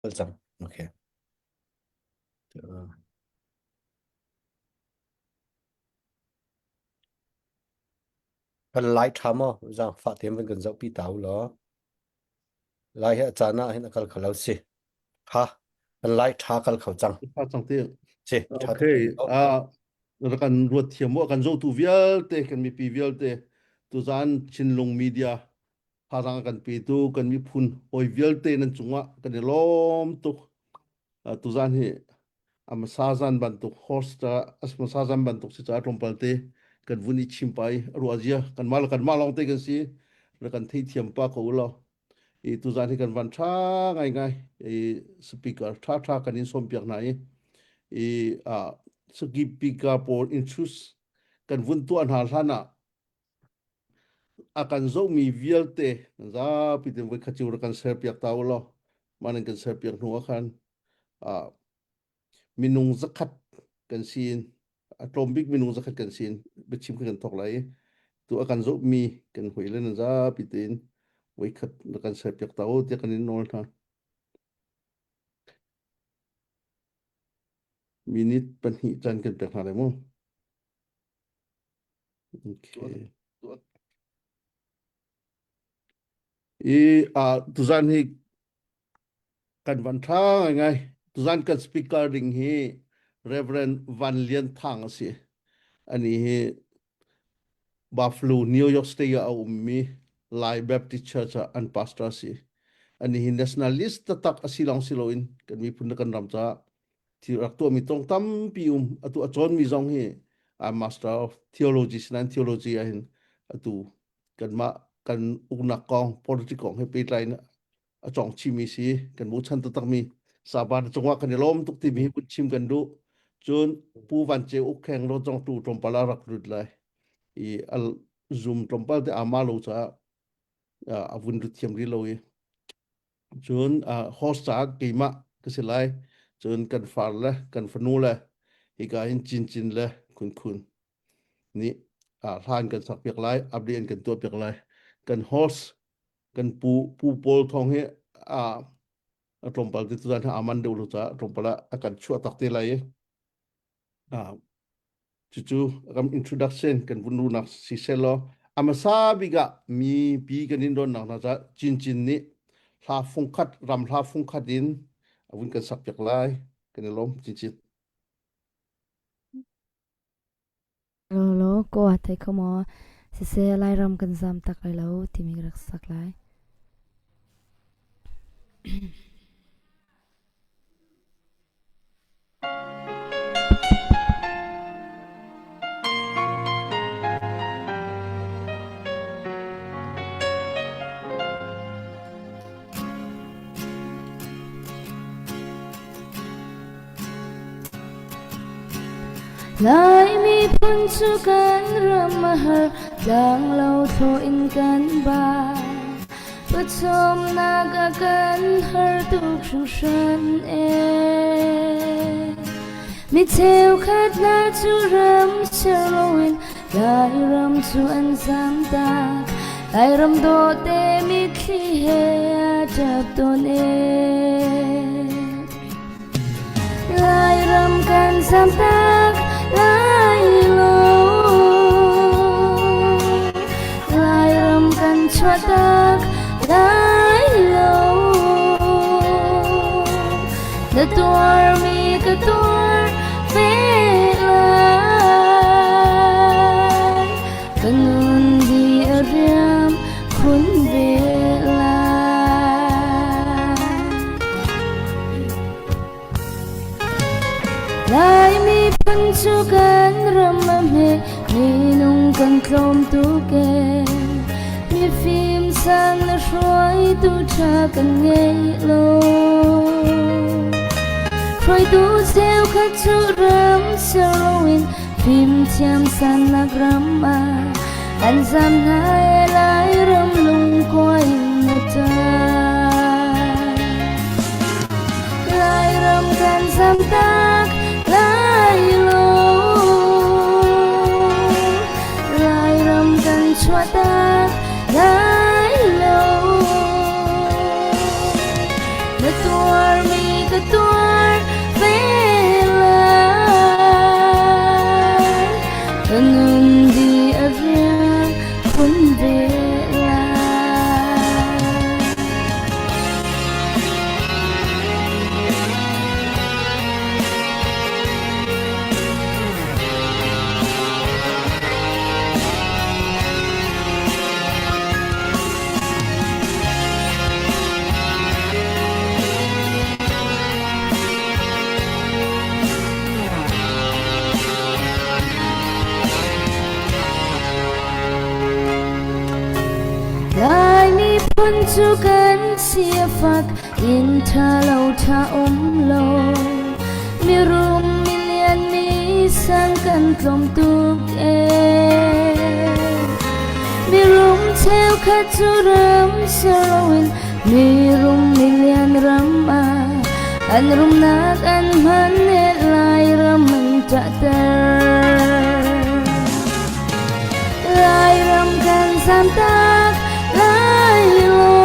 Cang. Okay. Kan lai ṭha maw? Zaangfah tein van kan zohpi ta u law. Lai hi a caan ah hin a kal kho lo si. Ha, kan lai ṭha kal kho cang. Ṭha cang ti. Si, ṭha tuk. Okay. Ah, kan ruat thiam mu kan zotu vialte kan mipi vialte tuzan Chinlung media thazaang a kan petu kan miphun hawi vialte nan cungah kan i lawm tuk. Tuzan hi a hmasa zan bantuk horse ta a hmasa zan bantuk si caah tlawmpal te kan vun i chim pa i a ruah zia kanmah le kanmah lawng te kan si na kan theithiam pa ko ulaw i tuzan hi kan van tha ngai ngai i speaker tha tha kan in sawm piak hna i i a speaker pawl introduce kan vun tuah hna hlan ah A kan zohmi vialte zapi tein voikhat cio rak kan serpiak ta u law mah nan kan serpiak hnu ah khan ah minung zakhat kan si in a tlawm bik minung zakhat kan si in biachim khi kan thawk lai i tu a kan zohmi kan hawi le nan zapi tein voikhat rak kan serpiak ta u tiah kan in nawl hna. Minute pahnih caan kan pek hna lai mu. Okay. I uh, tuzan hi kan van tha ngai. Tuzan kan speaker ding hi Reverend Van Lian Thang a si. Ani hi Buffalo, New York State ah a ummi Lai Baptist Church ah an pastor a si. Ani hi nationalist taktak a si lawng si loin kan miphun le kan ram caah thil rak tuahmi tong tampi um atu a cawnmi zong hi a master of theology sinain theology ah hin atu kanmah kan uknak kong politic kong he pehtlai in a cawng chimi si kan bochan taktakmi saban cungah kan i lawm tuk timi hi vun chim kan duh cun pu Van Ceu Uk Kheng lo zong tu tlawmpal a rak lut lai i al zoom tlawmpal te ama lo caah a vun lut thiam rih lo i Cun host caah keimah ka si lai. Cun kan far le kan fanu le hika hin Cincin le Khunkhun nih hla an kan sakpiak lai, update an kan tuahpiak lai. Kan host kan pu pu Paul Thawng hi a tlawmpal te tuzan hi aman deuh lo caah tlawmpal ah a kan chuah tak te lai i Cucu ram introduction kan vun runak si selaw a hmasa bik ah mipi kan in donnak hna caah Cincin nih hla fungkhat ram hla fungkhat in a vun kan sak piak lai kan i lawm Cincin. Lolo ko a thei kho maw siseh Lairam kan zam tak lai lo timi ka rak sak lai. Lai miphun cu kan ram a har, tlanglo thlawh in kan ba. Pawcawmnak a kan har tuk hringhran ee. Mi cheukhat hna cu ram ser loin Lairam cu an zamtak. Lairam dawte mitthli he a ṭap tawn ee. Lairam kan zamtak lai lo. Lairam kan chuahtak lai lo. Na tuarmi ka tuar ve lai. Ka nun di a riam khun ve lai. Lai miphun cu kan ram a hme, minung kan tlawm tuk ee. Mifim sang le hruaitu ṭha kan ngei lo. Hruaitu cheukhat cu ram ser loin fimthiam sannak ram ah an zam hna ee Lairam lungkua in a ṭah. Lairam kan zamtak lai lo. Lairam kan chuahtak lai lo. Na tuarmi. ka tuar ve lai. Ka nun di a riam khun ve lai. Lai miphun cu kan sifak inn ṭha lo ṭha um lo mirum milian mi sang kan tlawm tuk ee mirum cheukhat cu ram ser loin mirum milian ram ah an rumnak an hman ne Lairam an ṭahter Lairam kan zamtak lai lo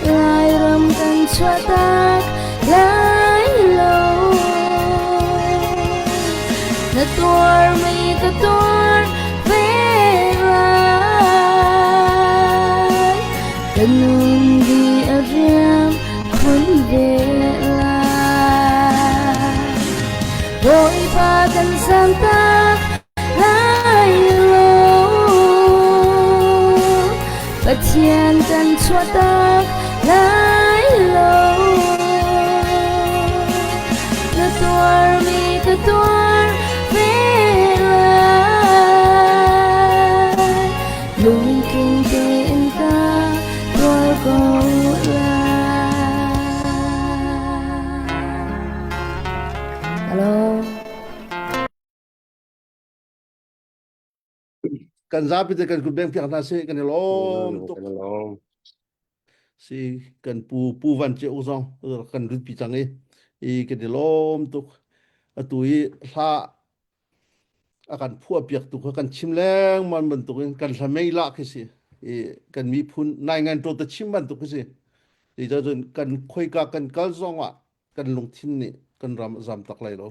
Lairam kan chuahtak lai lo Na tuarmi ka tuar ve lai Ka nun di a riam khun ve lai Bawipa kan zamtak lai lo Pathian kan chuahtak lai lo Na tuarmi ka tuar ve lai Lungtling tein ka tuar ko lai Hello. Kan zapi te kan kut beng piak hna seh kan i lawm tuk. Kan i lawm. Si kan pu pu van che u zong kan lut pi cang i i kan i lawm tuk. Atu i hla a kan phuah piak tu kha kan chim lengmang bantukin kan hla mei lah khi si. I kan miphun nai ngan to ta chim bantuk khi si. Ti cun kan khoika kan kal zong ah kan lungthin nih kan ram a zam tak lai lo.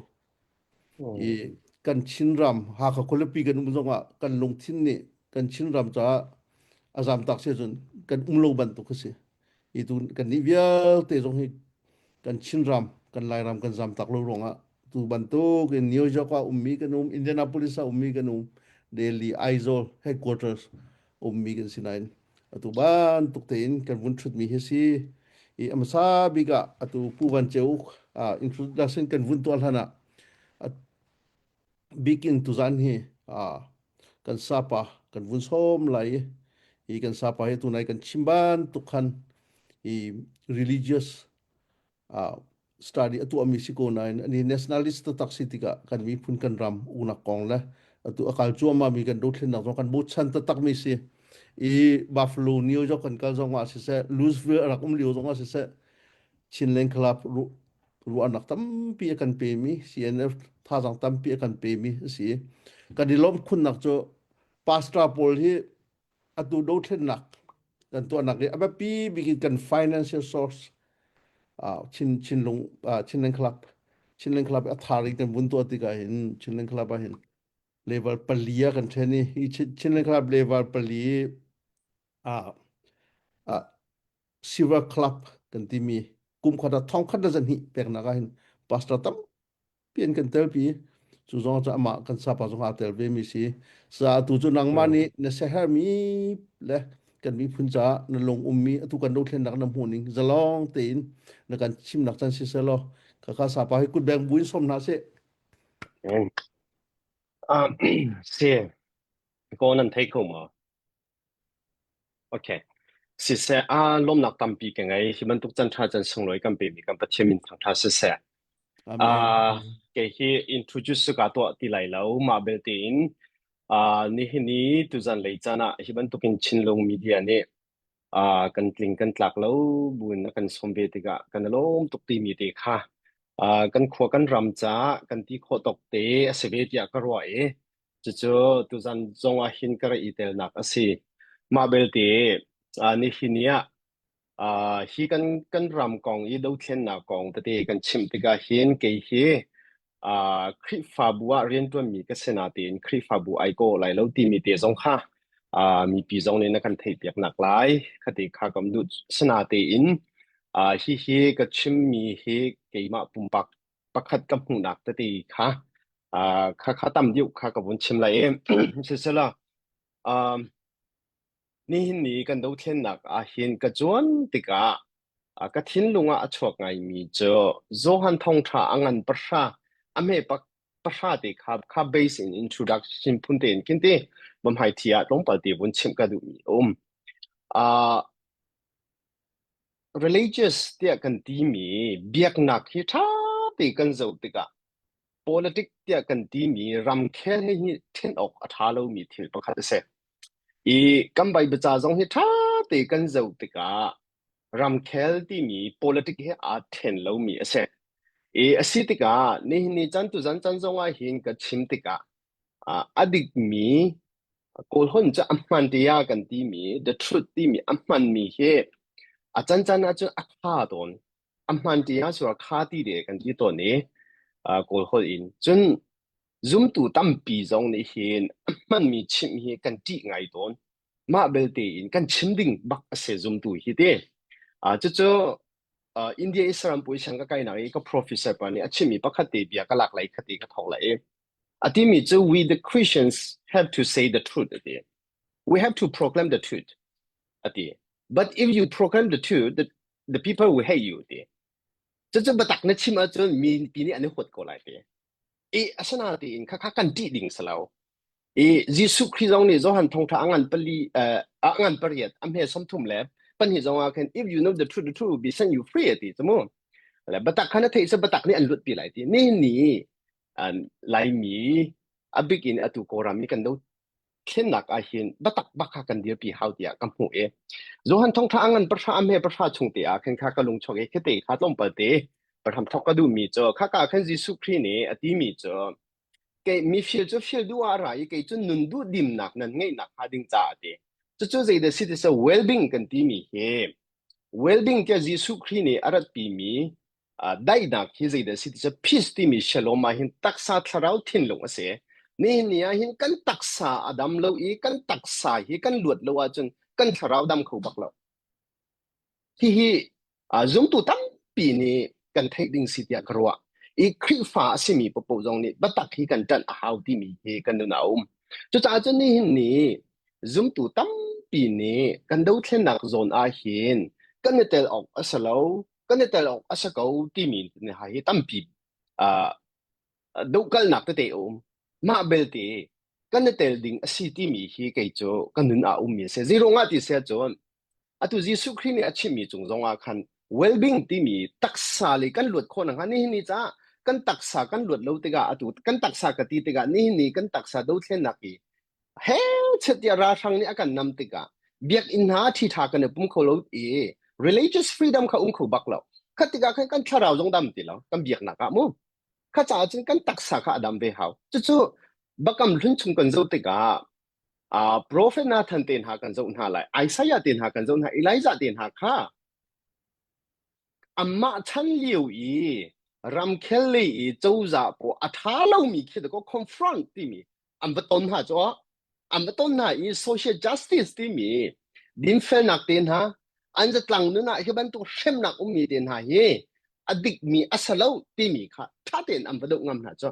I kan Chinram Hakha khualipi kan um zongah kan lungthin nih kan Chinram caah a zam tak si cun kan um lo bantuk a si. I tu kan nih vialte zong hi kan Chinram kan Lairam kan zam tak lo ruangah tu bantuk in New York ah ummi kan um, Indianapolis ah ummi kan um, Delhi, Aizawl headquarters ummi kan si nain atu bantuk tein kan vun ṭhutmi hi si i a hmasa bik ah atu Pu Van Ceu ah introduction kan vun tuah hlan ah bikin tuzan hi kan sapa kan vun sawm lai i hi kan sapa hi tunai kan chim bantuk khan i religious study a tuahmi si ko nain ani nationalist taktak si tikah kan miphun kan ram uknak kong le atu a kal cuahmahmi kan dothlennak zong kan bochan taktakmi si i Buffalo New York kan kal zong ah siseh Louisville a rak um lio zong ah siseh Chinland Club ruahnak tampi a kan pemi CNF thazaang tampi a kan pemi a si kan i lawmh khunnak cu pastor pawl hi atu dothlennak kan tuahnak i a biapi bik in kan financial source Chin Chinlung Chinland Club Chinland Club a thar in kan vun tuah tikah hin Chinland Club ah hin level pali ah kan then i hi Chinland Club level pali ah Silver Club kan timi kum khat ah thong khat le zan hnih peknak ah hin pastor tam pian kan telpi cu zong cu amah kan sapa zong aa tel ve mi si sa tu cu nangmah nih na sehermi le kan miphun caah na lung ummi atu kan dothlennak na hmuh ning zalong tein na kan chimnak can si selaw kaka sapa hi kut beng buin som hna seh Si ko nan thei ko ma Okay. Siseh, aa lawmnak tampi ka ngei. Hi bantuk can ṭha can sunglawi kan pemi kan Pathian min thangṭha siseh. Amen. Uh, kei hi introduce ka tuah ti lai lo. Mah belte in uh, nihin ni tuzan lei caan ah hi bantukin Chinlung media nih uh, kan tling kan tlak lo buin a kan sawm ve tikah kan i lawm tuk timi te kha uh, kan khua kan ram caah kan ti khawh tawk te a si ve tiah ka ruah i Cucu tuzan zong ah hin ka rak i telnak a si. Mah belte nihin ni ah. Hi kan kan ram kong i dothlennak kong tete kan chimh tikah hin kei hi Khrihfabu ah rianṭuanmi ka si natein Khrihfabu ai kawh lai lo timi te zong kha mipi zong nih na kan theihpiak nak lai khate kha kam duh. Sinatein hihi ka chimmi hi keimah pumpak pakhat ka hmuhnak tete kha kha kha tam deuh kha ka vun chim lai i sisela nihin ni kan dothlennak ahhin ka cuan tikah ka thinlung ah a chuak ngaimi cu Johan Thawngṭha a ngan pahra a hme pahra te kha kha base in introduction phun tein khin ti bamhai thi ah tlawmpal te vun chimh ka duhmi a um. Uh, religious tiah kan timi biaknak hi ṭha te kan zoh tikah politic tiah kan timi ramkhel he hi ṭhen awk a ṭha lomi thil pakhat a si. I kan Bible ca zong hi ṭha te kan zoh tikah ramkhel timi politic he aa ṭhen lomi a si. I a si tikah nihin ni chan tuzan chan zong ah hin ka chim tikah a dikmi Kawlhon cu a hman tiah kan timi the truth timi a hmanmi hi a cancan ahcun a kha tawn. A hman tiah cu a kha ti de kan ti tawn i Kawl holh in. Cun zumtu tampi zong nih hin a hmanmi chimh hi kan ṭih ngai tawn. Mah belte in kan chim ding bak a si zumtu hi ti. Cucu India i saram puai ka kainak i ka professor pa nih a chimmi pakhat te bia ka lak lai khati ka thawk lai i a timi cu we the Christians have to say the truth a ti. We have to proclaim the truth a ti. But if you proclaim the truth, the, the people will hate you ti. Cucu biatak na chim ahcun mi pi nih an i huat ko lai ti. I asinain khakha kan ṭih ding si lo. I Jesuh Khrih zong nih Johan thawngṭha a ngan pali a ngan pariat a hme 30 le pahnih zong ah khan if you know the truth the truth will be set you free a ti cu mu. Le biatak kha na theih cu biatak nih an lut pi lai ti. Nihin ni Laimi a bik in atu Kawlram i kan do thlennak ah hin biatak bak kha kan dirpi hau tiah ka hmuh i Johan thawngṭha a ngan pahra a hme pahra chung te ah khan kha ka lung chuak i khite kha tlawmpal te pahram thawk ka duhmi cu khaka khan Jesuh Khrih nih a timi cu kei mi fil cu fil duh ah a ra i kei cu nun duh dimnak nan ngeihnak hnga ding caah a ti. Cucu zeidah si ti so well-being kan timi hi well-being tiah Jesuh Khrih nih a ratpimi daihnak hi zeidah si ti cu peace timi shalom ah hin taksa thlarau thinlung a si. Nihin ni ah hin kan taksa a dam lo i kan taksa hi kan luat lo ahcun kan thlarau dam kho bak lo. Hihi zumtu tampi nih kan theih ding si tiah ka ruah. I Khrihfa a simi paohpaoh zong nih biatak hi kan ṭanh a hau timi hi kan nun ah a um. Cucaah cun nihin ni zumtu tampi nih kan dothlennak zawn ah hin kan i tel awk a si lo, kan i tel awk a si ko timi hi tampi dohkalnak tete a um. Mah belte kan i tel ding a si timi hi kei cu ka nun ah a ummi a si. Zeiruangah ti si ahcun atu Jesuh Khrih nih a chimmi cung zong ah khan well-being timi taksa le kan luat khawh nakhnga nihin ni caah kan taksa kan luat lo tikah atu kan taksa ka ti tikah nihin ni kan taksa dothlennak hi he chet tiah ralhrang nih a kan nam tikah biakinn hna ṭhi ṭha kan i pum kho lo i religious freedom kha um kho bak lo kha tikah khan kan thlarau zong dam ti lo kan biaknak ah mu kha caah cun kan taksa kha a dam ve hau cucu bakam hlun chung kan zoh tikah prophet Nathan te hna kan zoh hna lai Isaiah te hna kan zoh hna Elijah te hna kha amah chan lio i ramkhel lei i cozah pawl a ṭha lomi khi dakaw confront timi an va ton hna cu an va ton hna i social justice timi dinfelnak te hna an zatlang nun ah hi bantuk hremnak ummi te hna hi a dikmi a si lo timi kha ṭha tein an va doh ngam hna cu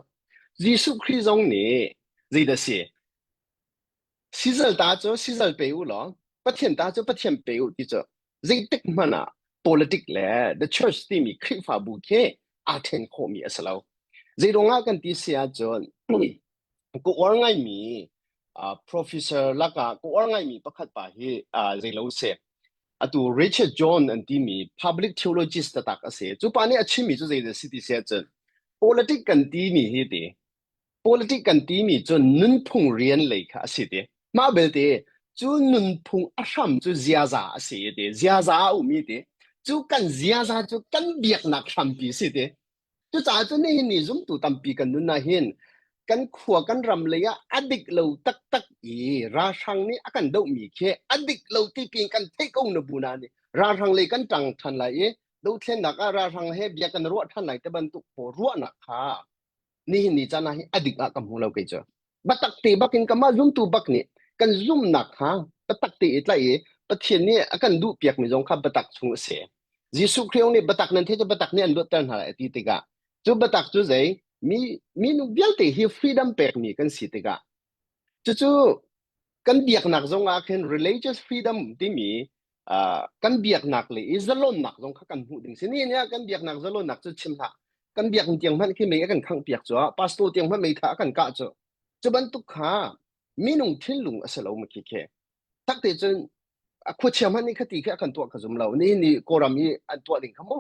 Jesuh Khrih zong nih zeidah si Sizal ta cu sizal pe u law Pathian ta cu Pathian pe u ti cu zeitik hmanh ah politic le the church timi Khrihfabu khi aa ṭhen khawhmi a si lo. Zeiruangah kan ti si ahcun ka uar ngaimi uh, professor lakah ka uar ngaimi pakhat pa hi uh, zeilo si. Atu Richard John an timi public theologist taktak a si. Cu pa nih a chimmi cu zeidah si ti si ahcun politic kan timi hi ti Politic kan timi cu nunphung rian lei kha a si ti. Mah belte cu nunphung a hram cu ziaza a si ti. Ziaza a ummi ti. Cu kan ziaza cu kan biaknak hrampi si ti. Cucaah cun nihin ni zumtu tampi kan nun ah hin kan khua kan ram lei ah a dik lo taktak i ralhrang nih a kan dohmi khi a dik lo ti piin kan theih ko na bu na nih. Ralhrang lei kan ṭang ṭhan lai i dothlennak ah ralhrang he bia kan ruah ṭhan lai te bantuk pawl ruahnak kha nihin ni caan ah hi a dik ah ka hmu lo kei cu. Biatak te bakin kanmah zumtu bak nih kan zumnak kha biatak te i tlaih i Pathian nih a kan duh piakmi zong kha biatak chung a si. Jesuh Khrih nih biatak nan theih cu biatak nih an luatter hna lai a ti tikah cu biatak cu zei mi minung vialte hi freedom pekmi kan si tikah cucu kan biaknak zong ah khin religious freedom timi uh, kan biaknak le i zalonnak zong kha kan hmuh ding si ni ah kan biaknak zalonnak cu chim hlah kan biak tiang hmanh khi mei a kan khangh piak cu pastor tiang hmanh mei tha a kan kah cu cu bantuk kha minung thinlung a si lo ma khi khi takte cun a khuachia hmanh nih khati khi a kan tuah ka zum lo ni ni kawlram i an tuah ding kha mu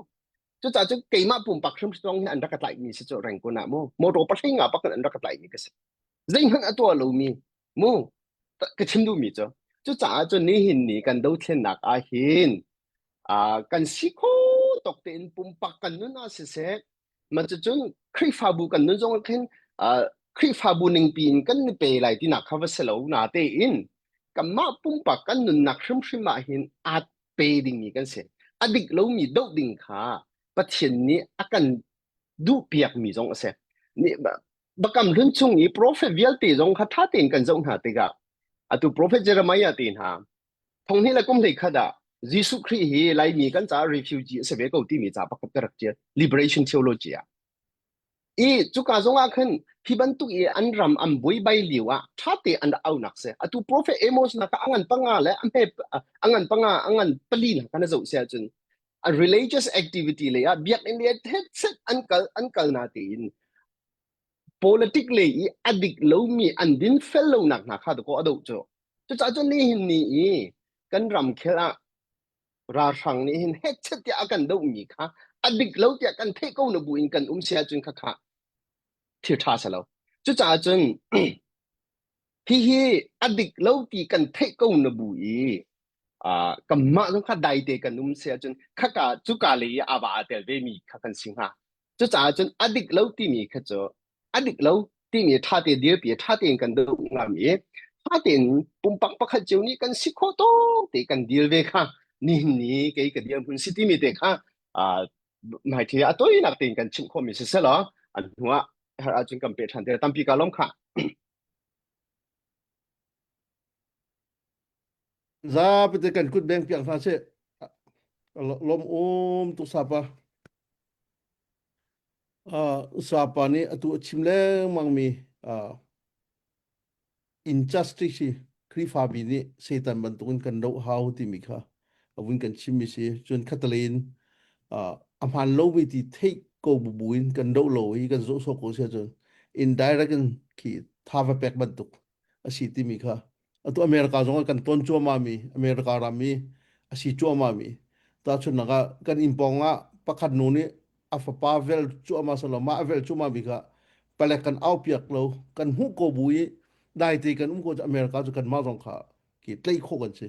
cucaah cu keimah pumpak hrimhrim hi an rak ka tlaihmi si cu rengkun ah mu motor pahring ah pak an rak ka tlaihmi ka si zeihmanh a tuah lomi mu ka chim duhmi cu cucaah cun nihin ni kan dothlennak ah hin kan si kho tok tein pumpak kan nun ah siseh ma cucun Khrihfabu kan nun zong ah khin Khrihfabu ningpi in kan ni pe lai tinak kha va si lo na tein kanmah pumpak kan nunnak hrimhrim ah hin aa pe dingmi kan si a dik lomi doh ding kha Pathian nih a kan duhpiakmi zong a si. Biakam Hlun chung i profet vialte zong kha ṭha tein kan zoh hna tikah atu profet Jeremiah te hna thonghnih le kum 11 ah Jesuh Khrih hi Laimi kan caah refugee a si ve ko timi ca pakhat ka rak ṭial liberation theology ah. I cuka zong ah khan hi bantuk i an ram an buaibai lio ah ṭha te an rak aunak si. Atu profet Amos na ka a ngan panga le a hme a ngan panga a ngan pali na kan zoh si ahcun a religious activity lei ah biakinn lei ah an kal an kal na tein politic lei i a dik lomi an din fel lonak hna kha dakaw a doh cu cucaah cun nihin ni i kan ramkhel ah ralhrang nih hin hechet tiah a kan dohmi kha a dik lo tiah kan theih ko na bu in kan um si ahcun kha kha thil ṭha si lo cucaah cun Hihi a dik lo ti kan theih ko na bu i uh, kanmah zong kha daite kan um si ahcun khaka cuka lei i ava aa tel vemi kha kan si hnga. Cucaah cun a dik lo timi kha cu a dik lo timi ṭha te dirpi ṭha tein kan doh ngam i ṭha tein pumpak pakhat cio nih kan si khawh tawk te kan deal ve kha nihin ni kei ka dirhmun si timi te kha uh, hmaithli a toinak tein kan chimh khawhmi si selaw an hnuah har ahcun kan pe ṭhan te tampi ka lawm kha. Zapi kan kut beng piak hna seh. Lom um tu sapa. Uh, sapa nih atu a chim lengmang mi uh, injustice hi Khrihfabi nih Satan bantukin kan doh hau timi kha a vun kan chimmi si. Cun khatalei in uh, a hmaan lomi ti theih ko bu buin kan doh lo i kan zoh sawh ko si ahcun indirect in khi tha va pek bantuk a si timi kha atu America zong ah kan ton cuahmah mi America ram i a si cuahmah mi tahchunhnak ah kan inn pawng ah pakhat nu nih a fapa vel cuahmah selaw mah a vel cuahmah mi kha palek kan au piak lo kan hmuh ko bu i daite kan um ko cu America cu kanmah zong kha ki tlaih khawh kan si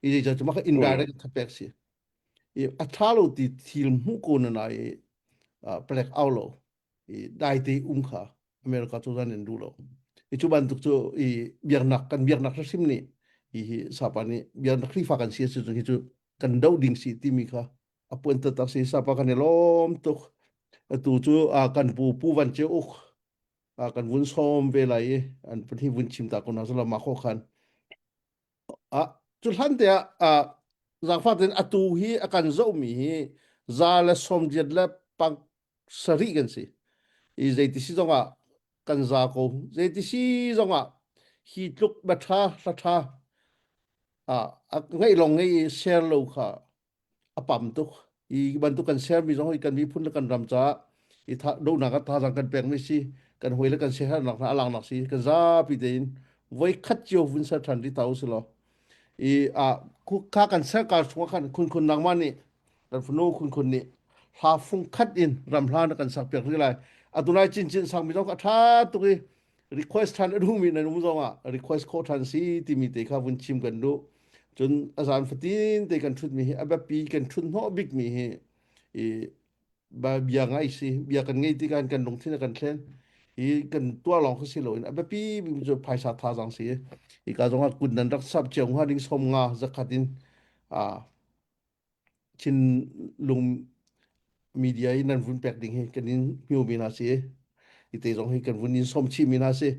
i zeicah cu mah kha indirect thapek si i a ṭha lo ti thil hmuh ko na na i palek au lo i daite um kha America cozah nih an duh lo i cu bantuk cu i biaknak kan biaknak hrim nih hi hi sapa nih biaknak Khrihfa kan si si cu hi cu kan doh ding si timi kha a puan taktak si sapa kan i lawm tuk atu cu kan pu pu Van Ceu Uk kan vun sawm ve lai i an pahnih vun chim ta ko hna sala ma kho khan ah cu hlan te ah zaangfah tein atu hi a kan zohmi hi za le sawmriat le pang sarih kan si i zeiti si zongah kan za ko zeiti si zongah hi tluk bia ṭha hla ṭha ah a ngaih lawng ngei i share lo kha a pam tuk i bantuk kan share mi zong hi kan miphun le kan ram caah i tha dohnak ah thazaang kan pek mi si kan hawi le kan siaherhnak hna a langnak si kan zapi tein voi khat cio vun ser ṭhan rih ta usih law i a kha kan serkar chungah khan khun khun nangmah nih kan fanu khun khun nih hla fung khat in ram hla na kan sak piak rih lai atu lai cin cin sang mi zong kha ṭha tuk i request ṭhan a duhmi nan um zong ah request khawh ṭhan si timi te kha vun chim kan duh cun a zan fatin te kan ṭhutmi hi a biapi kan ṭhut hnawh bikmi hi i bia ngai si bia kan ngei tikah kan lungthin a kan thlen i kan tuah lawng kha si loin a biapi bik cu phaisa thazaang si i ka zong ah kun nan rak sap cio hnga ding som nga zakhat in a. Chinlung media i nan vun pek ding hi kan in hmiu mi hna si i te zong hi kan vun in som chih mi hna si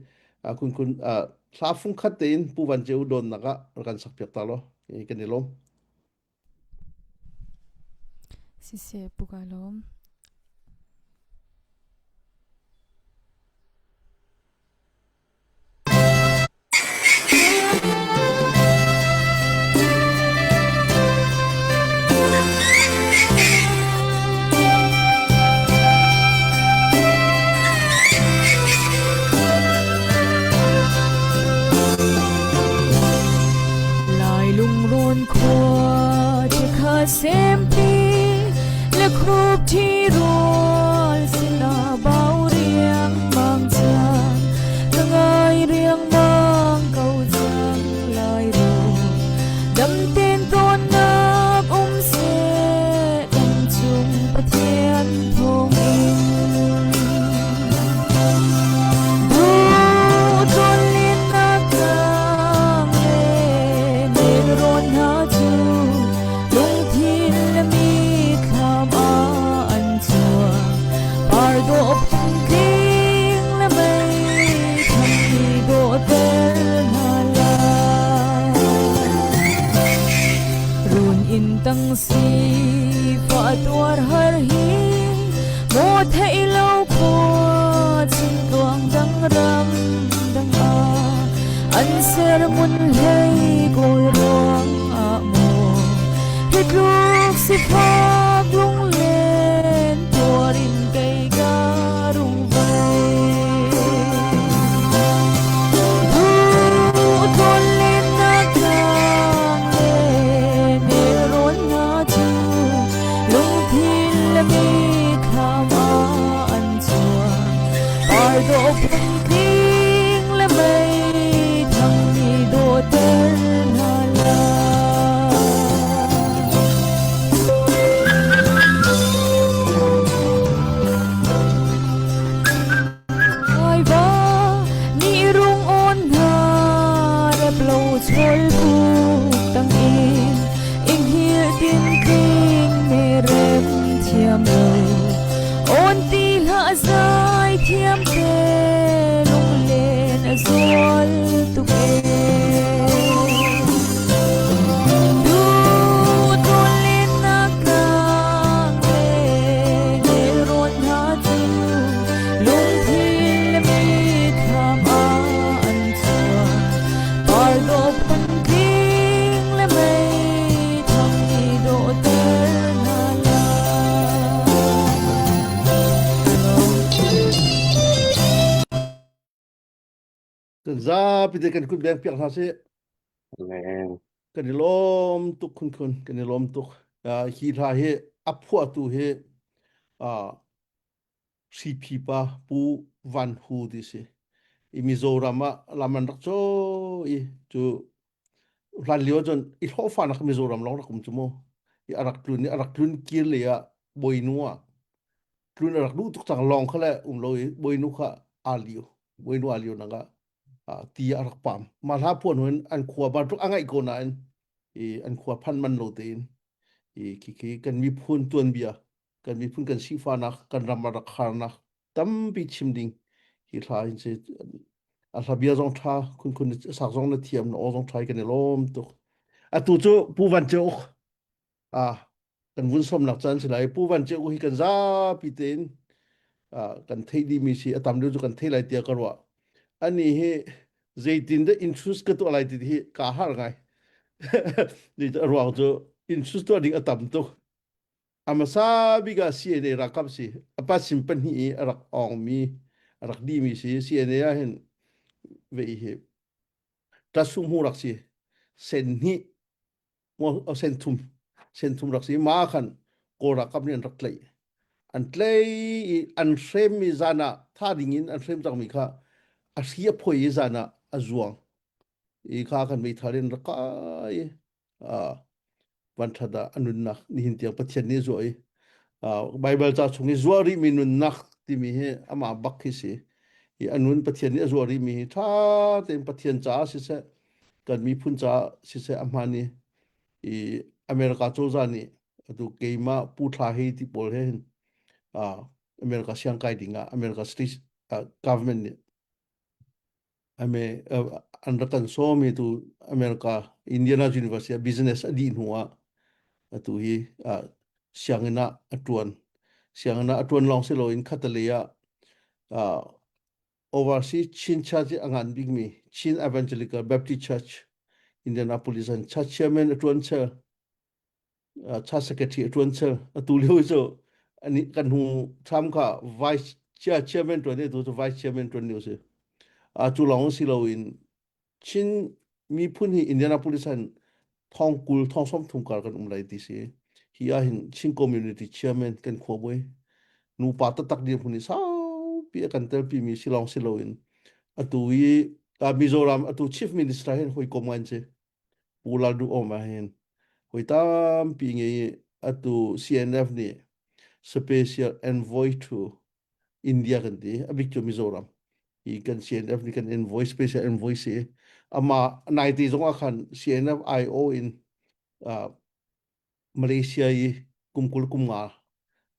kun kun hla fung khat tein Pu Van Ceu don nak ah kan sak piak ta lo kan i lawm. Siseh Pu ka lawm. Lai lungrawn khua chikha sempi le khup thi rual sinah bau riangmang cang ka ngai riangmang ko cang lai ro dam ten tawnnak um seh kan cung Pathian thawng in Duhtlonlinnak tlang le nelrawn hna cu lungthin le mitthlam ah an cuang. Par dawh phungtling le meithal ni dawhter hna lai. Run inn tang si fah tuar har hi maw theih lo khua chim tuang dang ram dang ah an ser mun hlei kawl ruang ah maw hi tluk sifak lunglen tuar in kei ka rung vai Duhtlonlinnak tlang le nelrawn hna cu lungthin le mitthlam ah an cuang. Par dawh phungtling le meithang nih dawhter hna lai. Ngaiva nih rung awn hna rep lo chawl buk tang in inghil tin tling me rem thiam lo on ti hlah zai thiam te lunglen a zual tuk e Duhtlonlinnak tlang le nelrawn hna cu lungthin le mitthlam ah an cuang. Par dawh phuntling le meithang nih dawhter hna lai. Kan zapi te kan kut beng piak hna sih. Amen. Kan i lawm tuk khunkhun kan i lawm tuk. Uh, hi hla hi a phuahtu hi uh, Hriphi pa Pu Van Hu ti si. I Mizoram ah lam an rak caw i cu hlan lio cun i hlawhfa nak Mizoram lawng rak um cu mu. I a rak tlun i a rak tlun kir lei ah Bawinu ah tlun a rak duh tuk cang lawng kha le um lo i Bawinu kha aa liu. Bawinu aa liu nak ah ti a rak pam. Mah hla phuan hun an khua bantuk a ngaih ko nain i an khua phan man lo tein i khi khi kan miphun tuanbia kan miphun kan sifahnak kan ram a rak kharnak tampi chim ding hi hla hin si a hla bia zong tha khun khun sak zong na thiam na aw zong tha kan i lawm tuk atu cu Pu Van Ceu a kan vun somnak caan si lai Pu Van Ceu hi kan zapi tein kan theih dih mi si a tam deuh cu kan thei lai tiah ka ruah ani hi zeitin dah interest ka tuah lai ti hi ka har ngai ni ruang cu interest tuah ding a tam tuk A hmasa bik ah CNA ralkap si. A pa sim pahnih i a rak awngmi, a rak dihmi si. CNA ah hin vei hi ṭasung rak si. Sen hnih, sen thum, sen thum rak si. Ma khan Kawl ralkap nih an rak tlaih. An tlaih i an hremmi zan ah tha ding in an hrem cangmi kha a hri a phoi i zan ah a zuang. I kha khan meithal in rak kai i vanṭhat ah a nunnak nihin tiang Pathian nih a zuah i Baibal ca chung i zuah rihmi nunnak timi hi amah bak khi si i a nun Pathian nih a zuah rihmi hi ṭha tein Pathian caah siseh kan miphun caah siseh a hmaan i i America cozah nih. Atu keimah Pu Thla Hei ti pawl he hin uh, America siang kai ding ah America state uh, government nih ame uh, an rak kan sawm i tu America Indiana University ah business a dih hnu ah atu hi uh, sianginn ah a tuan sianginn ah a tuan lawng si loin khatalei ah uh, Overseas Chin Church i a ngan bikmi Chin Evangelical Baptist Church Indianapolis an church chairman a ṭuan chel church secretary a ṭuan chel atu lio cu ani kan hnu tham kha vice chair chairman ṭuan i tu cu vice chairman ṭuan lio si a cu lawng si loin Chin miphun hi Indianapolis han thong 20 thong 30 kar kan um lai ti si. Hi ah hin Chin community chairman kan khuabawi nupa taktak dirhmun i saupi a kan telpi mi si lawng si loin atu i Mizoram atu chief minister hin hawikom ngai si Pu Lal Duh Om ah hin hoi tampi ngei i atu CNF nih special envoy to India kan ti a bik cu Mizoram hi kan CNF nih kan envoy special envoy si ama nai ti zong ah khan CNF IO in uh, Malaysia i kum 20 kum nga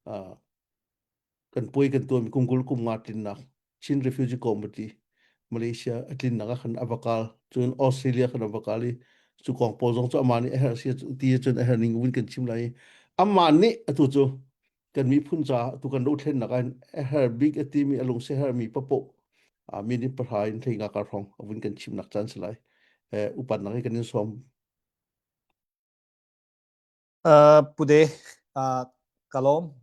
uh, kan puai kan tuahmi kum 20 kum nga tlinnak Chin Refugee Committee Malaysia a tlinnak ah khan a va kal cun Australia khan a va kal i cu kong pawl zong cu amah nih a herh si ti cun a herh ning vun kan chim lai i amah nih atu cu kan miphun caah tu kan dothlennak ah a herh bik a timi a lungsi herhmi papoh minute pahra in hlei nga kar hrawng a vun kan chimnak caan si lai upatnak hi kan in sawm Uh, Pude, uh, kalom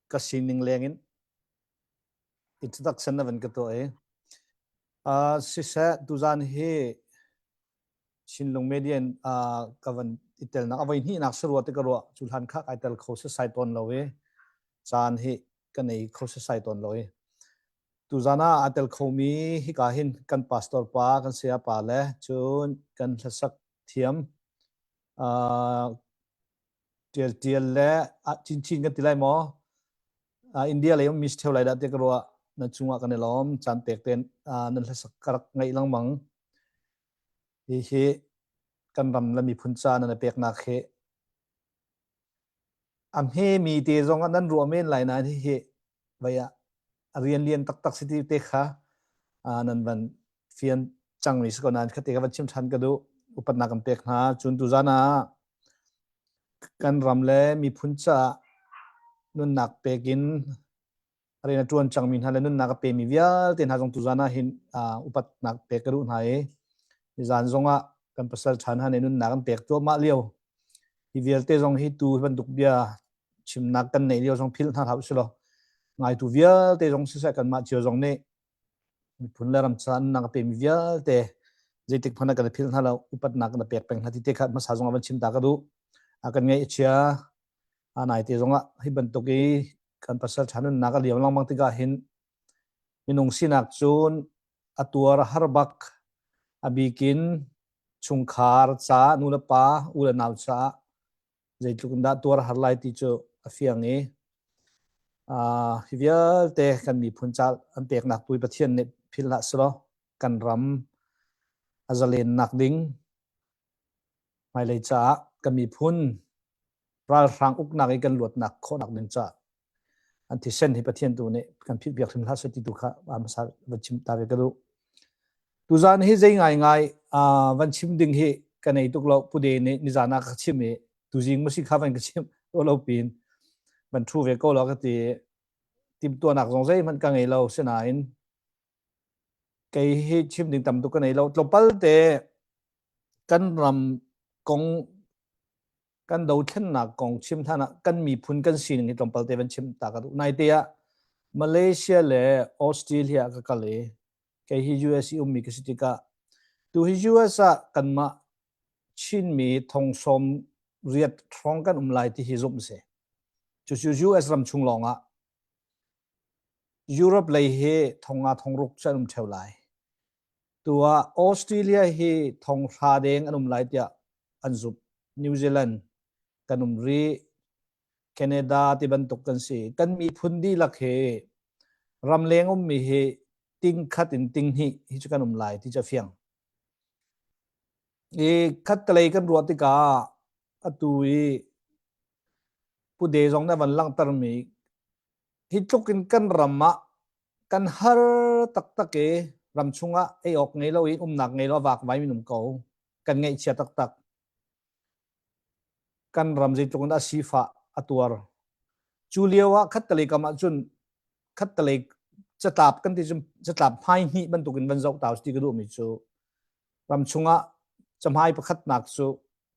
ka sining lengin introduction na van ka tuah i uh, siseh tuzan hi Chinlung Media in uh, ka van i telnak a voi hnihnak si rua ti ka ruah cu hlan kha kai tel kho sesai tawn lo i caan hi ka nei kho sesai tawn lo i tuzan ah aa tel khomi hika hin kan pastor pa kan saya pa le cun kan hlasak thiam uh, tial tial le ah chinchin kan ti lai maw uh, India lei um mis theu lai dah ti ka ruah na cungah kan i lawm caan pek ten uh, nan hlasak ka rak ngaih lengmang Hihi kan ram le miphun ca nan i peknak hi a hmemi te zong ah nan ruah men lai nain hihi vei ah a rian lian taktak si ti te kha nan van fian cangmi si ko nain khate ka van chim ṭhan ka duh. Upatnak kan pek hna. Cun tuzan ah kan ram le miphun caah nunnak pek in rian a ṭuan cangmi hna le nunnak a pemi vialte hna zong tuzan ah hin upatnak pek ka duh hna i nizan zong ah kan pasal ṭha hna nih nunnak an pek cuahmah lio hi vialte zong hi tu bantuk bia chimnak kan neih lio zong philh hna hlah usih law ngaitu vialte zong siseh kanmah cio zong nih miphun le ram ca nunnak a pemi vialte zeitik hmanh ah kan i philh hna lo upatnak kan i pek peng hna ti te kha hmasa zong ah van chim ta ka duh a kan ngaih a chia a naite zong ah hi bantuk i kan pasal ṭha nunnak a liam lengmang tikah hin minung sinak cun a tuar a har bak a bikin chungkhar ca nu le pa u le nau caah zeitluk in dah tuar a har lai ti cu a fiang i uh, hi vialte kan miphun ca an peknak tu Pathian nih philh hlah selaw kan ram a zalennak ding hmailei caah kan miphun ralhrang uknak i kan luatnak khawhnak ding caah an thisen hi Pathian tu nih kan philh piak hrim hlah seh ti tu kha hmasa van chim ta ve ka duh. Tuzan hi zei ngai ngai van chim ding hi ka nei tuk lo pude nih nizan ah ka chim i tuzing musi kha van ka chim lo pin van thu ve ko lo ka ti timtuanak zong zeihmanh ka ngei lo sinain kei hi chim ding tam tuk ka nei lo tlawmpal te kan ram kong kan dothlennak kong chim than ah kan miphun kan sining hi tlawmpal te van chim ta ka duh. Naite ah Malaysia le Australia ka kal i kei hi US i ummi ka si tikah tu hi US ah kanmah Chinmi thong 80 hrawng kan um lai ti hi zumh si. Cucu US ram chung lawng ah Europe lei hi thong nga thong ruk cu an um theo lai. Tu ah Australia hi thong hra deng an um lai tiah an zumh. New Zealand kan um rih. Canada ti bantuk kan si. Kan miphun dihlak hi ramleng ummi hi ting khat in ting hnih hi cu kan um lai ti cu a fiang. I khattelei kan ruah tikah atu i. Pu De zong nih a van langhtermi hi tluk in kan ram ah kan har taktak i ram chungah ei awk ngei lo in umnak ngei lo a vakvai min um ko. Kan ngaihchia taktak. Kan ram zeitluk in dah sifah a tuar. Cu lio ah khattelei kam ah cun khattelei catlap kan ti cun catlap hmai hnih bantukin van zoh ta ti ka duhmi cu ram chungah cahmai pakhatnak cu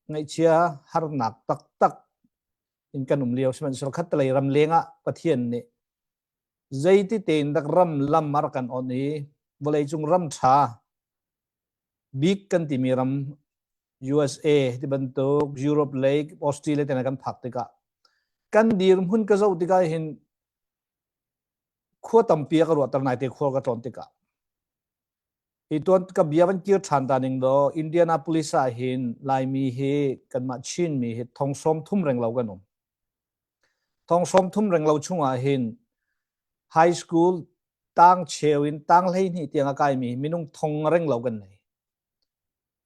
ngaihchia harnak taktak in kan um lio sihmanhsehlaw khattelei ram leng ah Pathian nih zeiti tein dak ram lam a rak kan on i vawleicung ram ṭha bik kan timi ram USA ti bantuk Europe lei Australia te kan phak tikah kan dirhmun ka zoh tikah hin khua tampi a ka ruahter nai te khua ka tlawn tikah hi tuan ka bia van kir ṭhan ta ning do Indianapolis ah hin Laimi hi kanmah Chin mi hi thong sawm thum reng lo kan um thong sawm thum reng lo chungah hin high school tang cheu in tang 12 tiang a kaimi minung thong reng lo kan nei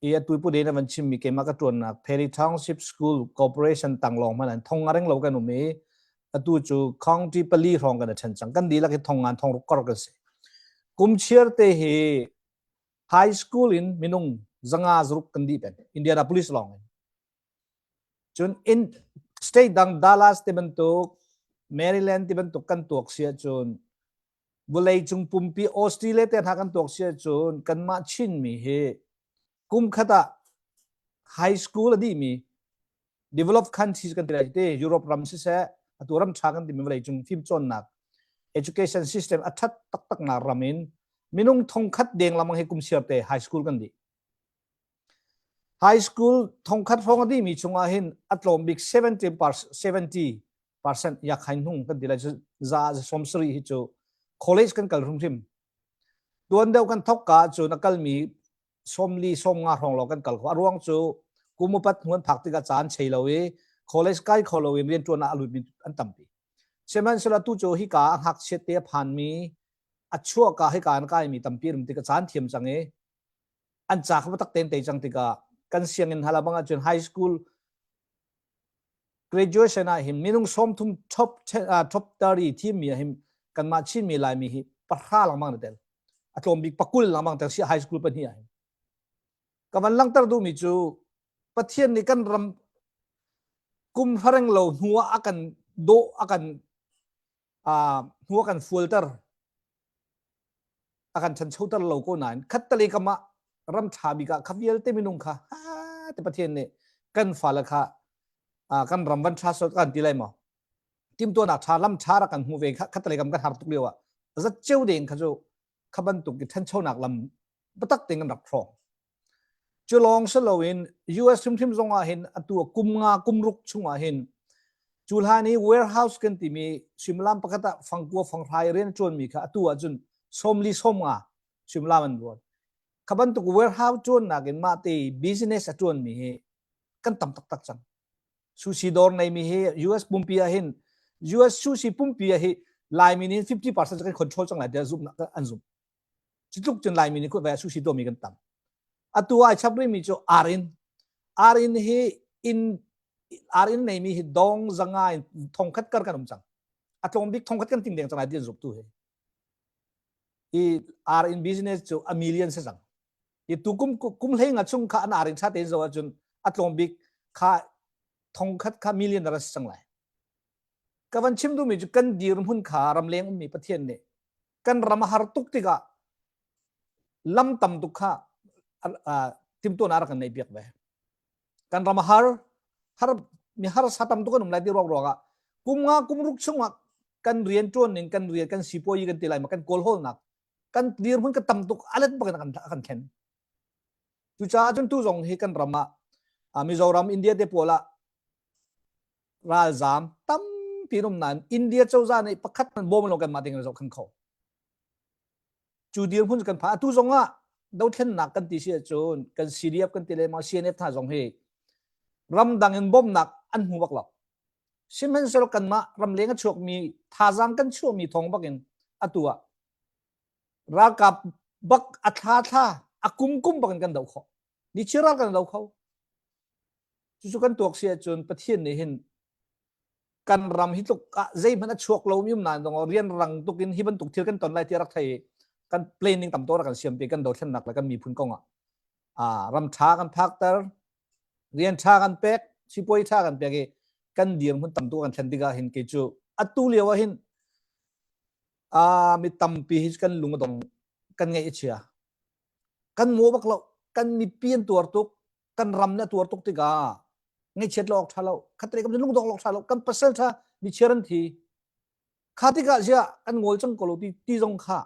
i atu pu den van chimmi keimah ka ṭuannak Perry Township School Corporation tanglawng hmanh an thong reng lo kan um i atu cu county pali hrawng kan ṭhen cang kan dihlak hi thong ngan thong ruk kor kan si kum chiar te hi high school in minung zanga zaruk kan dih pen Indianapolis lawng in cun in state dang Dallas te bantuk Maryland te bantuk kan tuak si ahcun vawleicung pumpi Australia te hna kan tuak si ahcun kanmah Chinmi hi kum khat ah high school a dihmi developed countries kan ti lai te Europe ram siseh atu ram tha kan timi vawleicung fimcawnnak education system a that taktak nak ram in minung thongkhat deng lamang hi kum siar te high school kan dih high school thongkhat hrawng a dihmi chungah hin a tlawm bik 70 70 percent yakhain hnung kan ti lai cu za za som sari hi cu college kan kal hrimhrim tuan deuh kan thok ka cu na kalmi somli somnga hrawng lo kan kal kho a ruang cu kum upat hnuan phak tikah caan chei lo i college kai kho lo in rian tuan ah a lut mi an tampi sihmanhsehlaw tu cu hika a ngakchiat te a phan mi a chuah ka hika an kai mi tampi rum tikah caan thiam cang i an ca kha tak ten te cang tikah kan sianginn hala bang ahcun high school Graduation ah hin minung 30 top uh, top 30 thimmi ah hin kanmah Chinmi Laimi hi pahra lengmang na tel. A tlawm bik pakul lengmang tel si high school pahnih ah hin. Ka van langhter duhmi cu Pathian nih kan ram kum hlareng lo hnu ah a kan dawh a kan uh, hnu a kan fualter a kan ṭhanchoter lo ko nain khattelei kam ah ram ṭha bik ah kha vialte minung kha ha te Pathian nih kan fale kha kan ram van ṭha sot kan ti lai maw timtuahnak ṭha lam ṭha rak kan hmu ve khattelei kam kan har tuk lio ah zat ceu deng kha cu kha bantuk i ṭhanchonak lam biatak tein kan rak hrawng Cu lawng si loin US hrimhrim zong ah hin atu kum nga kum ruk chung ah hin cu hlan i warehouse kan timi suimilam pakhat ah fangkua fanghrai rian a ṭuanmi kha atu ahcun sawmli sawmnga suimilam an ruan. Kha bantuk warehouse ṭuannak in mah te business a ṭuanmi hi kan tam taktak cang. Sushi dawr neimi hi US pumpi ah hin US sushi pumpi ah hi Laimi nih 50% kan control cang lai tiah zumhnak an zumh. Cutluk cun Laimi nih khuavai ah sushi tuahmi kan tam. Atu ai chap rihmi cu ar-inn. Ar-inn hi inn ar-inn neimi hi dong zanga in thongkhat kar kan um cang. A tlawm bik thongkhat kan ting deng cang lai ti an zumh tu hi. I ar-inn business cu a million si cang. I tu kum kum hlei nga chung kha an ar-inn tha tein zoh ahcun a tlawm bik kha thongkhat kha million ran si cang lai. Ka van chim duhmi cu kan dirhmun kha ramleng ummi Pathian nih kan ram a har tuk tikah lam tam tuk kha timtuahnak rak kan neih piak ve kan ram a har har mi harsa tam tuk kan um lai ti ruang ruangah kum nga kum ruk chungah kan rian tuan ning kan rian kan sipuayi kan ti lai ma kan kawl hawlnak kan dirhmun ka tam tuk alet bak in kan kan thlen cucaah cun tu zong hi kan ram ah Mizoram India te pawl ah ralzaam tampi an um nain India cozah nih pakhat hmanh bawm lo kanmah ding in zohkhenh kho. Cu dirhmun kan phan. Atu zong ah dothlennak kan ti si ahcun kan CDF kan ti le ma CNF hna zong hi ramdang in bawmnak an hmu bak lo. Sihmanhsehlaw kanmah ramleng a chuakmi thazaang kan chuahmi thawng bak in atu ah ralkap bak a thla thla a kum kum bak in kan doh khawh. Nichir ral kan do kho. Cucu kan tuak si ahcun Pathian nih hin Kan ram hi tluk ah zeihmanh a chuak lo mi um nain dong rian rang tuk in hi bantuk thil kan ton lai ti rak thei kan planning tam to rak kan siam pi kan dothlennak le kan miphun kong ah ah ram tha kan phakter rian tha kan pek sipuai tha kan pek i kan dirhmun tam tu kan thlen tikah hin kei cu atu lio ah hin a mi tampi hi kan lung a dong kan ngaih a chia kan maw bak lo kan mipi an tuar tuk kan ram nih a tuar tuk tikah ngaihchiat lo awk ṭha lo khatte kam lungdong lo ṭha lo kan pasal ṭha mi chiar an thi kha tikah ziah kan ngol cang ko lo ti ti zong kha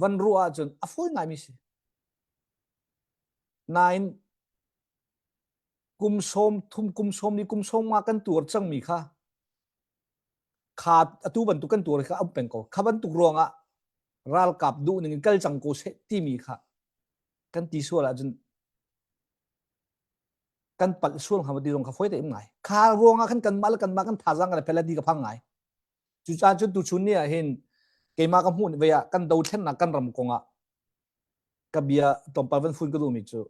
van ruah ahcun a fawi ngai mi si nain kum sawm thum kum sawm ni kum sawm nga kan tuar cang mi kha kha atu bantuk kan tuar kha um peng ko kha bantuk ruangah ralkap duh ning in kal cang ko seh timi kha kan ti sual ahcun kan palh sual hnga ti zong kha fawi te im ngai kha ruangah khan kanmah le kanmah kan thazaang kan fel ti ka phang ngai cucaah cun tuchun ni ah hin keimah ka hmuh ve ah kan dothlennak kan ram kong ah ka bia tlawmpal van fun ka duhmi cu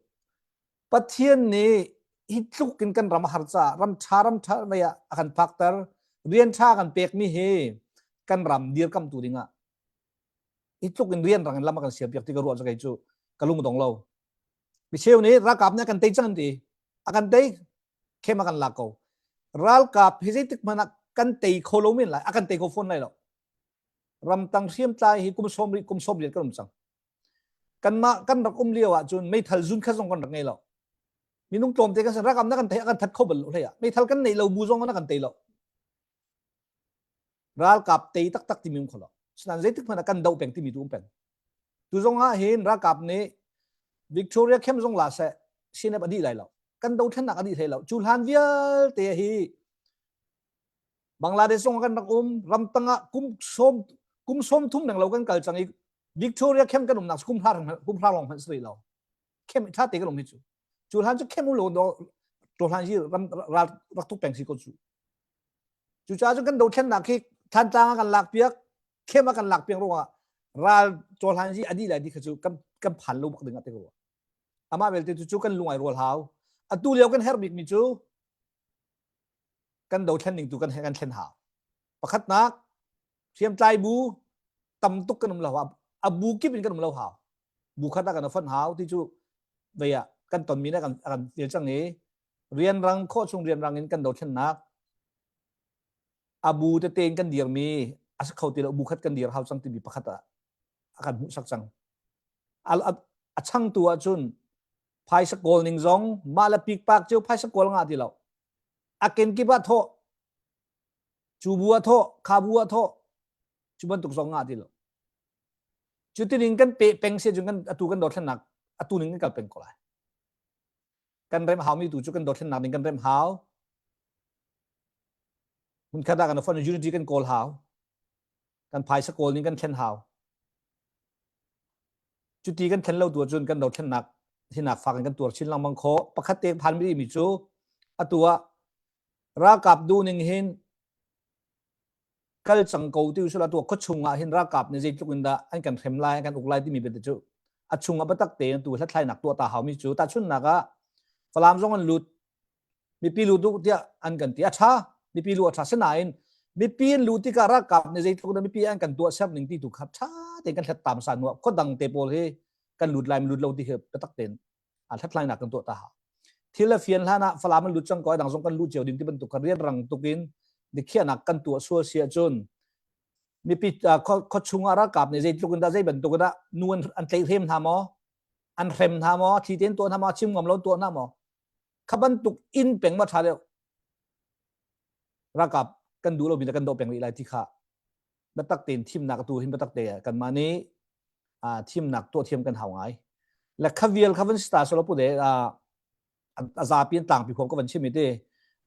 Pathian nih hi tluk in kan ram a har caah ram ṭha ram ṭha mei ah a kan phakter rian ṭha kan pekmi hi kan ram dirkamtu dingah hi tluk in rian rang in lam a kan siam piak ti ka ruah cu kei cu ka lung dong lo micheu nih ralkap nih a kan tei cang an ti a kan tei khem a kan lak ko ralkap hi zeitik hmanh ah kan tei kho lo men lai a kan tei kho fawn lai lo ramtang hriamtlai hi kum sawm rih kum sawm riat kan um cang kanmah kan rak um lio ahcun meithal zun khat zong kan rak ngei lo minung tlawmte kan rakam na kan thei kan that kho bal lo hlei ah meithal kan neih lo bu zong na kan tei lo ralkap tei taktak timi um kho lo sinan zeitik hmanh ah kan do peng timi tu um peng tu zong ah hin ralkap nih Victoria camp zong la seh CNF a dih lai lo kan do thlennak a dih hlei lo cu hlan vialte hi Bangladesh zong kan rak um ramtang ah kum sawm kum sawm thum neng lo kan kal cang i Victoria camp kan umnak kum hla kum hla long hmanh si lo camp tha te kan um hi cu cu hlan cu camp um lo do to hlan hi ram ral rak tuk peng si ko cu cucaah cun kan dothlennak hi Thantlang ah kan lak piak khem ah kan lak piak ruangah ral cawhlan hi a dih lai ti kha cu kan kan phan lo bak ding ah te ko amah belte cu cu kan lung ai rual hau atu lio kan herh bik mi cu kan dothlen ning tu kan kan thlen hau pakhatnak hriamtlai bu tam tuk kan um lo a bu kip in kan um lo hau bu khat ah kan fonh hau ti cu vei ah kan tonmi ne kan kan feel cang i rianrang khawh chung rianrang in kan dothlennak a bu tete in kan dirmi a si kho ti lo bu khat kan dir hau cang timi pakhat ah a kan hmuhsak cang a, a, a changtu ahcun phaisa kawl ning zong mah le pikpak cio phaisa kawl ngah ti lo a kenkip ah thawh cu bu ah thawh kha bu ah thawh cu bantuk zong ngah ti lo cu tining kan pe peng se cun kan atu kan dothlennak atu ning kan kal peng ko lai kan rem hau mi tu cu kan dothlennak ding kan rem hau hmunkhat ah kan fon unity kan kawl hau kan phaisa kawl ning kan thlen hau cuti kan thlen lo tu ahcun kan dothlennak hinak fak in kan tuar chin lengmang kho pakhat te phan mi mi cu atu ah ralkap duh ning hin kal cang ko ti usila tu khuachung ah hin ralkap nih zeitluk in dah an kan hrem lai an kan uk lai timi biate cu a chung ah biatak tein tu hlathlainak tuah ta hau mi cu tahchunhnak ah Falam zong an lut mipi lut u tiah an kan ti a tha mipi lu a tha sinain mipi an lut tikah ralkap nih zeitluk dah mipi an kan tuah ser ning ti tu kha tha tein kan hlat tam sa nuah khuadang te pawl hi kan lut lai lut lo ti hi biatak tein a hlathlainak kan tuah ta hau thil a fian hlan ah Falam an lut cang ko ai dang zong kan lut cio ding ti bantuk kha rianrang tukin dikhiahnak kan tuah sual si ahcun mipi khuachung ah ralkap nih zeitluk in dah zei bantuk in dah nu an an tlaihhrem hna maw an hrem hna maw thli tein tuah hna maw chim ngam lo tuah hna maw kha bantuk in peng ma tha deuh ralkap kan duh lo mi kan doh peng rih lai ti kha biatak tein thimnak atu hin biatak te kanmah nih thimnak tuah thiam kan hau ngai le kha vial kha van sta solo pu de a zapi an tlangpi huam ka van chim i te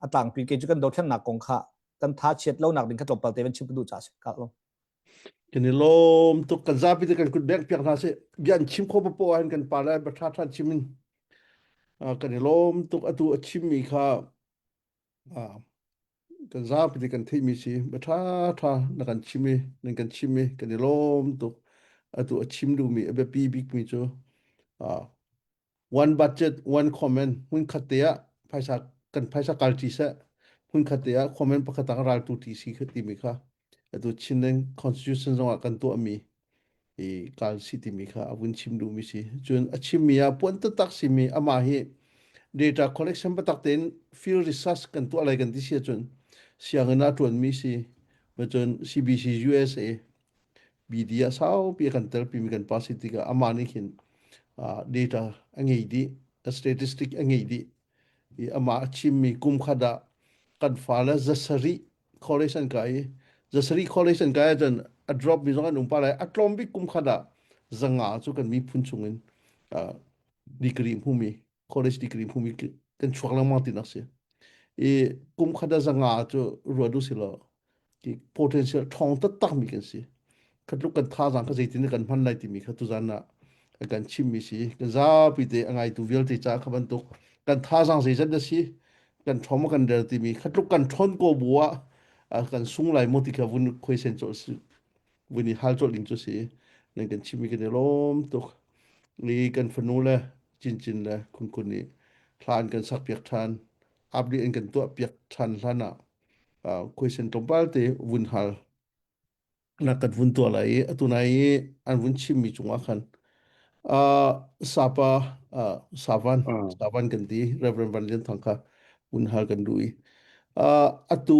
a tlangpi ke cu kan dothlennak kong kha kan tha chiat lo nak ding kha tlawmpal te van chim ka duh ca si ka lo Kan i lawm tuk kan zapi te kan kut bek piak hna sih bia an chim kho papo ah hin kan pa le ba tha tha chim in kan i lawm tuk atu a chimmi kha Kan zapi nih kan theihmi si bia ṭhaṭha na kan chim i nan kan chim i kan i lawm tuk. Atu a chim duhmi a biapi bikmi cu uh, one budget, one comment hmunkhat te ah phaisa kan phaisa kalṭi seh. Hmunkhat te ah comment pakhat ah raltu ti si kha timi kha atu Chinland Constitution zong ah kan tuahmi i kal si timi kha a vun chim duhmi si. Cun a chimmi ah puan taktak simi amah hi data collection biatak tein field research kan tuah lai kan ti si ahcun sianginn ah ṭuanmi si cun CBC USA BD ah saupi a kan telpimi kan pa si tikah amah nih khin data a ngei dih statistic a ngei dih i amah a chimmi kum khat ah kan fale zasarih college an kai i zasarih college an kai ahcun a drop mi zong an um pa lai a tlawm bik kum khat ah zanga cu kan miphun chungin degree hmumi college degree hmumi kan chuak lengmang tinak si i kum khat ah zanga cu ruat u silaw ki potential ṭhawng taktak mi kan si khatluk kan thazaang kha zeitin kan hman lai timi kha tuzan ah a kan chimmi si kan zapi te a ngaitu vialte ca kha bantuk kan thazaang zeizat na si kan ṭhawm kan der timi khatluk kan ṭhawn ko bu ah kan sung lai maw ti kha vun khuaisen cawh si vun i hal cawh ding cu si nan kan chimmi kan i lawm tuk i kan fanu le cincin le khunkhun nih thla an kan sak piak ṭhan update an kan tuah piak ṭhan hlan ah question tlawmpal te vun hal na kan vun tuah lai i atu nai i an vun chimmi cungah khan uh, sapa uh, savan Mm. savan kan ti Reverend Van Lian Thang kha vun hal kan duh i uh, atu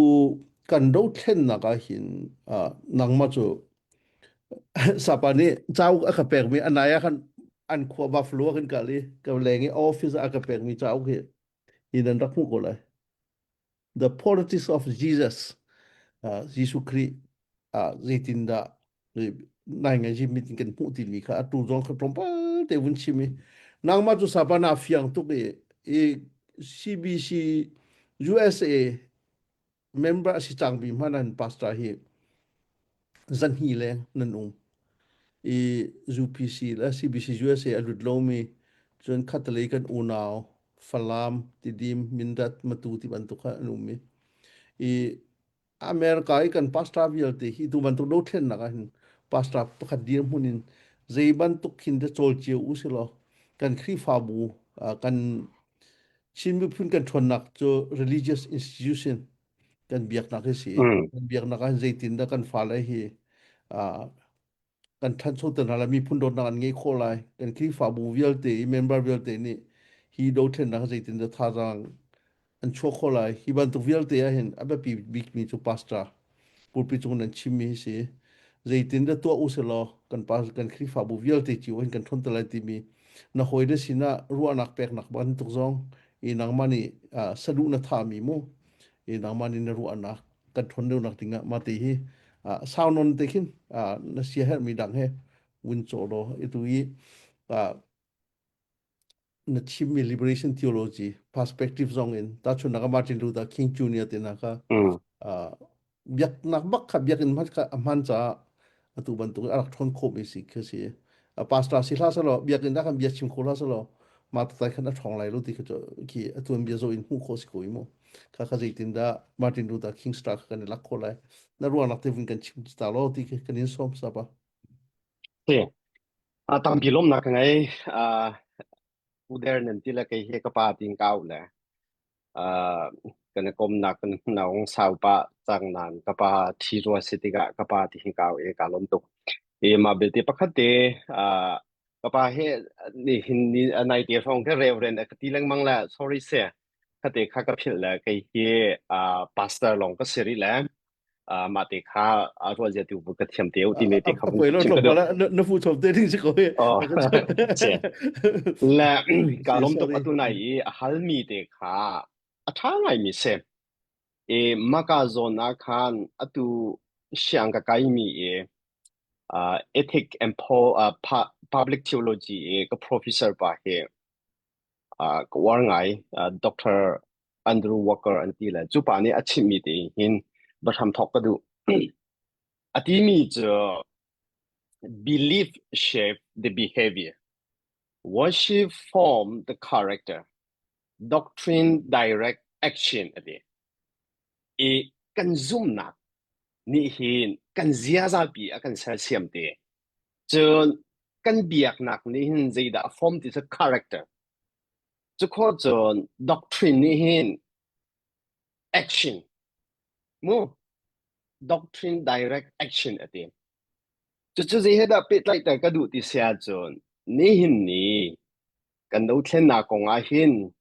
kan dothlennak ah hin uh, nangmah cu sapa nih cauk a ka pekmi anai ah khan an khua Buffalo ah kan kal i ka leng i office ah a ka pekmi cauk hi hi nan rak hmuh ko lai The Politics of Jesus uh, Jesuh Khrih uh, zeitindah nai ngai ji meeting kan hmuh timi kha atu zong kha tlawmpal te vun chim i nangmah cu sapa na fiang tuk i i CBC USA member a si cangmi hmanh an pastor hi zanhi leng nan um i UPC le CBC USA a lut lomi cun khatalei kan unau Falam, Tidim, Mindat, Matu ti bantuk kha an um i i America i kan pastor vialte hi tu bantuk dothlennak ah hin pastor pakhat dirhmun in zei bantuk khin te cawl cio u si law kan Khrihfabu kan Chin miphun kan ṭhawnnak cu religious institution kan biaknak hi si Mm. kan biaknak ah zeitindah kan fale hi uh, kan ṭhanchoter hna lai miphun dawtnak an ngei khawh lai kan Khrihfabu vialte i member vialte nih hi dothlennak zeitindah thazaang an chuah khawh lai hi bantuk vialte ah hin a biapi bikmi cu pastor pulpit cung nan chimmi hi si zeitindah tuah u selaw kan pa kan Khrihfabu vialte cio hin kan ṭhawn te lai timi na hawile sinah ruahnak peknak bantuk zong i nangmah nih uh, saduh na thami mu i nangmah nih na ruahnak kan ṭhawn deuhnak dingah mah te hi uh, sau non te khin uh, na sia herhmi dang he vun cawh law itu i uh, na chimmi liberation theology perspective zong in tahchunhnak ah Martin Luther King Jr. te hna kha Mm. uh, biaknak bak kha biakinn hmanh kha a hman caah atu bantuk in a rak ṭhawn khawhmi si khi si. A pastor si hlah selaw biakinn ah khan bia chim kho hlah selaw mah tatai khan a ṭhawng lai lo ti kha cu khi atu an bia zoh in hmuh khawh si ko i mu. Kha kha zeitindah Martin Luther King star kha kan i lak khawh lai. Na ruahnak te vun kan chim ta law ti khi kan in sawm sapa. Si. A tampi lawmnak ka ngei. Uh, uder nan ti le kei he ka pa ting ka au le. Uh, kan i komnak kan naung sau pa cang nan ka pa thi rua si tikah ka pa ti hi ka au i ka lawm tuk. I mah belte pakhat te uh, ka pa he ni hin ni nai te hrawng ke reverend a ka ti lengmang le sorry se khate kha ka philh le kei hi uh, pastor lawng ka si rih le uh, mah te kha uh, ruah zia tu ka thiam te u ti me te kha A poi lo chim ka duh. na fu chom te ding si ko he. Oh, si. Le ka Si, lawm tuk sorry. atu nai i a halmi te kha a ṭha ngaimi si. I maka zawn ah khan atu siang ka kaimi i uh, ethic and po, uh, pa, public theology i ka professor pa hi uh, ka uar ngai uh, Dr. Andrew Walker an ti le cu pa nih a chimmi te hin bahram thawk ka duh. A timi cu belief shape the behavior, worship form the character, doctrine direct action a ti. I kan zumnak nih hin kan ziaza pi a kan sersiam te. Cun kan biaknak nih hin zeidah a form ti cu character. Cu khawh cun doctrine nih hin. action. Mu doctrine direct action a ti. Cucu zei he dah pehtlaihter ka duh ti si ahcun nihin ni kan dothlennak kong ah hin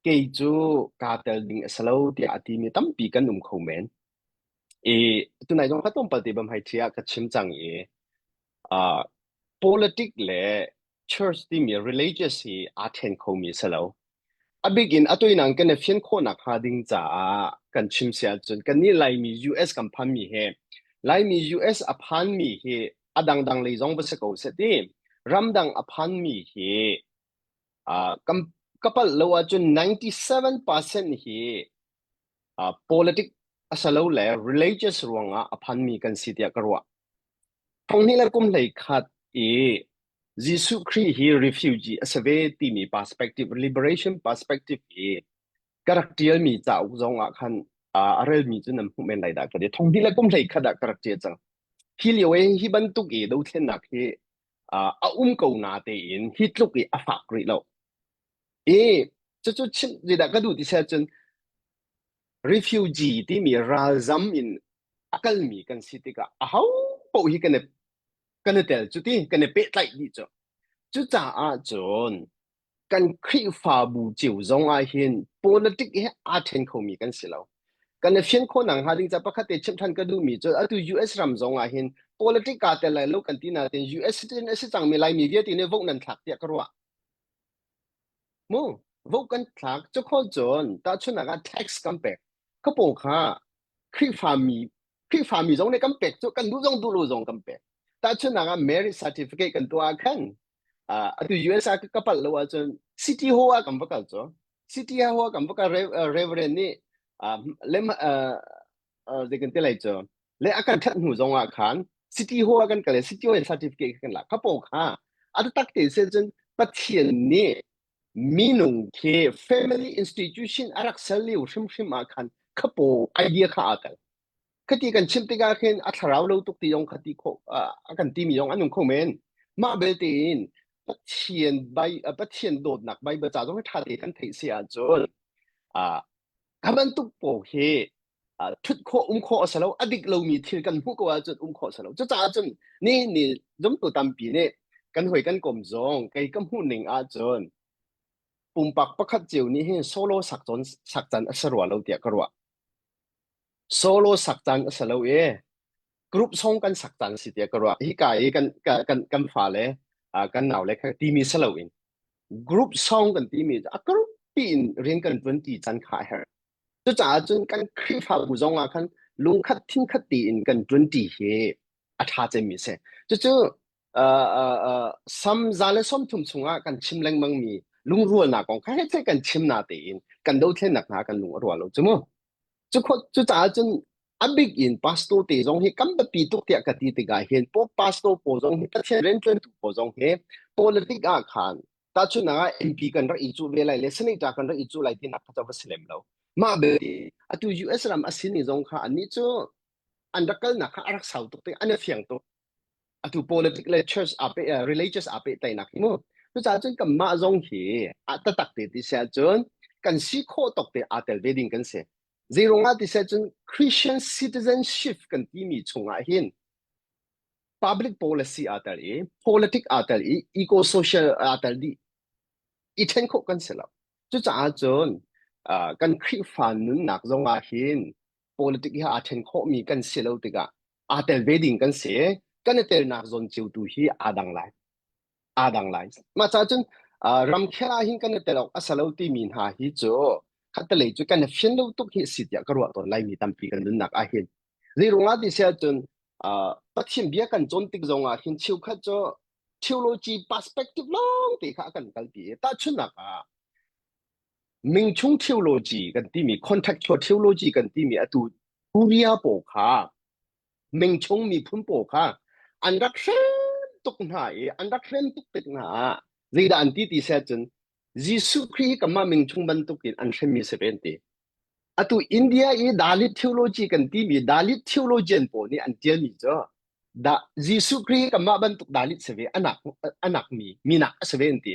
kei cu kaa tel ding a si lo tiah a timi tampi kan um kho men. I tunai zong kha tlawmpal te bam hai ṭhi ah ka chim cang i uh, politic le church timi religious hi aa ṭhen khomi a si lo. A bik in atu in kan i fian khawhnak hnga ding caah kan chim si ahcun kannih Laimi US kan phanmi hi Laimi US a phanmi hi a dangdang lei zong va si ko seh ti ramdang a phanmi hi uh, kan ka palh lo ahcun 97% hi uh, politic a si lo le religious ruangah a phanmi kan si tiah ka ruah. Thonghnih le kum hlei khat i Jesuh Khrih hi refugee a si ve timi perspective, liberation perspective i ka rak ṭialmi cauk zong ah khan uh, a relmi cu nan hmuh men lai dah ka ti. Thonghnih le kum hlei khat ah ka rak ṭial cang. Hi lio i hi bantuk i dothlennak hi uh, a um ko na tein hi tluk i a fak rih lo. I cucu chim zeidah ka duh ti seh cun refugee timi ralzam in a kalmi kan si tikah aho paoh hi kan i kan i tel cu ti kan i pehtlaih dih cu. Cucaah cun kan Khrihfabu cio zong ah hin politic he aa ṭhen khomi kan si lo. Kan i fian khawh nak hnga ding ca pakhat te chimh ṭhan ka duhmi cu atu US ram zong ah hin politic kaa tel lai lo kan ti nain US citizen a si cangmi Laimi vialte nih vote nan thlak tiah ka ruah. Mu, vote kan thlak cu khawl cun tahchunhnak ah tax kan pek. Ka paw kha Khrihfami Khrihfami zong nih kan pek cu kan duh zong duh lo zong kan pek. Tahchunhnak ah marriage certificate kan tuah ah khan uh, atu US ah ka palh lo ahcun City Hall ah kan va kal cu. City Hall ah kan va kal Reverend nih uh, lem uh, uh, zei kan ti lai cu le a kan that hnu zong ah khan City Hall ah kan kal i City Hall in certificate kan lak. Kha paw kha a tak te se cun Pathian nih minung khi family institution a rak ser lio hrimhrim ah khan khapaw idea kha aa tel. Khati kan chim tikah khin a thlarau lo tuk ti zong khati kho a kan timi zong an um kho men. Mah belte in Pathian bai Pathian dawtnak Bible ca zong hi ṭha te kan theih si ahcun ah kha bantuk pawl hi ṭhut khawh um khawh a si lo a dik lomi thil kan hmuh ko ahcun um khawh a si lo cucaah cun ni ni zumtu tampi nih kan hoi kan kom zong kei ka hmuh ning ahcun pumpak pakhat cio nih hin solo sak cawn sak can a si rua lo tiah ka ruah solo sak can a si lo i group song kan sak can si tiah ka ruah hika i kan kan kan fale kan nau le kha timi si lo in group song kan timi a group piin rian kan ṭuan ti can kha a herh Cucaah cun kan Khrihfabu zong ah khan lungkhat thinkhat tiin kan ṭuanṭi hi a ṭha cemmi a si. Cucu uh, uh, uh, Sam 130 chungah kan chim lengmangmi lungrualnak kong kha hei kan chim na tein kan dothlennak hna kan lung a rual lo cu mu. Cu cucaah cun a bik in pastor te zong hi kan biapi tuk tiah ka ti tikah hin pastor pawl zong hi Pathian rianṭuantu pawl zong hi politic ah khan Tahchunhnak ah MP kan rak i cuh ve lai le senator kan rak i cuh lai tinak kha cu va si lem lo. Mah belte atu US ram a sini zong kha annih cu an rak kalnak kha a rak sau tuk tik an i fiang tuk. Atu politic le church aa pe uh, religious aa pehtlaihnak hi mu. Cucaah cun kanmah zong hi a tatak te ti si ahcun kan si khawh tawk te aa tel ve ding kan si. Zeiruangah ti si ahcun Christian citizenship kan timi chungah hin public policy aa tel i politic aa tel i eco social aa tel dih i ṭhen khawh kan si lo cucaah cun uh, kan Khrihfa nunnak zong ah hin politic hi aa ṭhen khawhmi kan si lo tikah aa tel ve ding kan si kan i telnak zawn cio tu hi aa dang lai aa dang lai mah caah cun uh, ramkhel ah hin kan i tel awk a si lo timi hna hi cu khattelei cu kan i fian lo tuk hi a si tiah ka ruah tawn laimi tampi kan nunnak ah hin Zeiruangah ti si ahcun uh, Pathian bia kan cawn tik zongah hin cheukhat cu theology perspective lawng te kha a kan kalpi i tahchunhnak ah mingchung theology kan timi contextual theology kan timi atu Korea pawl kha mingchung miphun pawl kha an rak hrem tuk hna i an rak hrem tuk tik hna ah zeidah an ti ti si ahcun Jesuh Khrih hi kanmah mingchung bantukin an hremmi si ve an ti. Atu India i Dalit theology kan timi Dalit theologian pawl nih an tialmi cu da Jesuh Khrih hi kanmah bantuk Dalit si ve anak anak mi minak a si ve an ti.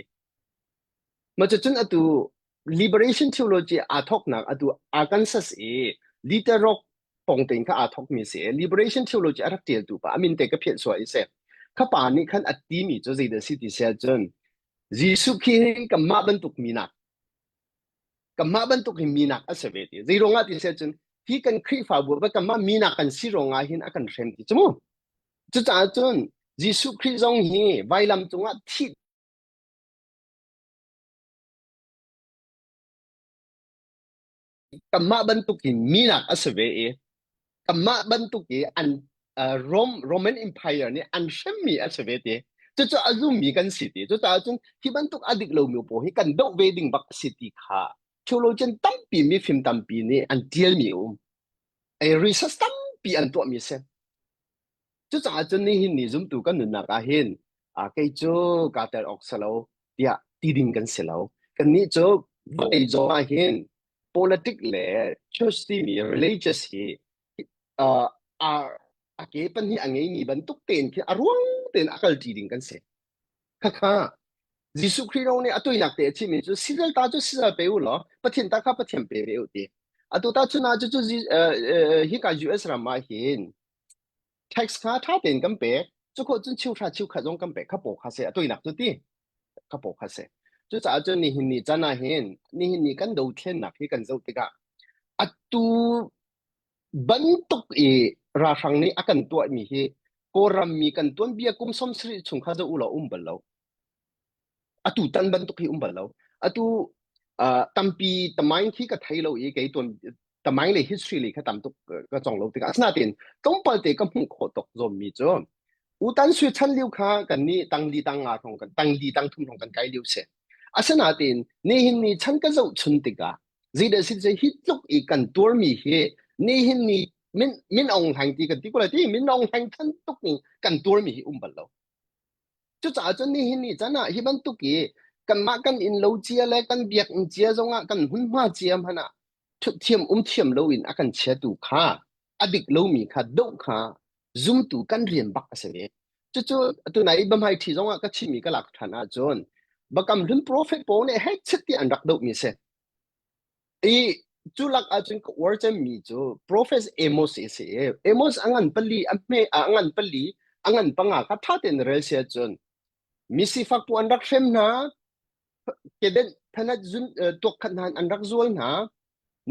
Ma cucun atu Liberation theology aa thawknak atu Arkansas i Little Rock pong tein kha aa thawkmi si. Liberation theology a rak ṭialtu pa a min te ka phiah sual i si. Kha pa nih khan a timi cu zeidah si ti si ahcun Jesuh khi kanmah bantuk minak kanmah bantuk hi minak a si ve ti. Zei ruangah ti si ahcun hi kan Khrihfabu ah kanmah minak kan si ruangah hin a kan hrem ti cu mu. Cucaah cun Jesuh Khrih zong hi vailam cungah thih Kanmah bantuk in minak a si ve i kanmah bantuk i an uh, Rome, Roman Empire nih an hremmi a si ve ti. Cucu a zummi kan si ti. Cucaah cun hi bantuk a dik lomi pawl hi kan doh ve ding bak a si ti kha theologian tampi mifim tampi nih an tialmi a um. Ei research tampi an tuahmi a si. Cucaah cun nihin ni zumtu kan nunnak ah hin kei cu kaa tel awk si lo tiah ti ding kan si lo. Kannih cu vawlei zawn ah hin politic le church timi religious hi uh, a ke pahnih a ngeimi bantuk tein khi a ruang tein a kalṭi ding kan si. Khakha Jesuh Khrih ro nih a tuinak te a chimmi cu Caesar ta cu Caesar pe u law Pathian ta kha Pathian pe ve u ti. Atu ta chun ah cu cu hika US ram ah hin Tax kha ṭha tein kan pek. Cukhawh cun cheuhra cheukhat zong kan pek. Kha paw kha seh. A toinak cu ti. Kha paw kha seh. Cucaah cun nihin ni caan ah hin nihin ni kan dothlennak hi kan zoh tikah atu bantuk i ralhrang nih a kan tuahmi hi Kawlram mi kan tuanbia kum 70 chung kha zoh u law um bal lo. Atu tan bantuk hi um bal lo. Atu uh, tampi tamain khi ka thei lo i kei tuan tamain le history le kha tam tuk ka cong lo tikah asinain tlawmpal te ka hmuh khawh tok zawmmi cu utan sui chan liu kha kan nih tangli tang nga thong kan tangli tang thum thong kan kai liu se asinain nihin ni chan ka zoh chun tikah zeidah si hi tluk i kan tuarmi hi nihin ni min min ong hlaing ti kan ti ko lai ti min ong hlaing than tuk ning kan tuarmi hi um bal lo Cucaah cun nihin ni caan ah hi bantuk i kanmah kan inn lo cia le kan biakinn cia zongah kan hmunhma cia hmanh ah ṭhutthiam um thiam loin a kan chiatu kha a dik lomi kha doh kha zumtu kan rian bak a si ve. Cucu tunai i biahmai ṭhi zongah ka chimmi ka lak ṭhan ahcun Bakam hlun profet pawl nih hei chit ti an rak dohmi a si. I cu lak ahcun ka uar cemmi cu Prophet Amos a si i Amos a ngan pali a hme a ngan pali a ngan panga kha ṭha tein rel si ahcun mi sifak pu an rak hrem hna kedenh phanat zun tuak khat hna an rak zual hna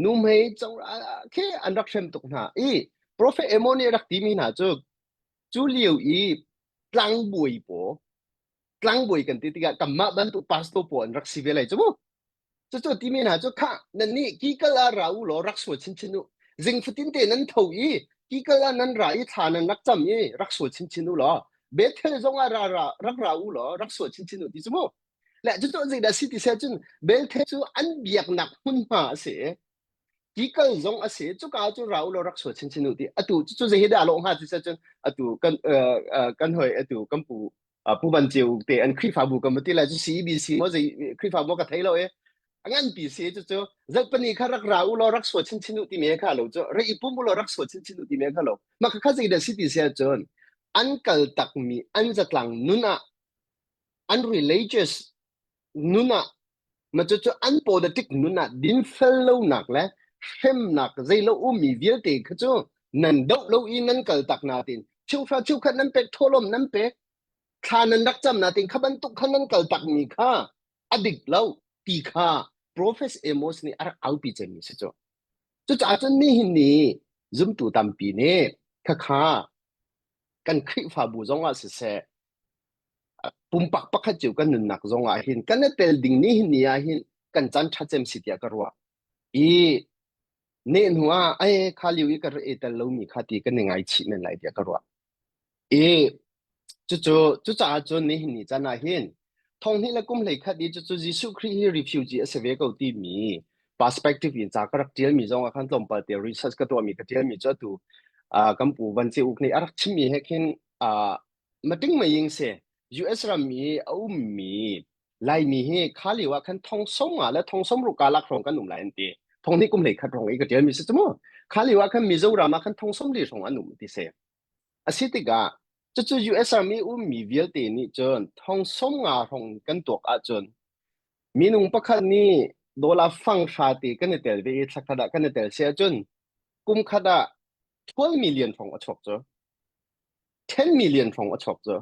nuhmei khi an rak hrem tuk hna i Prophet Amos nih rak timi hna cu cu lio i tlangbawi paw tlangbawi kan ti tikah kanmah bantuk pastor pawl an rak si ve lai cu mu Cucu timi hna cu khah nannih kikal ah ra u law rak sual chinchin u. Zing fatin te nan tho i kikal ah nan ra i thla nan rak cam i rak sual chinchin u law Bethel zong ah ra ra rak ra u law rak sual chinchin u ti cu mu. Le cucu zeidah si ti seh cun Bethel cu an biaknak hmunhma a si i kikal zong a si cuka ah cun ra u law rak sual chinchin u ti atu cucu zei hi dah lawh hnga ti seh cun atu kan kan hoi atu kan pu Pu Van Ceu te an Khrihfabu kan va ti lai cu CEBC maw zei Khrihfabu ka thei lo e a nganpi si cu cu zarhpini kha rak ra u law rak sua chinchin u timi kha lo cu re i pum u law rak sua chinchin u timi kha lo mah kha zei dah si ti si ahcun an kal takmi an zatlang nun ah an religious nun ah ma cu cu an politic nun ah dinfel lonak le hremnak zeilo ummi vialte kha cu nan doh lo i nan kal tak na tin cheuhra cheukhat nan pek tholom nan pek thla nan rak cam na tin kha bantuk kha nan kal tak mi kha a dik lo ti kha Prophet Amos nih a rak aupi cemmi si cu cucaah cun nihin ni zumtu tampi nih khakha kan Khrihfabu zong ah siseh pumpak pakhat cio kan nunnak zong ah hin kan i tel ding ni hin ni ah hin kan caan ṭha cem si tiah ka ruah i ne hnu ah ai kha liu i ka i tel lomi kha ti kan i ngaichih men lai tiah ka ruah i cucu cucaah cun nihin ni caan ah hin thong hnih le kum hlei khat i cucu Jesuh Khrih hi refugee a si ve ko timi perspective in ca ka rak ṭialmi zong ah khan tlawmpal te research ka tuahmi ka ṭialmi cu atu kan pu Van Ce Uk nih a rak chimmi he khin Mating maying si US ram i a ummi Laimi hi kha lio ah khan thong som nga le thong som ruk kalak hrawng kan um lai an ti. Thong hnih kum hlei khat hrawng i ka ṭialmi si cu mu. Kha lio ah khan Mizoram ah khan thong som li hrawng an um ti si. A si tikah cucu US ram i ummi vialte nih cun thong som nga hrawng kan tuak ahcun minung pakhat nih. Dollar fang hra te kan i tel ve i thlakhat ah kan i tel si ahcun kum khat ah 12 million hrawng a chuak cu. 10 million hrawng a chuak cu.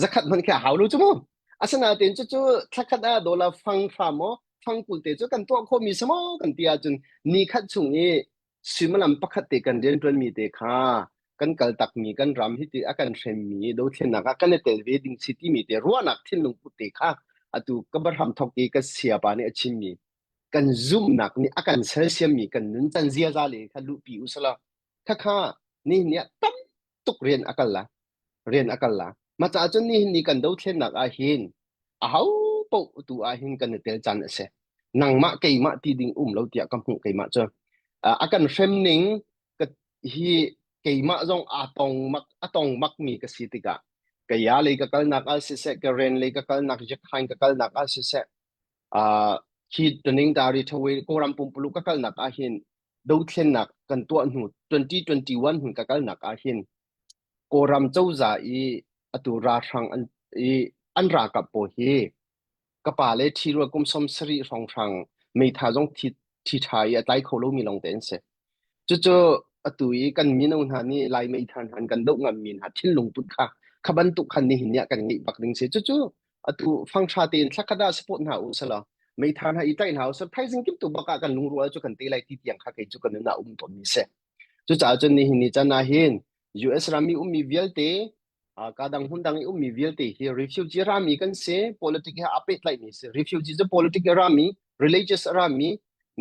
Zakhat hmanh khi a hau lo cu mu. Asinain cucu thlakhat ah dollar fang hra maw fang 20 te cu kan tuah khawhmi si maw kan ti ahcun ni khat chung i suimilam pakhat te kan rianṭuanmi te kha kan kal takmi kan ram hi ti a kan hremmi dothlennak ah kan i tel ve ding si timi te ruahnak thinlung put te kha atu ka bahram thok i ka siapa nih a chimmi kan zumhnak nih a kan sersiammi kan nuncan ziaza le kha luhpi usala khakha nihin ni ah tam tuk rian a kal la rian a kal la ma caah cun nihin ni kan dothlennak ah hin aho paoh tu ah hin kan i tel caan a si nangmah keimah ti ding um lo tiah ka hmuh keimah cu a kan hrem ning ka hi keimah zong aa tong mak a tong mak mi ka si tikah kaya lei ka kalnak ah siseh ka ren lei ka kalnak jakhain ka kalnak ah siseh uh, hi taning dari thawe kawram pumpulu ka kalnak ah hin dothlennak kan tuah hnu 2021 hun ka kalnak ah hin Kawlram cozah i atu ralhrang an i an ralkap pawl hi ka pa le ṭhirual kum 70 hrawnghrang meitha zong thi thi ṭha i a tlai kho lomi lawngte an si. Cucu atu i kan mino hna nih Lai meitha hna an kan doh ngammi hna thinlung put kha kha bantuk khan nihin ni ah kan ngeih bak ding si. Cucu atu fanghra tein thlakhat ah support hna u selaw meitha hna i tlaih hna u selaw thaizing kim tu bak ah kan lungrual cu kan te lai ti tiang kha kei cu ka nun ah um tawnmi si. Cucaah cun nihin ni can ah hin US ram i ummi vialte ka dang hmun dang i ummi vialte hi refugee rami kan si politic he aa pehtlaihmi si refugee cu politic a rami religious a rami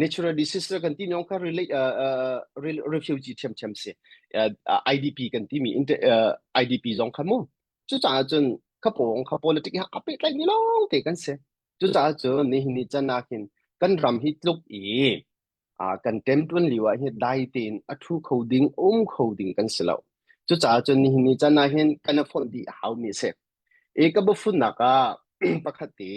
natural disaster kan timi kha uh, refugee ṭhiamṭhiam si IDP kan timi IDP zong kha mu cucaah cun kha pawng kha politic he aa pehtlaihmi lawng te kan si cucaah cun nihin ni can ah hin kan ram hi tluk i kan ṭemṭuan lio ah hin dai tein a ṭhu kho ding, um kho ding kan si lo. Cucaah cun nihin ni caan ah hin kan i fonh dih a haumi a si. I ka biafunnak ah pakhat te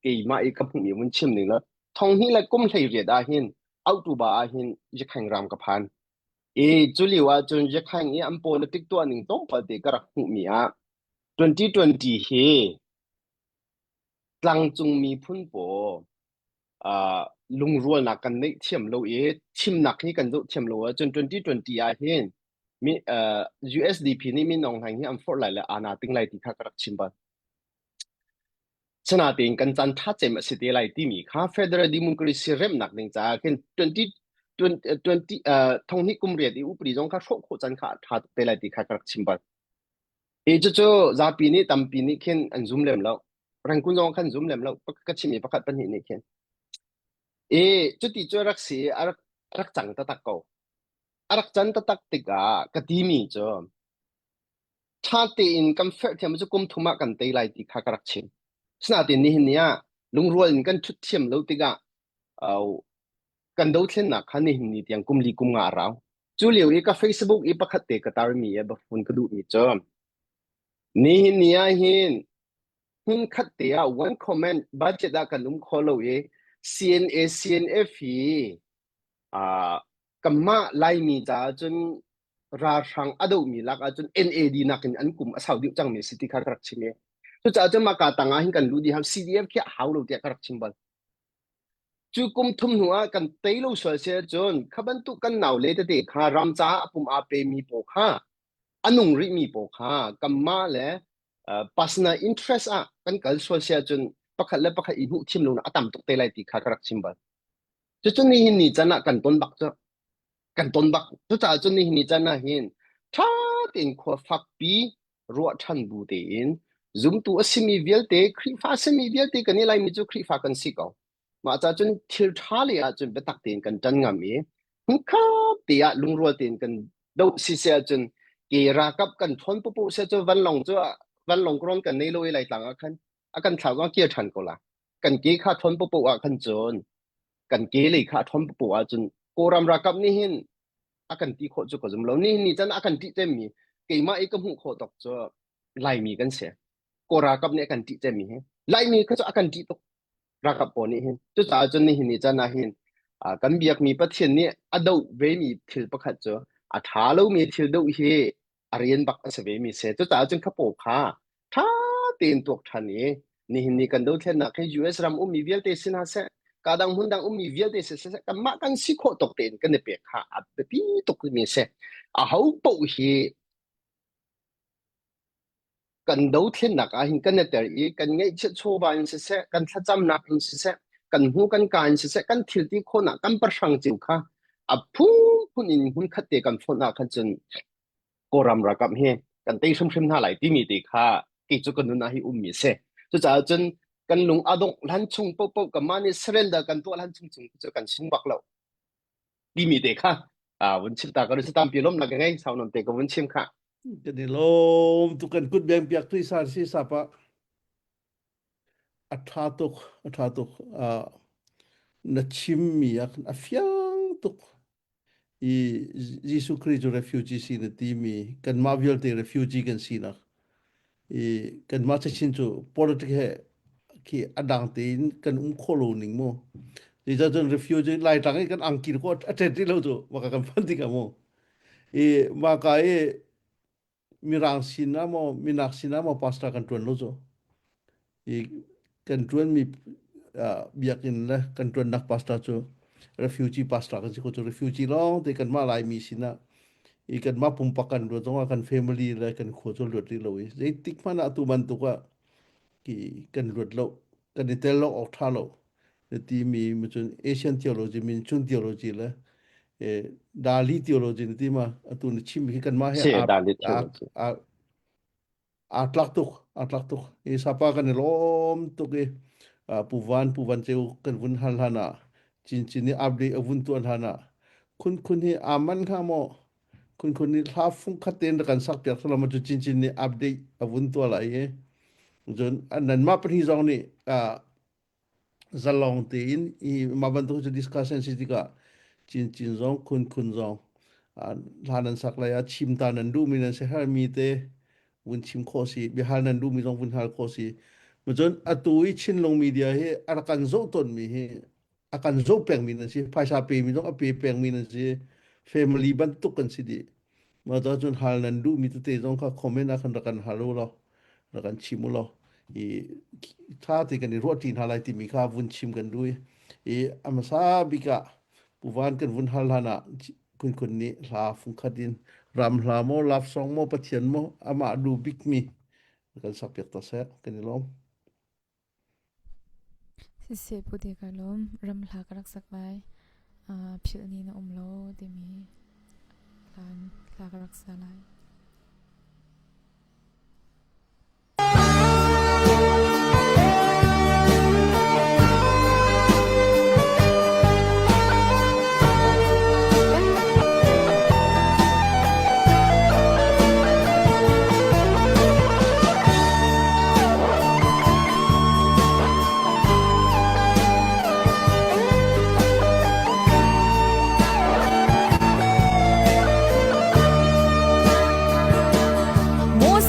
keimah i ka hmuhmi vun chim ning la thong hnih le kum 18 ah hin October ah hin Yakhaing ram ka phan. I cu lio ah cun Yakhaing i an politic tuah ning tlawmpal te ka rak hmuhmi ah 2020 hi tlangcung miphun pawl uh, lungrualnak kan neih thiam lo i thimnak hi kan zoh thiam lo ahcun 2020 ah hin mi uh, USDP nih Min Aung Hlaing hi an forh lai le ana ting lai ti kha ka rak chim bal. Sinain kan caan tha cem a si te lai timi kha Federal Democracy remnak ding caah khin 20 20 uh, thonghnih kum riat i upadi zong kha hrawh khawh caan kha tha tuk te lai ti kha ka rak chim bal. I cucu zapi nih tampi nih khin an zum lem lo. Rangkun zong khan zum lem lo. Ka chim i pakhat pahnih nih khin. I cuti cu rak si a rak rak cang taktak ko. A rak can taktak tikah ka timi cu ṭha tein kan ferh thiam cu kum thum ah kan tei lai ti kha ka rak chim. Sinain nihin ni ah lungrual in kan ṭhut thiam lo tikah uh, kan dothlennak kha nihin ni tiang kum li kum nga a rau. Cu lio i ka Facebook i pakhat te ka tarmi i bafun ka duhmi cu nihin ni ah hin hmunkhat te ah one comment budget ah kan um kho lo i CNA CNF hi uh, kanmah Laimi caah cun ralhrang a dohmi lak ahcun NAD nakin an kum a sau deuh cangmi si ti kha ka rak chim i cucaah cun mah ka tang ah hin kan luh dih CDF khi a hau lo tiah ka rak chim bal. Cu kum thum hnu ah kan tei lo sual si ahcun kha bantuk kan naule tete kha ram caah a pum aa pemi pawl kha a nung rihmi pawl kha kanmah le uh, personal interest ah kan kal sual si ahcun pakhat le pakhat i hmuh thiam lonak a tam tuk te lai ti kha ka rak chim bal. Cucun nihin ni can ah kan ton bak cu kan ton bak. Cucaah cun nihin ni can ah hin ṭha tein khua fakpi ruah ṭhan bu tein zumtu a simi vialte Khrihfa a simi vialte kan i Laimi cu Khrihfa kan si ko. Mah caah cun thil ṭha lei ah cun biatak tein kan ṭan ngam i hmunkhat te ah lungrual tein kan doh si si ahcun ke ralkap kan ṭhawn pupu se cu vanlawng cu vanlawng kron kan nei lo i Laitlang ah khan a kan thlau zong kir ṭhan ko la. Kan ke kha ṭhawn pupu ah khan cun kan ke lei kha ṭhawn pupu ah cun Kawlram ralkap nih hin a kan ti khawh cu ka zum lo. Ni ni can a kan ṭih cemmi keimah i ka hmuh khawh tawk cu Laimi kan si. Kawl ralkap nih a kan ṭih cemmi hi. Laimi kha cu a kan ṭih tuk ralkap pawl nih hin. Cucaah cun nihin ni can ah hin kan biakmi Pathian nih a doh vemi thil pakhat cu a ṭha lomi thil doh hi a rian bak a si vemi si. Cucaah cun kha pawl kha ṭha tein tuak ṭhan i nihin ni kan dothlennak hi US ram ummi vialte si hna seh. Ka dang hmun dang ummi vialte siseh kanmah kan si khawh tawk tein kan i pek kha a biapi tuk mi si. Aho paoh hi kan dothlennak ah hin kan i tel i kan ngeihchiah chawva in siseh, kan thlacamnak in siseh, kan hmu kan ka in siseh, kan thil ti khawhnak kan pahrang cio kha a phunphun in hmunkhat te kan fonh ah khan cun Kawlram ralkap hi kan tei hrimhrim hna lai timi te kha kei cu ka nun ah hi ummi a si. Cucaah cun kan lung a dongh hlan chung paohpaoh kanmah nih surrender kan tuah hlan chung chung cu kan sung bak lo timi te kha vun chim ta ka si tampi lawmnak ka ngei sau non te ka vun chim kha. Kan i lawm tu kan kut beng piak tui san si sapa a tha tuk a tha tuk na chim mi a fiang tuk i Jesuh Khrih cu refugee si na timi kanmah vialte refugee kan sinak i kanmah chachin cu politic he khi a dang tein kan um khawh lo ning mu zeicah cun refugee laitlang i kan angki ko a ṭet rih lo cu maka kan phanh tikah mu i maka i mirang sin ah maw minak sin ah maw pastor kan ṭuan lo cu i kan ṭuanmi biakinn le kan ṭuannak pastor cu refugee pastor kan si ko cu refugee lawng te kanmah Laimi sinah i kanmah pumpak kan luat zongah kan family le kan khua cu luat rih lo i zeitik hmanh ah tu bantuk ah ki kan luat lo kan i tel lo awk ṭha lo na timi cun Asian theology min chun theology le Dali theology na ti ma atu na chim hi kanmah he aa aa tlak tuk aa tlak tuk i sapa kan i lawm tuk i Pu Van Pu Van Ceu kan vun hal hlan ah Cincin i update a vun tuan hlan ah khun khun hi aa man hnga maw khun khun nih hla fung khat tein rak kan sak piak salam cu Cincin nih update a vun tuah lai i cun nanmah pahnih zong nih zalong tein i mah bantuk cu discussion si tikah cincin zong khunkhun zong hla nan sak lai ah chim ta nan duhmi nan si hermi te vun chim khawh si biahal nan duhmi zong vun hal khawh si cun atu i Chinlung media hi a rak kan zoh tawnmi hi a kan zoh pengmi nan si phaisa pemi zong a pe pengmi nan si family bantuk kan si dih Mah ta cun hal nan duhmi tete zong kha comment ah khan rak kan hal u law rak kan chim u law i ṭha te kan i ruahṭi hna lai timi kha vun chim kan duh i i a hmasa bik ah Pu Van kan vun hal hlan ah Kun nih hla fungkhat in ram hla maw love song maw Pathian maw amah duh bikmi kan sakpiak ta seh kan i lawm. Siseh Pu Te ka lawm. Ram hla ka rak sak lai. Philh ni na um lo timi hla ka rak sa lai.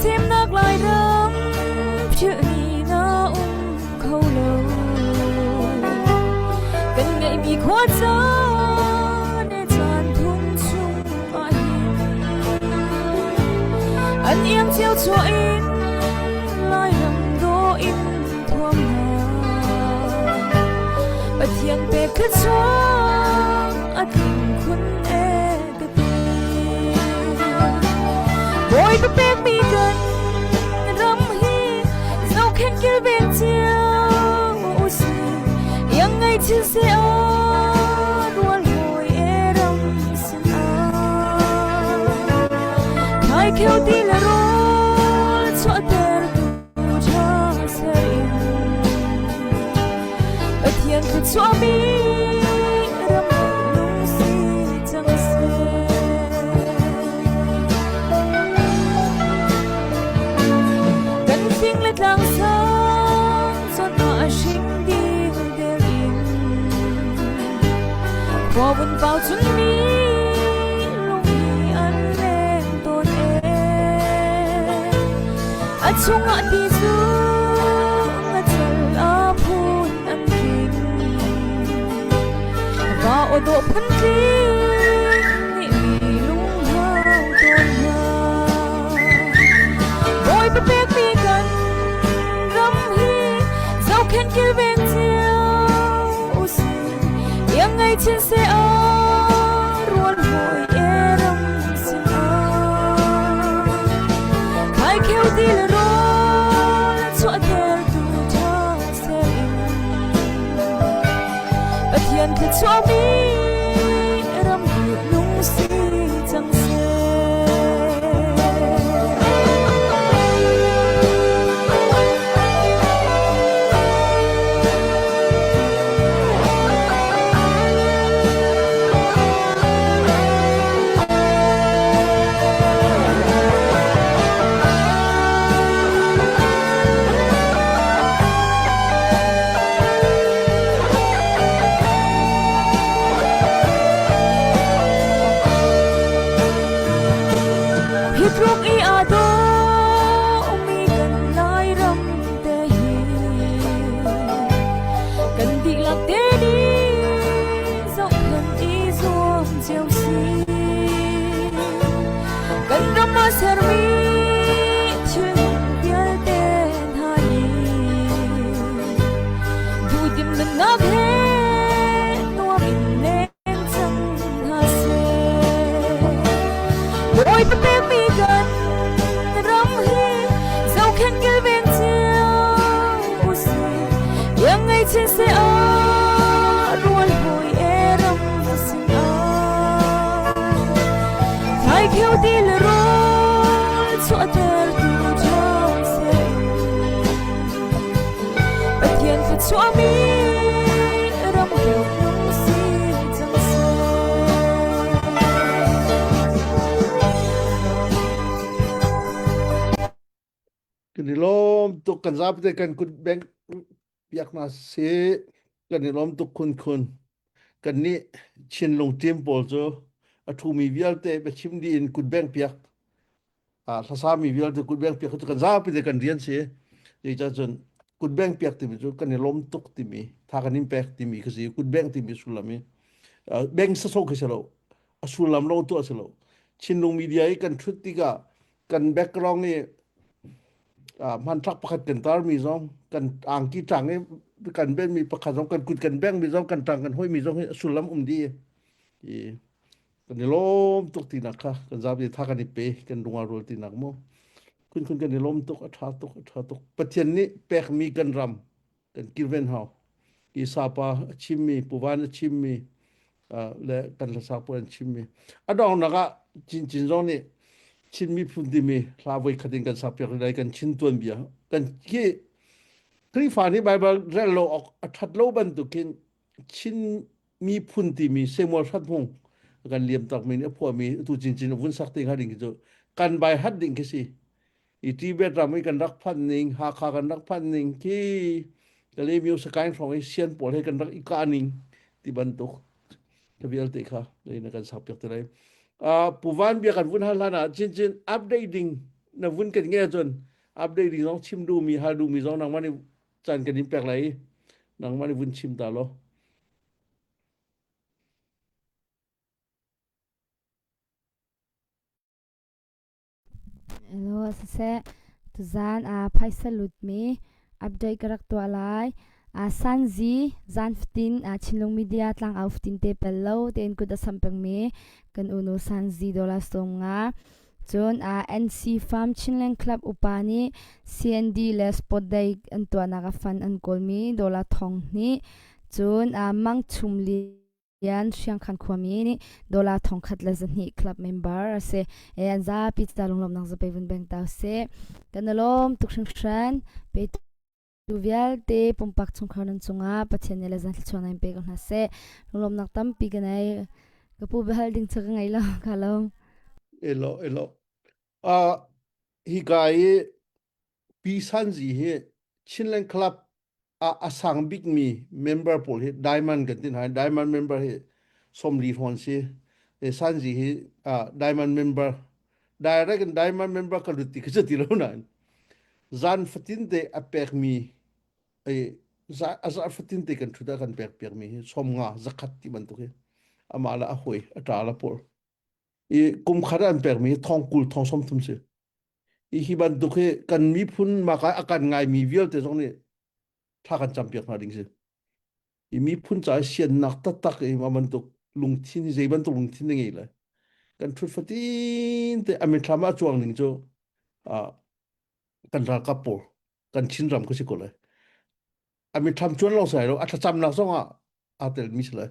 Semnak Lairam philhni na um kho lo kan ngeihmi khua caan caan thum chung ah hin an iang cio chuah in Lairam dawh in thuam hna Pathian pek thluachuah a tling khun e ka ti Bawipa pekmi kan ram hi zohkhenh kilven cio usih iang ngei chin seh aw rual hawi e ram sin ah Thlai kheu ti le rawl chuahter tu ṭha ser in Pathian thluachuahmi ram lung si cang seh. Kan fing le tlang sang chon ah a hring ding der in khua vun pau chun mi lung hi an leng tawn e a chungah ti cu a cal a phun an tling va aw dawh phun tling nih mi lunghau tawn hna Bawipa pekmi kan ram hi zohkhenh kilveng cio usih. ngei chin seh aw rual hawi e ram sin ah Thlai kheu ti le rawl a chuahter tu ṭha ser in Pathian thluachuahmi ram nung si cang seh. Hi tluk i aa dawmi kan Lairam te hi kan dihlak te nih zohkhenh i zuam cio si. Kan ram ah sermi thil vialte hna hi duhdim nunnak he nuam in leng cang hna seh. Bawipa pekmi kan ram hi zohkhenh kilven cio usih. Iang ngei chin seh ah rual hawi e ram sin ah. Thlai kheu ti le rawl chuahter tu ṭha seh. Pathian thluachuahmi ram nung si cang seh. Kan i lawm tuk kan zapi kan kut beng piak hna sih. Kan i lawm tuk khunkhun. Kan nih Chinlung team pawl cu a ṭhumi vialte biachim dih in kut beng piak hlasami vialte kut beng piak cu kan zapi te kan rian si. Zeicah cun kut beng piak timi cu kan i lawm tuk timi tha kan in pek timi khi si kut beng timi sullam hi beng sasawh khi si lo a sullam lo tuah si lo Chinlung media i kan ṭhut tikah kan background i hmanthlak pakhat kan tarmi zong kan angki ṭang i kan benmi pakhat zong kan kut kan bengmi zong kan ṭang kan hoimi zong hi a sullam um dih i kan i lawm tuk tinak kha kan zapi tha kan i pe kan lung aa rual tinak mu khun khun kan i lawm tuk a ṭha tuk a ṭha tuk Pathian nih pekmi kan ram kan kilven hau i sapa a chimmi puvan a chimmi le kan hlasak pawl an chimmi a donghnak ah cincin zong nih Chin miphun timi hla voi khat in kan sak piak lai kan Chin tuanbia kan khi Khrihfa nih Bible rel lo awk a ṭhat lo bantukin Chin miphun timi Samuel Hrat Hmung kan liam takmi nih a phuahmi tu cincin vun sak te hnga ding khi cu kan bai hat ding khi si i Tibet ram i kan rak phanh ning Hakha kan rak phanh ning khi Kalaymyo Sakaing hrawng i sian pawl he kan rak i kah ning ti bantuk ka vialte kha na kan sak piak te lai uh, Pu Van bia kan vun hal hlan ah cincin update ding na vun kan nge cun update ding zong chim duhmi hal duhmi zong nangmah nih caan kan in pek lai nangmah nih vun chim ta law Hello, siseh tuzaan ah phaisa lutmi update ka rak tuah lai. Uh, Sanzi zan fatin uh, Chinlung Media tlangau fatin te pel lo tein kut a sam pengmi kan unu Sanzi dollar sawm nga. Cun uh, NC Farm Chinland Club upa nih CND le Sport Day an tuahnak a fund an kawlmi dollar thong hnih. Cun uh, Mang Chum Li Lian Hriangkhan khuami nih dollar 1200 club member a si. E an zapi ca lunglawmhnak zapei vun beng tau seh. Kan i lawm tuk hringhran. Petu vialte pumpak chungkhar nan cungah Pathian nih le zan thluachuah in pe ko hna seh. Lunglawmhnak tampi ka nei. Ka pu biahal ding cu ka ngei lo. Ka lawm. Elo elo. Uh, hi ka i Pi Sanzi hi Chinland Club ah a sang bikmi member pawl hi diamond kan ti hna diamond member hi 40 hrawn si e Sanzi hi uh, diamond member direct in diamond member ka lut ti ka ti lo nain zan fatin te a pekmi e a za fatin te kan thuda kan pek piakmi hi 50 zakhat ti bantuk hi amah la a hoi a ta la pawl i kum khat an pekmi thong kul thong som thum si Hi hi bantuk hi kan miphun maka a kan ngaimi vialte zong nih thla kan campiak hna ding si. I miphun ca i siannak taktak i mah bantuk lungthin hi zei bantuk lungthin na ngei lai. Kan ṭhut fatin te a mitthlam ah a cuang ning cu ah kan ralkap pawl kan Chinram ka si ko lai. A mitthlam cuan lawng si lai lo, a thlacamnak zong ah aa telmi si lai.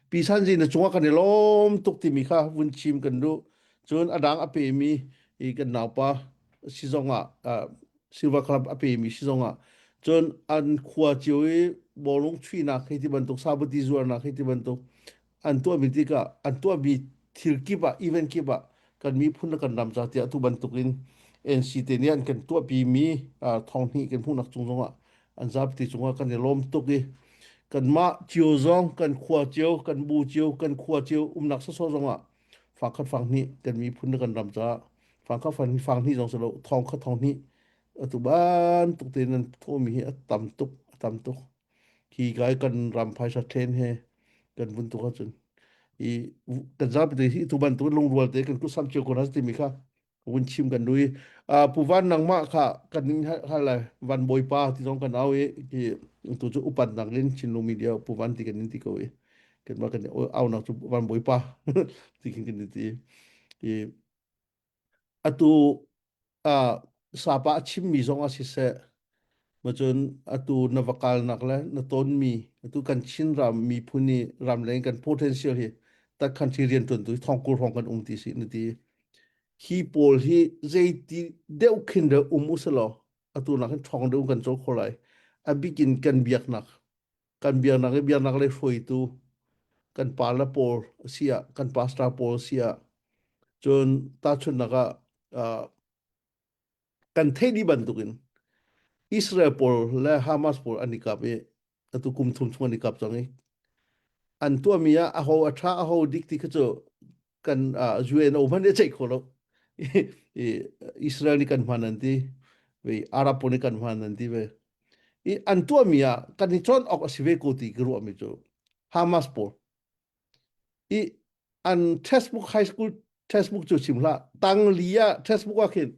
Pi San Zi na cungah kan i lawm tuk timi kha vun chim kan duh. Cun a dang a pemi i kan naupa si zongah uh, Silver Club a pemi si zongah cun an khua cio i bawlung chuihnak hei ti bantuk sabuti zuarnak hei ti bantuk an tuahmi tikah an tuahmi thil kip ah event kip ah kan miphun le kan ram ca tiah tu bantukin NC te nih an kan tuahpi mi thong hnih kan hmuhnak cung zongah an zapi cungah kan i lawm tuk i kanmah cio zong kan khua cio kan bu cio kan khua cio umnak sawsawh zongah fangkhat fang hnih kan miphun le kan ram caah fangkhat fang fang hnih zong si lo thong khat thong hnih atu bantuk te nan thawhmi hi a tam tuk a tam tuk Hi kai kan ram phaisa ṭhen he kan vun tuk ahcun i kan zapi te hi tu bantuk lungrual te kan kutsam cio ko hna timi kha vun chim kan duh i Pu Van nangmah kha kan ning hal lai Van Bawipa ti zong kan au i hi tu cu upat nak in Chinlung Media Pu Van ti kan in ti ko i kanmah kan au nak cu Van Bawipa ti khin kan ti i Atu ah sapa a chimmi zong ah siseh, macun atu na va kalnak le na tonmi atu kan Chinram miphun i ramleng kan potential hi that country rianṭuantu hi thongkul hrawng kan um ti si na ti. Hi pawl hi zeiti deuh khin dah um usalaw atu nak hin ṭhawng deuh kan cawl kho lai. A bik in kan biaknak kan biaknak i biaknak lei hruaitu kan pa le pawl si ah kan pastor pawl si ah cun tahchunhnak ah uh, kan theih dih bantukin Israel pawl le Hamas pawl an i kap i atu kum thum chung an i kap cang i an tuahmi ah aho a ṭha aho dik ti kha cu kan uh, UNO hmanh nih a ceih kho lo i Israel nih kan hman an ti ve Arab pawl nih kan hman an ti ve I an tuahmi ah kan i cawn awk a si ve ko ti ka ruahmi cu Hamas pawl i an textbook high school textbook cu chim hlah tang li ah textbook ah khin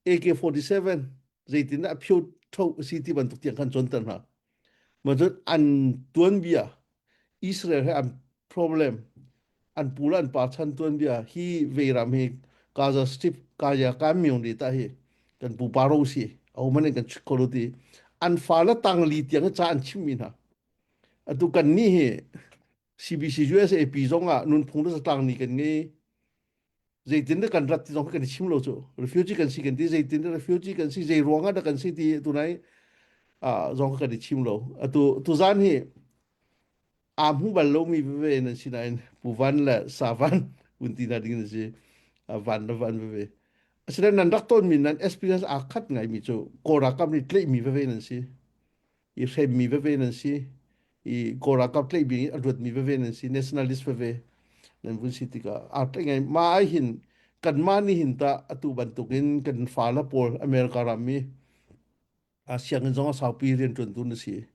AK47 zeitin dah phyo tho a si ti bantuk tiang khan cawnter hna ma cun an tuanbia Israel he an problem an pu le an pa chan tuanbia hi veiram hi Gaza Strip Gaza kan myong ri ta hi kan pupa ro si aho man in kan chut ko lo ti an fa le tang li tiang ca an chim mi hna atu kan ni hi CBC USAP zong ah nunphung le zatlang ni kan ngei zeitin dah kan rat ti zong kan i chim lo cu refugee kan si kan ti zeitin dah refugee kan si zei ruang ah dah kan si ti tunai ah zong kan i chim lo atu tuzan hi aa hmu bal lomi veve nan si nain Pu Van le Sa Van vun ti hna ding nan si van le van veve asinain nan rak tawnmi nan experience aa khat ngaimi cu Kawl ralkap nih tlaihmi veve nan si i hremmi veve nan si i Kawl ralkap tlaihmi a luatmi veve nan si nationalist veve nan vun si tikah aa tlaih ngai ma ai hin kanmah nih hin tah atu bantukin kan fale pawl America ram i a sianginn zong a saupi rianṭuantu na si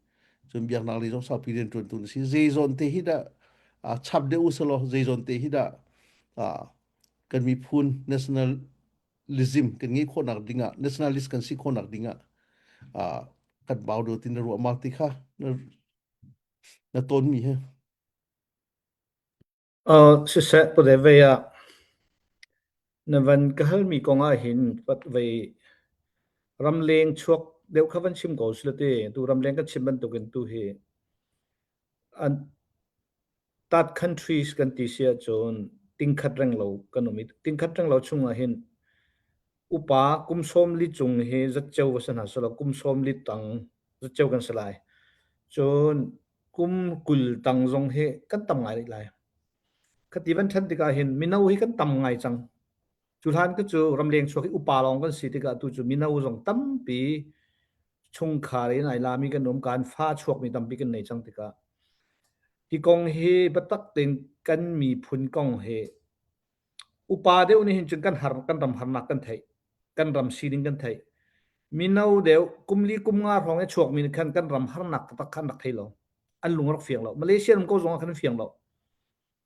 cun biaknak lei zong saupi rianṭuantu na si zeizawn te hi dah chap deuh usalaw zeizawn te hi dah kan miphun nationalism kan ngeih khawhnak dingah nationalist kan si khawhnak dingah kan bau do tin na ruah ma ti kha na tawnmi he Siseh pute vei ah na van ka halmi kong ahhin pat vei ramleng chuak deuh kha van chim ko sila ti. Tu ramleng kan chim bantukin tu hi an third countries kan ti si ahcun tingkhat renglo kan um i tingkhat renglo chungah hin upa kum 40 cung hi zatceo va si hna selaw kum 40 tang zatceo kan si lai. Cun kum 20 tang zong hi kan tam ngai rih lai. Khati van ṭhen tikah hin mino hi kan tam ngai cang. Cu hlan ka cu ramleng chuak hi upa lawng kan si tikah tu cu mino zong tampi chungkhar in ai lami kan um kan fa chuakmi tampi kan nei cang tikah hi kong hi biatak tein kan miphun kong hi Upa deuh nih hin cun kan har kan ram harnak kan theih. Kan ram sining kan theih. Mino deuh kum li kum nga hrawng i chuakmi nih khan kan ram harnak taktak kha an rak thei lo. An lung a rak fiang lo. Malaysia ram ko zong ah khan an fiang lo.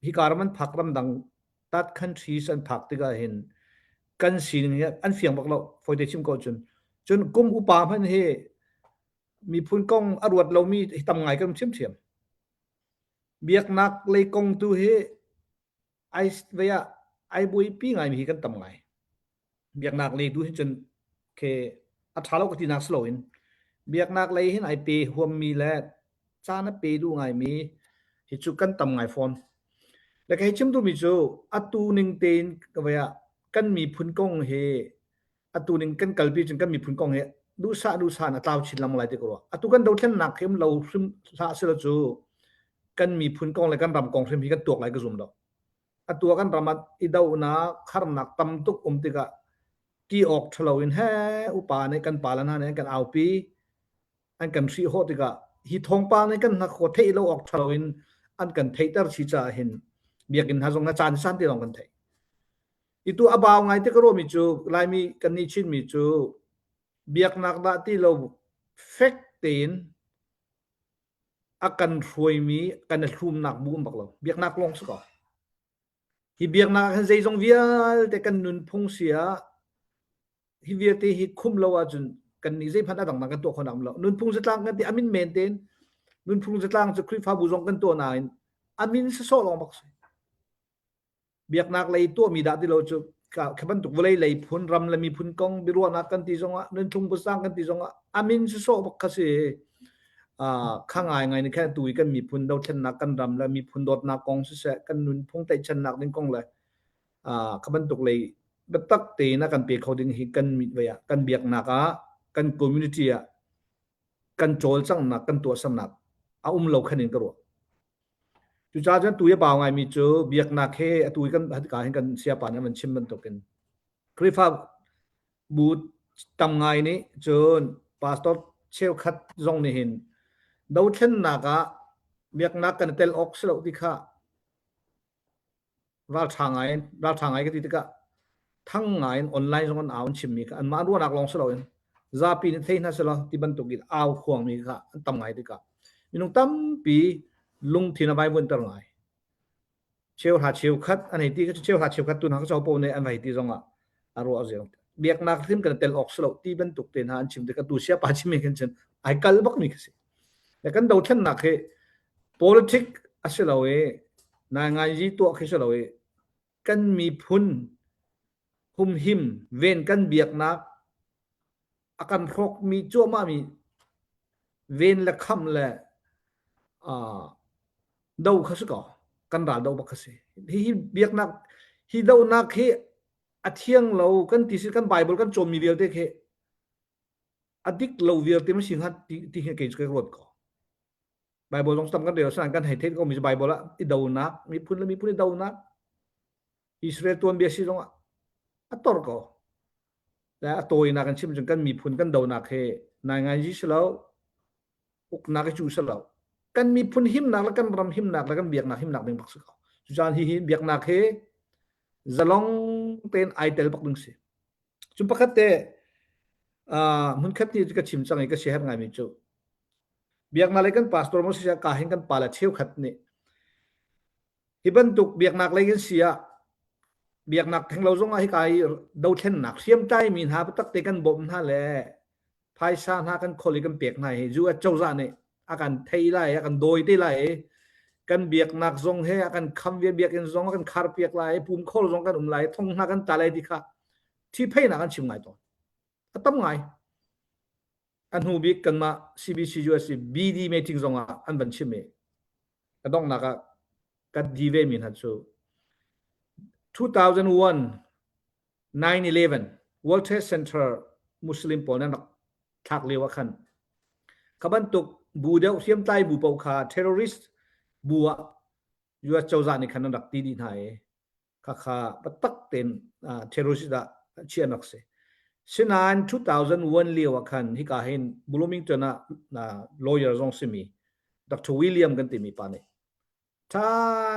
Hika ram an phak ramdang third countries an phak tikah hin kan sining hi an fiang bak lo. Fawite chim ko cun. Cun kum upa hmanh hi miphun kong a ruat lomi hi tam ngai kan um ṭhiamṭhiam. Biaknak lei kong tu hi ai vei ah ai buaipi ngaimi hi kan tam ngai. Biaknak lei tu hi cun ke a ṭha lo ka tinak si loin biaknak lei hin ai pe huammi le caan a pe duh ngaimi hi cu kan tam ngai fawn. Le ka hei chim duhmi cu atu ning tein ka vei ah kan miphun kong hi atu ning kan kalpi cun kan miphun kong hi duhsah duhsah in a tlau chin lengmang lai ti ka ruah. Atu kan dothlennak hi um lo hrim hlah sila cu kan miphun kong le kan ram kong hrim hi kan tuak lai ka zum lo. Atu ah kan ram ah i dohnak, harnak tam tuk um tikah ti awk ṭhalo in he upa nih kan pale hna nih an kan aupi, an kan hrihhawh tikah hi thawngpang nih kan hnakhaw theih lo awk ṭhalo in an kan theihter chi caah hin biakinn hna zong na caan san ti lawng kan theih. Itu a bau ngai te ka ruahmi cu Laimi kan nih Chinmi cu biaknak dah ti lo fek tein a kan hruaimi kan i hlumnak bu um bak lo. Biaknak lawng si ko. Hi biaknak ah hin zeizong vialte kan nunphung si ah hi vialte hi khum lo ahcun kan nih zeihmanh a dangdang kan tuah khawh nak um lo. Nunphung zatlang kan ti a min men tein nunphung zatlang cu Khrihfabu zong kan tuah nain a min sawsawh lawng bak si. Biaknak lei tuahmi dah ti lo cu kha bantuk vawlei lei phun ram le miphun kong biaruahnak kan ti zongah nunphung busang kan ti zongah a min sawsawh bak kha si. Kha ngai ngai ni khan tu i kan miphun dothlennak kan ram le miphun dawtnak kong siseh kan nunphung tlaihchannak ding kong le kha bantuk lei biatak tein a kan pe kho ding hi kan mit vei ah kan biaknak ah kan community ah kan cawlcanghnak kan tuahsernak a um lo khan in ka ruah. Cucaah cun tu i a bau ngaimi cu biaknak he atu i kan ka hin kan siapa nih an van chim bantukin Khrihfa bu tam ngai nih cun pastor cheukhat zong nih hin dothlennak ah biaknak kan i tel awk si lo ti kha ralṭha ngai in ralṭha ngai ka ti tikah thang ngai in online zong an au an chimmi kha anmah ruahnak lawng si loin zapi nih thei hna selaw ti bantuk in au khuangmi kha an tam ngai tikah minung tampi lungthin a vaivuanter ngai. Cheuhra cheukhat an hei ti kha cheuhra cheukhat tu hna kha copo nih an va hei ti zongah a ruah zio. Biaknak hrim kan tel awk si lo ti bantuk te hna an chim tikah tu siapa chimmi khin cun ai kal bakmi khi si. Le kan dothlennak hi politic a si lo i nainganzi tuah khi si lo i kan miphun humhim ven kan biaknak a kan hrawkmi cuahmahmi ven le khamh le uh, do kha si ko kan ral do bak kha si hi hi biaknak hi donak hi a thiang lo kan ti si kan bible kan cawnmi vialte khi a dik lo vialte ma si hnga ti ti hi kei cu ka ruat ko Bible zong tam kan rel san kan hei theih ko mi Bible ah i donak miphun le miphun i donak Israel tuanbia si zong ah a tor ko le a tawinak kan chim cun kan miphun kan donak he nai ngai ji si lo uknak i cu si lo kan miphun himnak le kan ram himnak le kan biaknak himnak ding bak si ko cucaan hi hi biaknak hi zalong tein ai tel bak ding si Cu pakhat te hmunkhat ni ka chim cang i ka siaherh ngaimi cu biaknak lei kan pastor maw siseh ka hin kan pale cheukhat nih hi bantuk biaknak lei kan si ah biaknak theng lo zong ah hika i dothlennak hriamtlai mi hna biatak te kan bawmh hna le phaisa hna kan khol i kan pek hna hi US cozah nih a kan thei lai a kan dawi te lai i kan biaknak zong he a kan kham ve biakinn zong a kan khar piak lai pum khol zong kan um lai thong hna kan tla lai ti kha ṭhipheihnak an chim ngai tawn. A tam ngai. A hnu bik kanmah CBC US BD meeting zong ah an van chim i a donghnak ah kan di ve mi hna cu 2001 9/11 World Trade Center Muslim pawl nan rak thlak lio ah khan kha bantuk bu deuh hriamtlai bu paoh kha terrorist bu ah US cozah nih khan an rak ti dih hna i khakha biatak tein terrorist ah chiah an rak si. Sinain 2001 lio ah khan hika hin Bloomington ah lawyer zong simi Dr. William kan timi pa nih ṭha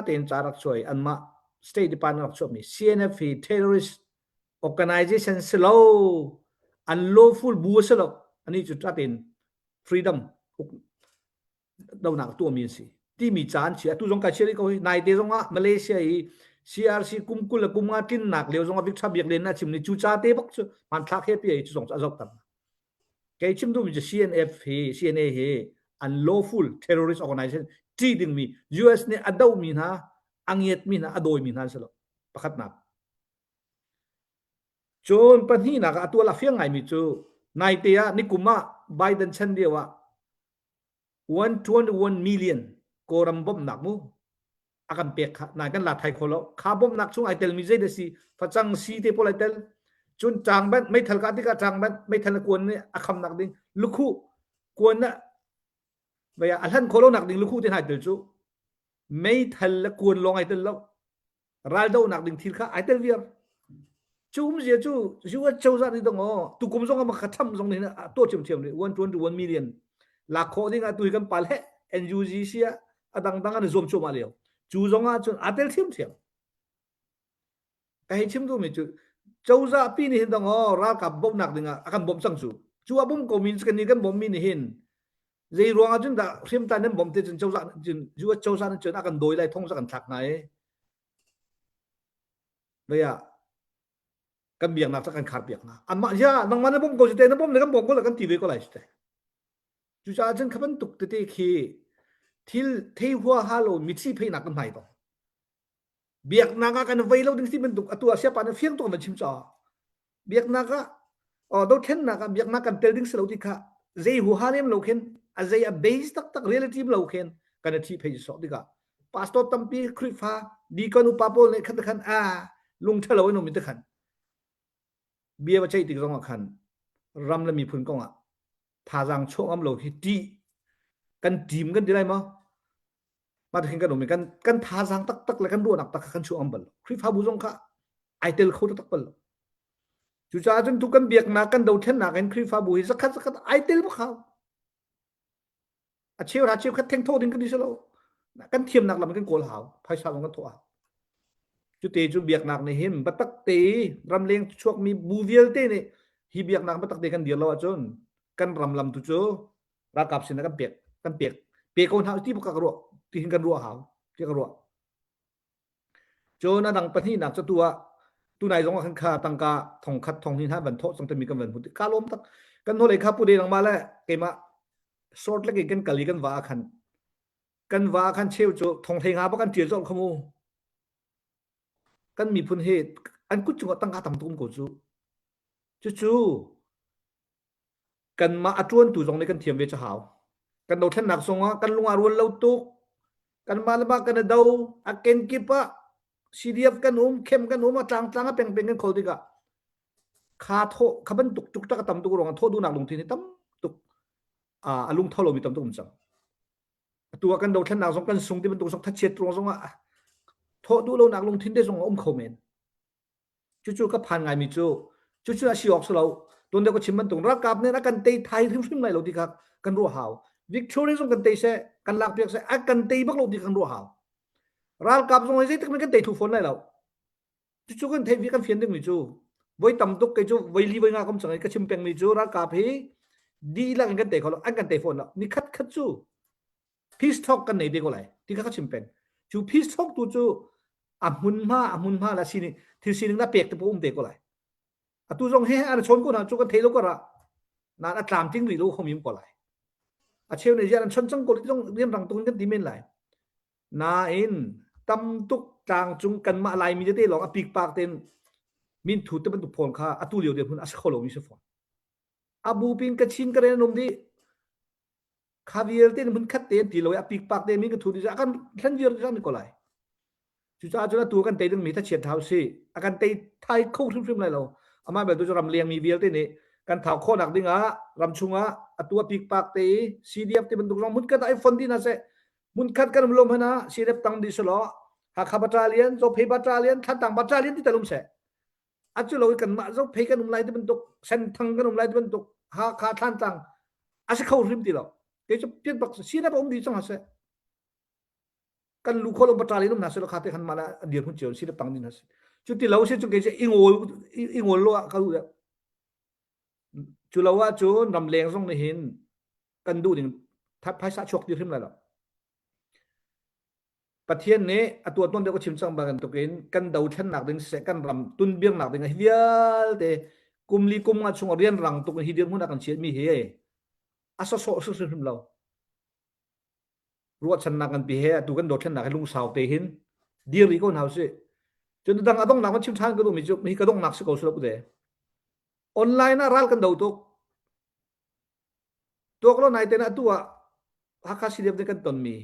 tein ca rak chuah i anmah State Department rak chuahmi CNF hi terrorist organization si lo unlawful bu a si lo ani cu ṭha tein freedom donak tuahmi an si timi ca an chia atu zong kai chia rih ko hi naite zong ah Malaysia i CRC kum 20 le kum nga tlinnak lio zong ah Victor Biak Len na chim ni cu ca te bak cu hmanthlak he pi cu zong cu a zoh tam kei chim duhmi cu CNF hi CNA hi unlawful terrorist organization. Ṭih dingmi US nih a dohmi hna, a ngiatmi hna, a dawimi hna an si lo. Pakhatnak. Cun pahnihnak ah a tual a fiang ngaimi cu naite ah nikum ah Biden chan lio ah 121 million Kawlram bawmhnak mu a kan pek kha nain kan la thai kho lo. Kha bawmhnak chung ai telmi zei dah si facang si te pawl ai tel. Cun ṭangbenh meithal kah tikah ṭangbenh meithal na kuan nih a khamnak ding lukhuh kuan na vei a hlan khawh lonak ding lukhuh te hna ai tel cu meithal le kuan lawng ai tel lo. Raldohnak ding thil kha ai tel viar. Cu umzia cu US cozah nih dong aw tukum zong ah kha tham zong nih a tuah ṭhiamṭhiam rih 121 million lak khawh ding ah tu hi kan pal he NUG si ah a dangdang an i zuam cuahmah lio. Cu zong ah cun aa tel ṭhiamṭhiam. Ka hei chim duhmi cu cozah pi nih hin dong aw ralkap bawmhnak ding ah a kan bawmh cang cu. Cu a bawm ko mi kan nih kan bawmhmi nih hin zei ruang ah cun dah hriamtlai nan bawmh te cun cozah cun US cozah nih cun a kan dawi lai thong za kan thlak hna i vei ah kan biaknak cu kan khar piak hna anmah ya nangmah na bawm ko si te na bawm le kan bawm ko la kan ti ve ko lai si te cucaah cun kha bantuk tete khi thil thei hua ha lo mitthli pheinak kan hmai tong biaknak ah kan vei lo ding si bantuk atu ah siapa na fiang tuk van chim caah biaknak ah oh dothlennak ah biaknak kan tel ding si lo ti kha zei huha lem lo khin a zei a base taktak reality lo khin kan i thi phei sok tikah pastor tampi Khrihfa deacon upa pawl nih khan khan a lung ṭhalo in um te khan bia va ceih tik zong ah khan ram le miphun kong ah thazaang chuah ngam lo hi ṭih kan team kan ti lai maw mah khin kan um i kan kan thazaang taktak le kan ruahnak tak kha kan chuah ngam bal lo Khrihfabu zong kha ai tel kho taktak bal lo cucaah cun tu kan biaknak kan dothlennak in Khrihfabu hi zakhat zakhat ai tel bak hau a cheu ra cheu khat theng tho ding kan ti lo kan thiamnak lam kan kawl hau phaisa zong kan thawh hau cute cu biaknak nih hin biatak te ramleng chuakmi bu vialte nih hi biaknak biatak te kan dir lo ahcun kan ram lam tu cu ralkap sin ah kan pek kan pek pe ko hna ti bak ka ruah ti hin kan ruah hau ti ka ruah cun a dang pahnihnak cu tu ah tunai zong ah khan kha tangka thong khat thong hnih hna van thawh cang timi kan van hmu ka lawm tak kan hnulei kha pu de nangmah le keimah short lek in kan kal i kan va ah khan kan va ah khan cheu cu thong hlei nga bak an tial zong kha mu kan miphun hi an kut cungah tangka tam tuk um ko cu cucu kanmah a ṭuantu zong nih kan thiam ve cu hau. Kan dothlennak zongah kan lung aa rual lo tuk. Kanmah le mah kan i do. A kenkip ah CDF kan um, khem kan um, a tlangtlang a pengpeng kan khol tikah kha thawh kha bantuk tuk tak a tam tuk ruangah thawh duhnak lungthin hi tam tuk a lung tho lomi tam tuk um cang. Atu ah kan dothlennak zong kan sung ti bantuk zong thachiat ruang zongah thawh duh lonak lungthin te zong a um kho men. Cucu ka phan ngaimi cu cucu a si awk si lo. Tuan deuh ka chim bantuk ralkap nih a kan tei thai hrimhrim lai lo ti kha kan ruah hau. Victory zong kan tei seh, kan lak piak seh, a kan tei bak lo ti kan ruah hau. Ralkap zong hi zeitik kan tei thu fawn lai lo. Cucu kan theih kan fian dingmi cu voi tam tuk kei cu voi li voi nga kam cang i ka chim pengmi cu ralkap hi dihlak in kan tei kho lo, an kan tei fawn lo. Ni khat khat cu peace talk kan nei te ko lai ti kha ka chim peng cu peace talk tu cu a hmunhma a hmunhma la sining thil sining na pek te po um te ko lai atu zong he an chon ko na chu kan thei lo ko ra nan a tlam ting ri lo khom yim ko lai a cheu ne jian an chon chang ko zong rian rang tung kan ti men lai nain tam tuk tlang cung kanmah laimi te lawng a pik pak ten min thu te bantuk phone kha atu lio de hun a si kho lo mi si phone abu pin ka chin ka ren um di Kha vialte in hmun khat te an ti lo i a pikpak te mi ka thu ti a kan thlen viar ti ko lai. Cucaah cun atu kan tei dingmi thachiat hau si. A kan tei thai kho hrimhrim lai lo. Amah belte cu ram lengmi vialte nih kan thau khawhnak ding ah ram chungah atu a pikpak te i CDF te bantuk zong hmunkhat ah i fon dih hna seh. Hmunkhat kan um lo hmanh ah CDF tang dih selaw Hakha Battalion, Zophei Battalion, Thlantlang Battalion ti tal um seh. Atu lo i kanmah Zophei kan um lai ti bantuk, Senthang kan um lai ti bantuk, Hakha Thlantlang a si kho hrim ti lo. Kei cu pian bak sinah um dih cang hna seh. Kan lu kho lo baṭal in um hna seh kha te khan mah a dir hun cio si tang din hna seh. Cu ti lo si cu kei cu i ngol i ngol lo ah ka duh Cu lo ah cun ramleng zong nih hin kan duh ding phaisa chuak ti hrim lai lo. Pathian nih a tuah tawn deuh ka chim cang bantukin kan dothlennak ding siseh kan ram tunbirnak ding hi vialte kum li kum nga chung rianrang tuk in hi dirhmun ah kan chiatmi hi a sawsawh hrimhrim lo. Ruahchannak nganpi he atu kan dothlennak hi lungsau te hin dir rih ko hna usih. Cun dang a donghnak van chim ṭhan ka duhmi cu hi ka donghnak si ko sula pute. Online ah ral kan do tuk. Tuak lo nai te na atu ah Hakha CDF nih kan tonmi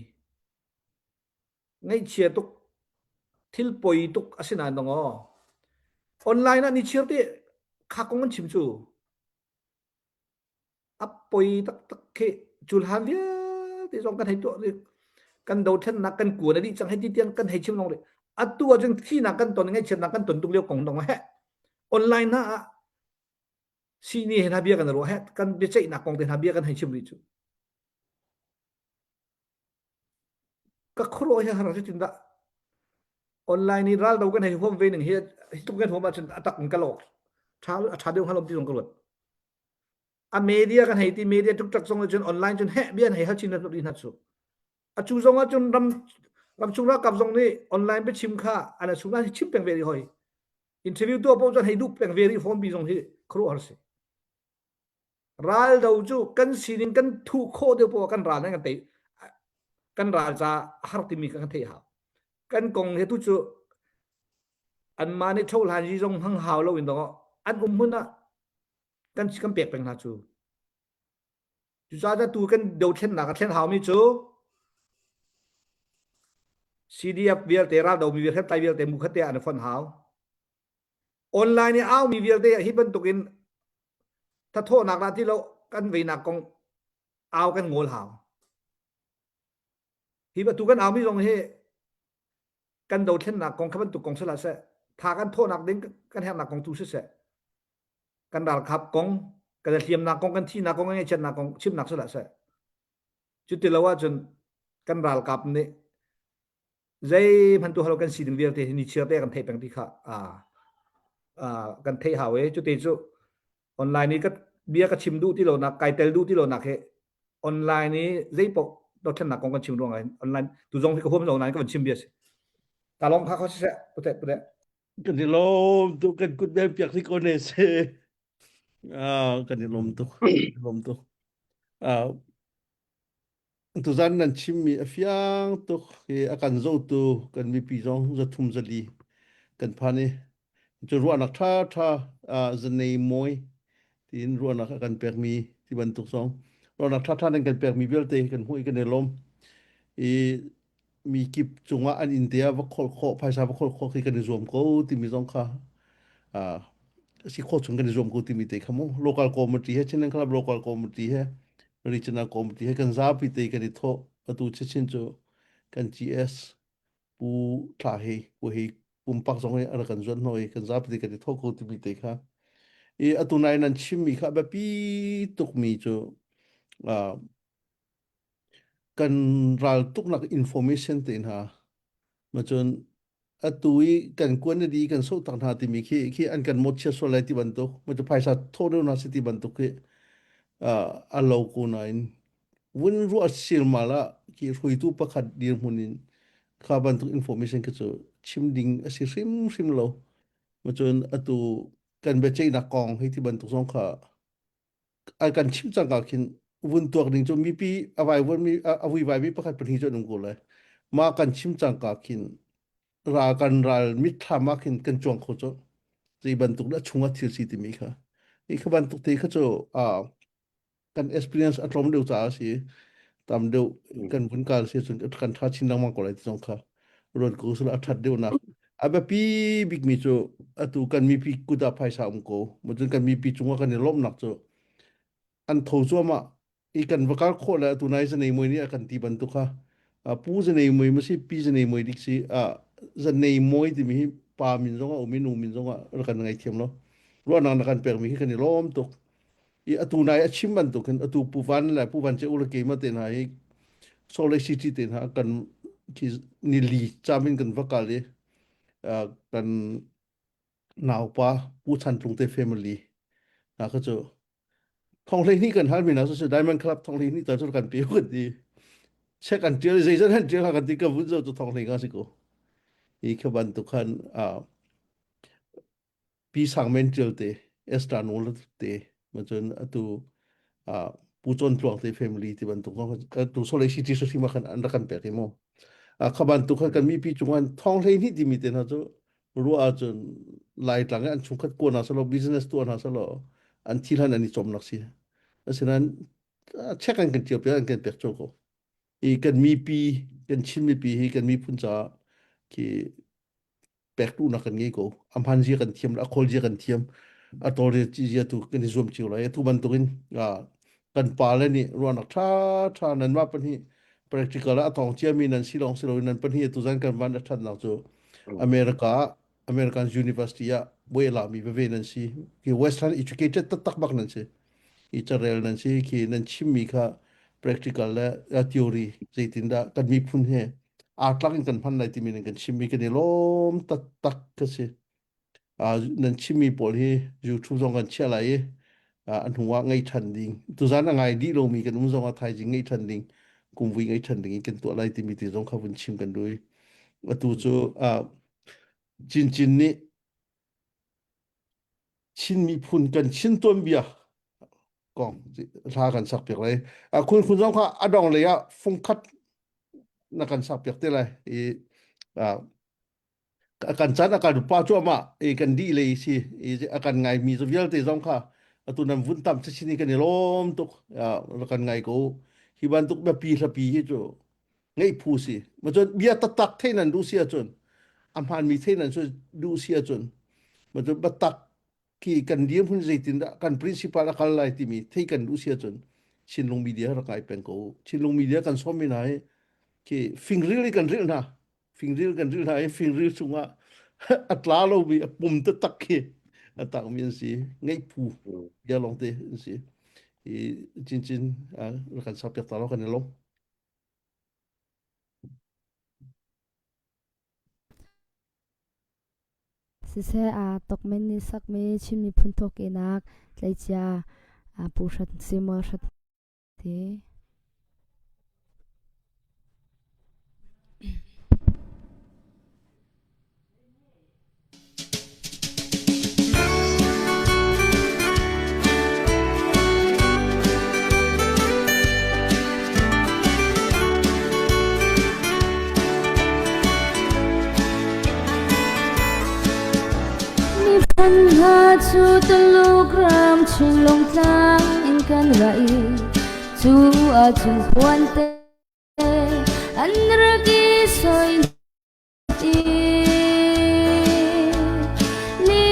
ngaihchia tuk thil poi tuk a si nain dong aw. Online ah ni chir te kha kong an chim cu. A poi taktak khi culhan vialte zong kan hei tuah rih kan dothlennak kan kuan a dih cang hei ti tiang kan hei chim long rih atu ahcun thihnak kan ton ngaihchiatnak kan ton tuk lio kong dong he online na ah sini he hna bia kan ruah he kan biaceihnak kong te hna bia kan hei chim rih cu ka khuaruah hi har cutin dah online i ral do kan hei huam ve ning hi hi tuk kan huam ahcun a tak in ka lawk tha a tha deuh hnga lom ti zong ka ruat a media kan hei ti media tuk tak zong cun online cun heh bia hei hal chin ri hna cu a cu zong ah cun ram ramchung ralkap zong nih online biachim kha an chung an chim peng ve rih hoi interview tuah paoh cun hei duh peng ve rih phone bi zong hi khuaruahhar si ral do cu kan sining kan thuh khawh deuh poah kan ral nan kan tei kan ral ca har timi kan theih hau kan kong he tu cu anmah nih tho hlan yi zong hmang hau lo in dong an um hmun ah kan kan pek peng hna cu cucaah tu kan dothlennak a thlen haumi cu CDF vialte raldomi vialte hriamtlai vialte mu khat te ah an fonh hau online i aumi vialte hi bantukin thathawhnak dah ti lo kan veinak kong au kan ngol hau hi tu kan aumi zong hi kan dothlennak kong kha bantuk kong sila seh tha kan thawhnak ding kan herhnak kong tu siseh kan ralkap kong kan hliamnak kong kan thihnak kong kan ngaihchiatnak kong chimnak si hlah seh cuti lo ahcun kan ralkap nih zeihmanh tu halo kan sining vialte hi nichiar te kan theih peng ti kha kan theih hau e cuti cu online i ka bia ka chim duh ti lo nak kai tel duh ti lo nak he online i zeipoh dothlennak kong kan chim ruang ah online tu zong hi ka huam lo nain ka van chim bia si ta long kha kho siseh pute pute Kan i lawm tuk kan kut bel piak si ko ne se. Ah, kan i lawm tuk. Lawm tuk. Ah, tuzan nan chimmi a fiang tuk i a kan zotu kan mipi zong zathum zali kan phan i cu ruahnak ṭha ṭha ah zanei mawi tiin ruahnak a kan pekmi ti bantuk zong ruahnak ṭha ṭha nan kan pekmi vialte kan hmuh i kan i lawm i mi kip cungah an inn te ah va kholh khawh phaisa va kholh khawh khi kan i zuam ko timi zong kha ah si khawh chung kan i zuam ko timi te kha mu local committee he Chinland Club local committee he regional committee he kan zapi te kan i thawh atu chichin cu kan GS pu thla he pu he pumpak zong hi a rak kan zuan hno i kan zapi te kan i thawh ko timi te kha i atu nai nan chimmi kha a biapi tukmi cu ah Kan raltuknak information te hna macun atu i kan kuan na di kan soh tak hna timi khi khi an kan mawtchia sual lai ti bantuk macu phaisa thawh deuh hna si ti bantuk khi uh, a lo ko nain vun ruah silmal ah khi hruaitu pakhat dirhmun in kha bantuk information khi cu chim ding a si hrimhrim lo macun atu kan biaceihnak kong hi ti bantuk zong kha a kan chim cangka khin vun tuak ding cu mipi a vaivuan mi a vuivai mi pakhat pahnih cu an um ko lai ma kan chim cangka khin ra kan ral mitthlam ah khin kan cuang kho cu zei bantuk dah chungah thil si timi kha hi kha bantuk te kha cu a kan experience a tlawm deuh caah si tam deuh kan vun kal si cun kan tha chin lengmang ko lai ti zong kha ruat ko sula a that deuh nak a biapi bikmi cu atu kan mipi kut ah phaisa um ko cun kan mipi cungah kan i lawmhnak cu an tho cuahmah i kan va kal khawh le atu nai zanei mui nih a kan ti bantuk kha pu zanei mui ma si pi zanei mui dik si a zanei moi timi hi pa min zong a um i nu min zong ah rak kan ngai thiam lo ruahnak na kan pekmi hi kan i lawm tuk i atu nai a chim bantuk hin atu pu van le pu van che u le keima te hna hi Salt Lake City te hna kan khi nili cham in kan va kal i kan naupa pu Chan Tlung te family na kha cu thong hlei hnih kan hal mi na cu Diamond Club thong hlei hnih ta cu kan pe kan ti check an tial zeizat han tial kan ti ka vun zo cu thong hlei nga si ko hi kha bantuk khan Pi Sang Men Ṭial te, Esther Nawl te, cun atu uh, Pu Con Tluang te family ti bantuk zong tu Salt Lake City hrim ah khan an rak kan pek hi mu. Kha bantuk khan kan mipi cung an thong hlei hnih timi te hna cu ruah ahcun Laitlang i an chungkhat kuan hna selaw business tuah hna selaw an thi hlan an i cawmnak si. Asinain check an kan cio piak an kan pek cio ko. I kan mipi kan Chin mipi hi kan miphun caah khi pek duhnak kan ngei ko. A hman zia kan thiam a khawl zia kan thiam a tawlrel zia tu kan i zuam cio lai. Atu bantukin kan pale nih ruahnak ṭha ṭha nanmah pahnih practical ah a tawng ciami nan si lawng si loin nan pahnih atu zan kan van a ṭhatnak cu America ah American University ah buai lami veve nan si. Khi Western educated taktak bak nan si. I carel nan si khi nan chimmi kha practical le theory zeitindah kan miphun he aa tlak in kan hman lai timi nan kan chimmi kan i lawm taktak ka si. Nan chimmi pawl hi YouTube zong kan chiah lai i a hnu ah ngei ṭhan ding. Tuzan a ngai dih lomi kan um zong ah thaizing ngei ṭhan ding, kumvui ngei ṭhan ding in kan tuah lai timi ti zong kha vun chim kan duh i atu cu Cincin nih Chin miphun kan Chin tuanbia kong hla kan sak piak lai. Khun khun zong kha a dong lei ah fungkhat na kan sak piak te lai i kan chan a kan pa cuahmah i kan dih lei si i a kan ngai mi vialte zong kha atu nan vun tam chin i kan i lawm tuk kan ngai ko hi bantuk biapi hlapi hi cu ngeih phu si ma cun bia taktak thei nan duh si ahcun a hmaanmi thei nan duh si ahcun ma cun biatak khi kan dirhmun zeitindah kan principal a kal lai timi thei kan duh si ahcun Chinlung media rak ngai peng ko Chinlung media kan sawm mi hna hi khi fingril i kan rilh hna fingril kan rilh hna i fingril chungah a tla lomi a pum taktak khi a takmi an si ngeih phu bia lawngte an si i cincin kan sak piak ta lo kan i lawm. Siseh aa tokmen nih sakmi Chin miphun thawhkehnak tleicia Pu Hrat Samuel Hrat Te. Miphun hna cu Tuluk ram Chinlung tlang in kan ra i cu ahcun puante an rak i soi Ni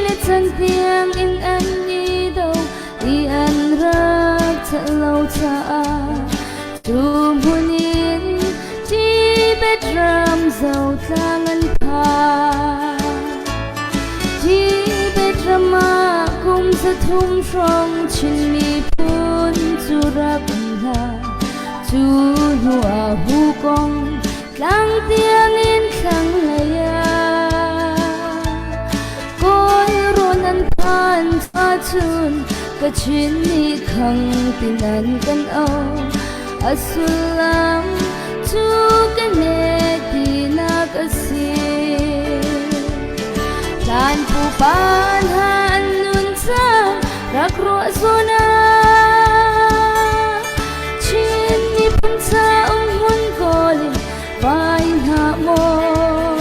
le tiang in an i do i an rak chelh lo caah cu hmun in Tibet ram zotlang an phan. Tibet ram ah kum 300 hrawng Chin miphun cu rak um hna. Cu hnu ah Hukong Tlang tiangin thlanglei ah Kawlrawn an phan ahcun Kachin nih khang tin an kan auh. A sullam cu ka ne tinak a si. Hlan pupa hna an nun cang rak ruah zawn ah Chin miphun ca um hmun kawl in vai hna maw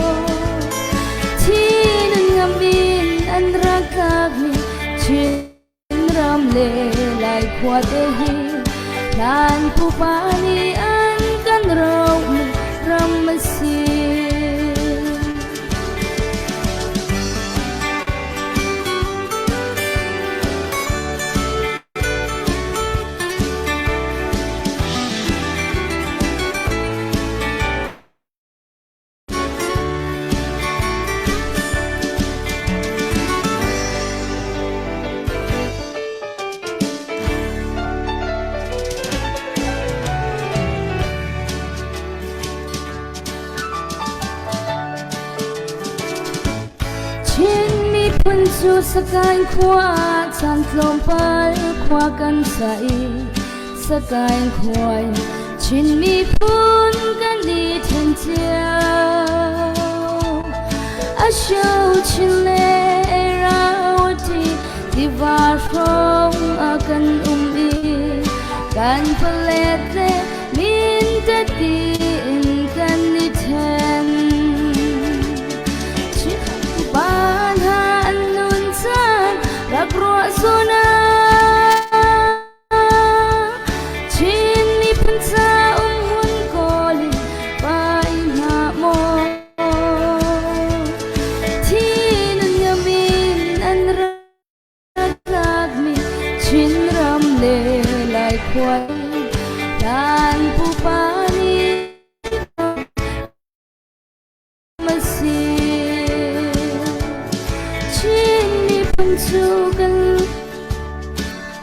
Thi nun ngam in an rak tlakmi Chin ram le Lai khua te hi hlan pupa nih an kan rohmi ram a si. Chin miphun cu Sagaing khua ah caan tlawmpal khua kan sa i Sagaing khua in Chin miphun kan i then cio. A sio chin le Rauti tiva hrawng ah kan um i. Kan palet le min tiin kan i then. Ban ha an nun caan rak ruah suna. Chin miphun ca um hun kawl in pai hna maw. Thi nun ngam in an rak tlakmi Chinram le Lai khua kan pupa nih a si. Chin miphun cu kan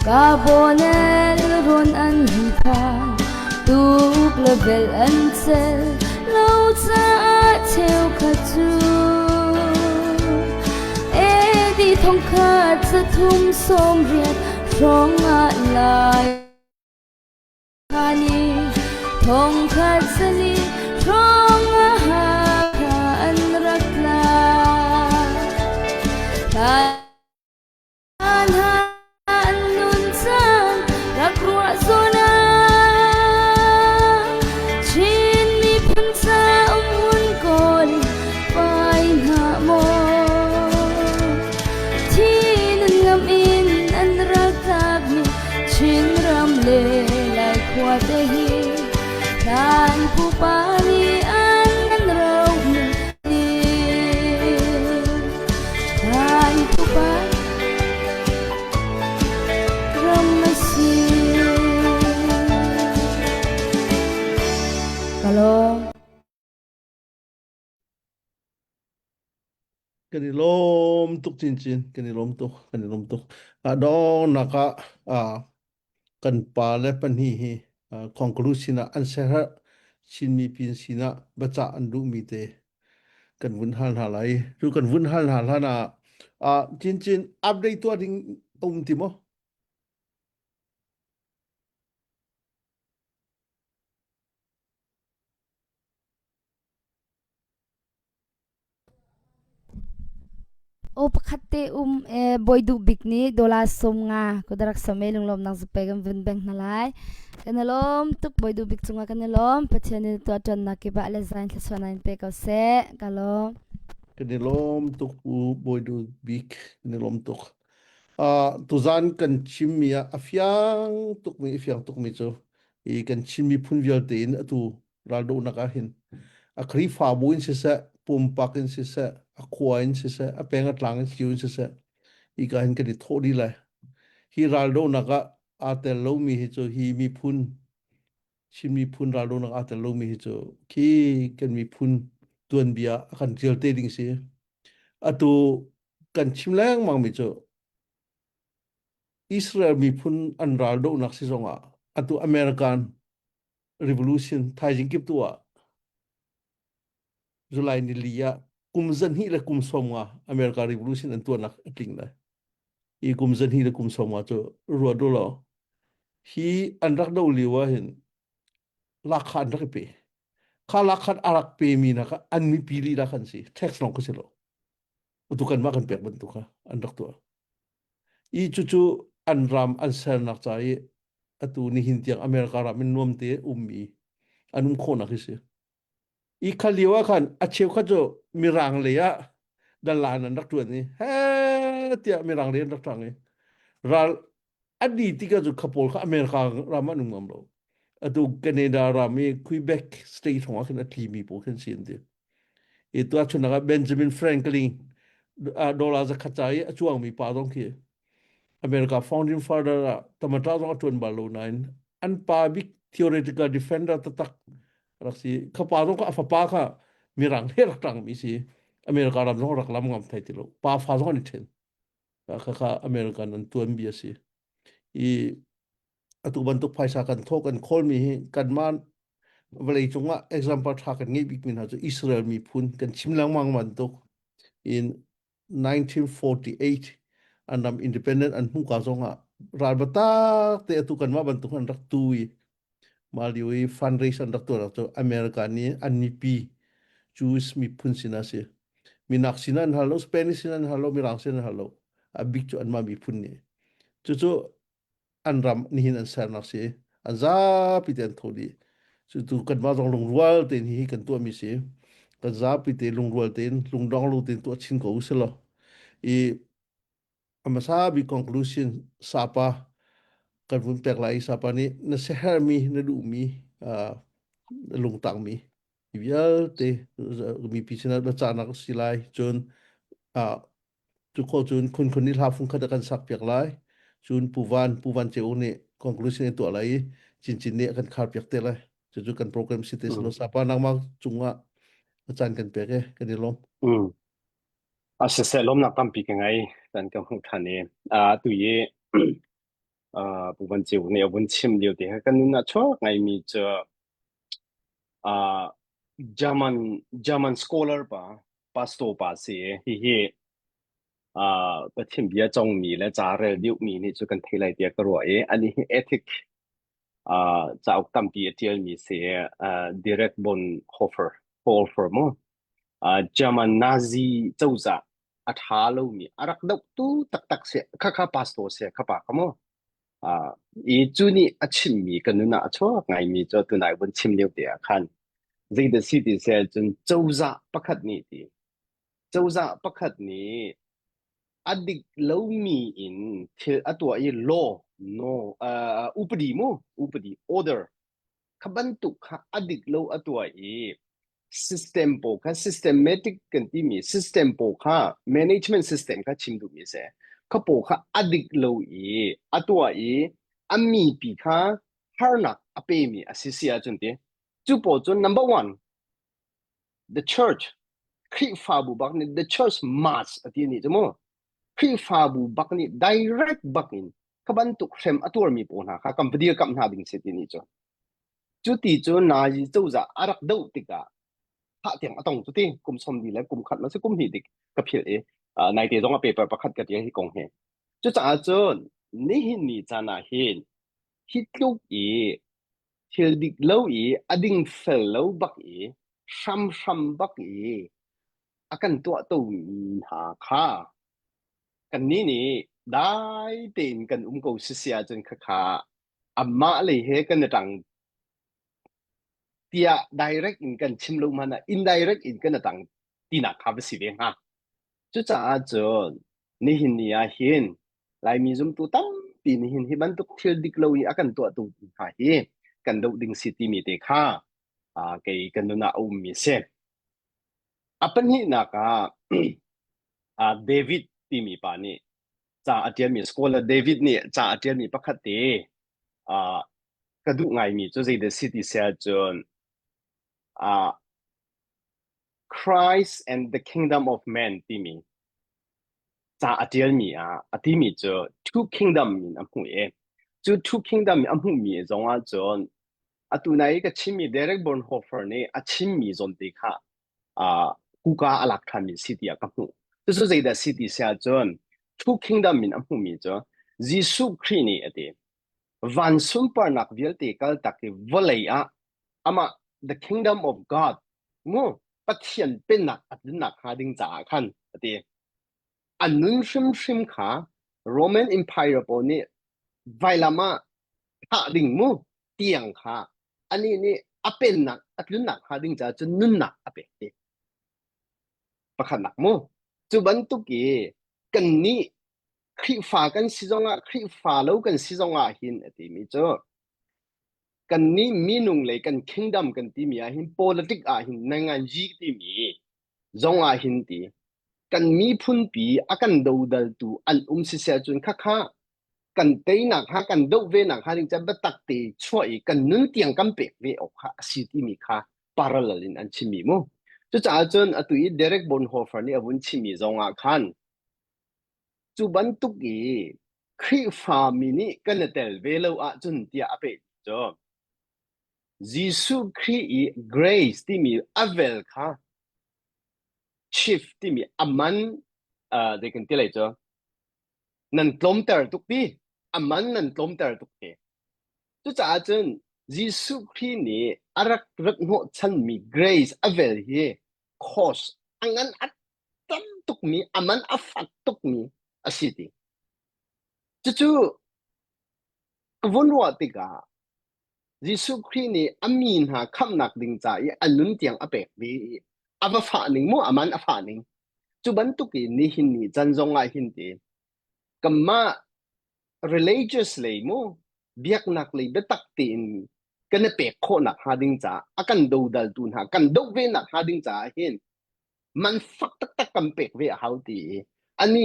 Kabonel rawn an phan tuk le bel an cel lo caah cheukhat cu AD thongkhat 380 hrawng ah lai Hani thongkhat sali hrawng ah an rak tla. An nun cang rak ruah zawn ah Chin miphun ca um hun kawl pai hna maw Thi nun ngam in an rak tlakmi Chin ram le Lai khua te hi hlan pupa nih an rohmi Hlan pupa ram a si. Ka lawm. Kan i lawm tuk chinchin, kan i lawm tuk, kan i lawm tuk. A dongnak ah ah kan pa le pahnih hi conclusion ah an siaherh Chin mipi sinah biacah an duhmi te kan vun hal hna lai. Cu kan vun hal hna hlan ah ah chinchin update tuah ding a um ti maw? Aw pakhat te um e bawi duh bik nih dollar 50 kudarak same lunglawmnak zupe kan vun beng hna lai. Kan i lawm tuk bawi duh bik cungah kan i lawm. Pathian nih tuah ṭannak kip ah le zain thluachuahnak in pe ko seh. Ka lawm. Kan i lawm tuk pu bawi duh bik kan i lawm tuk. Uh, tuzan kan chimmi ah a fiang tukmi a fiang tukmi cu i kan Chin miphun vialte in atu raldohnak ah hin a Khrihfabu in siseh pumpak in siseh a khua in siseh a peng a tlang in cio in siseh hika hin kan i thawh dih lai hi raldohnak ah aa tel lomi hi cu hi miphun Chin miphun raldohnak aa tel lomi hi cu khi kan miphun tuanbia a kan ṭial te ding si atu kan chim lengmang mi cu Israel miphun an raldohnak si zongah atu American revolution thaizing kip tu ah July ni li ah kum zahnih le kum 50 America revolution an tuahnak a tling lai i kum zahnih le kum 50 cu ruat u law hi an rak do lio ah hin lakha an rak i pe kha lakha a rak pe mi na kha an mipi lila khan si tax lawng kha si lo tu kan mah kan pek bantuk kha an rak tuah I cucu an ram an sernak ca i atu nihin tiang America ram in nuam te ummi an um khawhnak hi si. I kha lio ah khan a cheukhat cu Mirang lei ah dalan an rak ṭuan i he tiah Mirang lei an rak ṭang i ral an di tikah cu kha pawl kha America ram ah an um ngam lo. Atu Canada ram i Quebec state hrawng ah khin a tlimi pawl khin si an ti. I tuahchunnak ah Benjamin Franklin dollar zakhat ca i a cuangmi pa zong khi America founding father ah tamata zong a ṭuan bal lo nain an pa bik theoretical defender taktak rak si. Kha pa zong kha a fapa kha mirang he rak ṭangmi si. America ram zong rak lam ngam thai ti lo. Pa fa zong an i ṭhen. Kha kha American an tuanbia si. I atu bantuk phaisa kan thawh kan khawlmi hi kanmah vawlei cungah example ṭha kan ngeih bikmi hna cu Israel miphun kan chim lengmang bantuk in 1948 an ram independent an hmuh ka zongah ral batak te atu kanmah bantuk an rak tu i mah lio i fundraise an rak tuah cu America nih an mipi Jewish miphun sin a si minak sin an hal lo Spanish sin an hal lo mirang sin an hal lo a bik cu anmah miphun nih cucu an ram nihin an sernak si. An zapi te an tho dih. Cu tu kanmah zong lungrual tein hihi kan tuahmi si. Kan zapi te lungrual tein lungdong lo tein tuah chin ko usih law. I a hmasa bik conclusion sapa kan vun pek lai i sapa nih na siaherhmi na duhmi uh, na lungtangmi vialte mipi sinah biacahnak a si lai cun uh, cu khawh cun khunkhun nih hla fungkhat a kan sak piak lai cun Pu Van Pu Van Ceu nih conclusion in tuah lai i Cincin nih a kan khar piak te lai cucu kan program si te silo sapa nangmah cungah a caan kan pek e kan i lawm Mm. A siseh lawmnak tampi ka ngei kan ka hmuh ṭhan i uh, tu i uh, Pu Van Ceu nih a vun chim lio te kha kan nun ah chuak ngaimi cu uh, German German scholar pa pastor pa si i hihi uh, Pathian bia congmi le ca rel deuhmi nih cu kan thei lai tiah ka ruah i ani hi ethic uh, cauk tampi a ṭialmi si i uh, Direk Bonhoeffer Hofer mu uh, German Nazi cozah a ṭha lomi a rak dohtu taktak si khakha pastor si kha pa kha mu Uh, i cu nih a chimmi ka nun ah a chuak ngaimi cu tunai vun chim lio te ah khan zeidah si ti seh cun cozah pakhat nih ti cozah pakhat nih a dik lomi in thil a tuah i law no uh, upadi mu upadi order kha bantuk kha a dik lo a tuah i system pawl kha systematic kan timi system pawl kha management system kha chim duhmi si. Kha pawl kha a dik lo i a tuah i a mipi kha harnak a pemi a si si ahcun ti cu pawl cu number one the church Khrihfabu bak nih the church must a ti nih cu mu Khrihfabu bak nih direct bak in kha bantuk hrem a tuarmi pawl hna kha kan va dirkamh hna ding si ti nih cu cu ti cu Nazi cozah a rak doh tikah thah tiang a tong cu ti kum som li le kum khat ma si kum hnih dik ka philh i naite zong a paper pakhat ka tial hi kong hi cucaah cun nihin ni caan ah hin hi tluk i thil dik lo i a ding fel lo bak i hramhram bak i a kan tuah tomi hna kha kannih nih dai tein kan um ko sisi ahcun khakha amah lei he kan i ṭang tiah direct in kan chim lo hmanh ah indirect in kan i ṭang tinak kha va si ve hnga. Cucaah cun nihin ni ah hin Laimi zumtu tampi nihin hi bantuk thil dik lo i a kan tuahtu hna hi kan doh ding si timi te kha kei kan nun ah a ummi a si. A pahnihnak ah David timi pa nih ca a ṭialmi scholar David nih ca a ṭialmi pakhat te ka duh ngaimi cu zeidah si ti si ahcun Christ and the Kingdom of Man timi ca a ṭialmi ah a timi cu Two Kingdom in a hmuh i cu Two Kingdom a hmuhmi zong ah cun atu nai i ka chimmi Derek Bonhoeffer nih a chimmi zawn te kha uh, kuka a lak ṭhanmi si tiah ka hmuh. Cucu zeidah si ti si ahcun Two Kingdom in a hmuhmi cu Jesuh Khrih nih a ti. Van sunparnak vialte kaltak i vawlei ah amah the kingdom of God mu Pathian pennak a tlunnak hnga ding caah khan a ti. A nun hrimhrim kha Roman Empire pawl nih vailam ah thah ding mu tiang kha anih nih a pennak a tlunnak hnga ding caah cun nunnak a pek ti. Pakhatnak mu. Cu bantuk i kannih Khrihfa kan si zongah Khrihfa lo kan si zongah hin a timi cu kannih minung lei kan kingdom kan timi ah hin politic ah hin nanganji timi zong ah hin ti kan miphunpi a kan dodaltu an um siseh cun khakha kan teinak ha kan doh ve nak ha ding ca biatak te chuah i kan nun tiang kan pek ve awk kha a si timi kha parallel in an chimmi mu cucaah cun atu i Derek Bonhoeffer nih a vun chimmi zong ah khan cu bantuk i Khrihfa mi nih kan i tel ve lo ahcun tiah a peh cu Jesuh Khrih i grace timi a vel kha chief timi a man uh, zei kan ti lai cu nan tlawmter tuk ti a man nan tlawmter tuk ti cucaah cun Jesuh Khrih nih a rak rat hnawhchanmi grace a vel hi cost a ngan a tam tukmi a man a fak tukmi a si ti cucu ka vun ruah tikah. Jesuh Khrih nih a mi hna khamhnak ding ca i a nun tiang a pek ve i a va fah ning mu aman a fah ning. Cu bantuk in nihin ni can zong ah hin ti kanmah religious lei mu biaknak lei biatak tein kan i pek khawhnak hnga ding caah a kan dodaltu hna kan doh ve nak hnga ding caah hin man fak taktak kan pek ve a hau ti i ani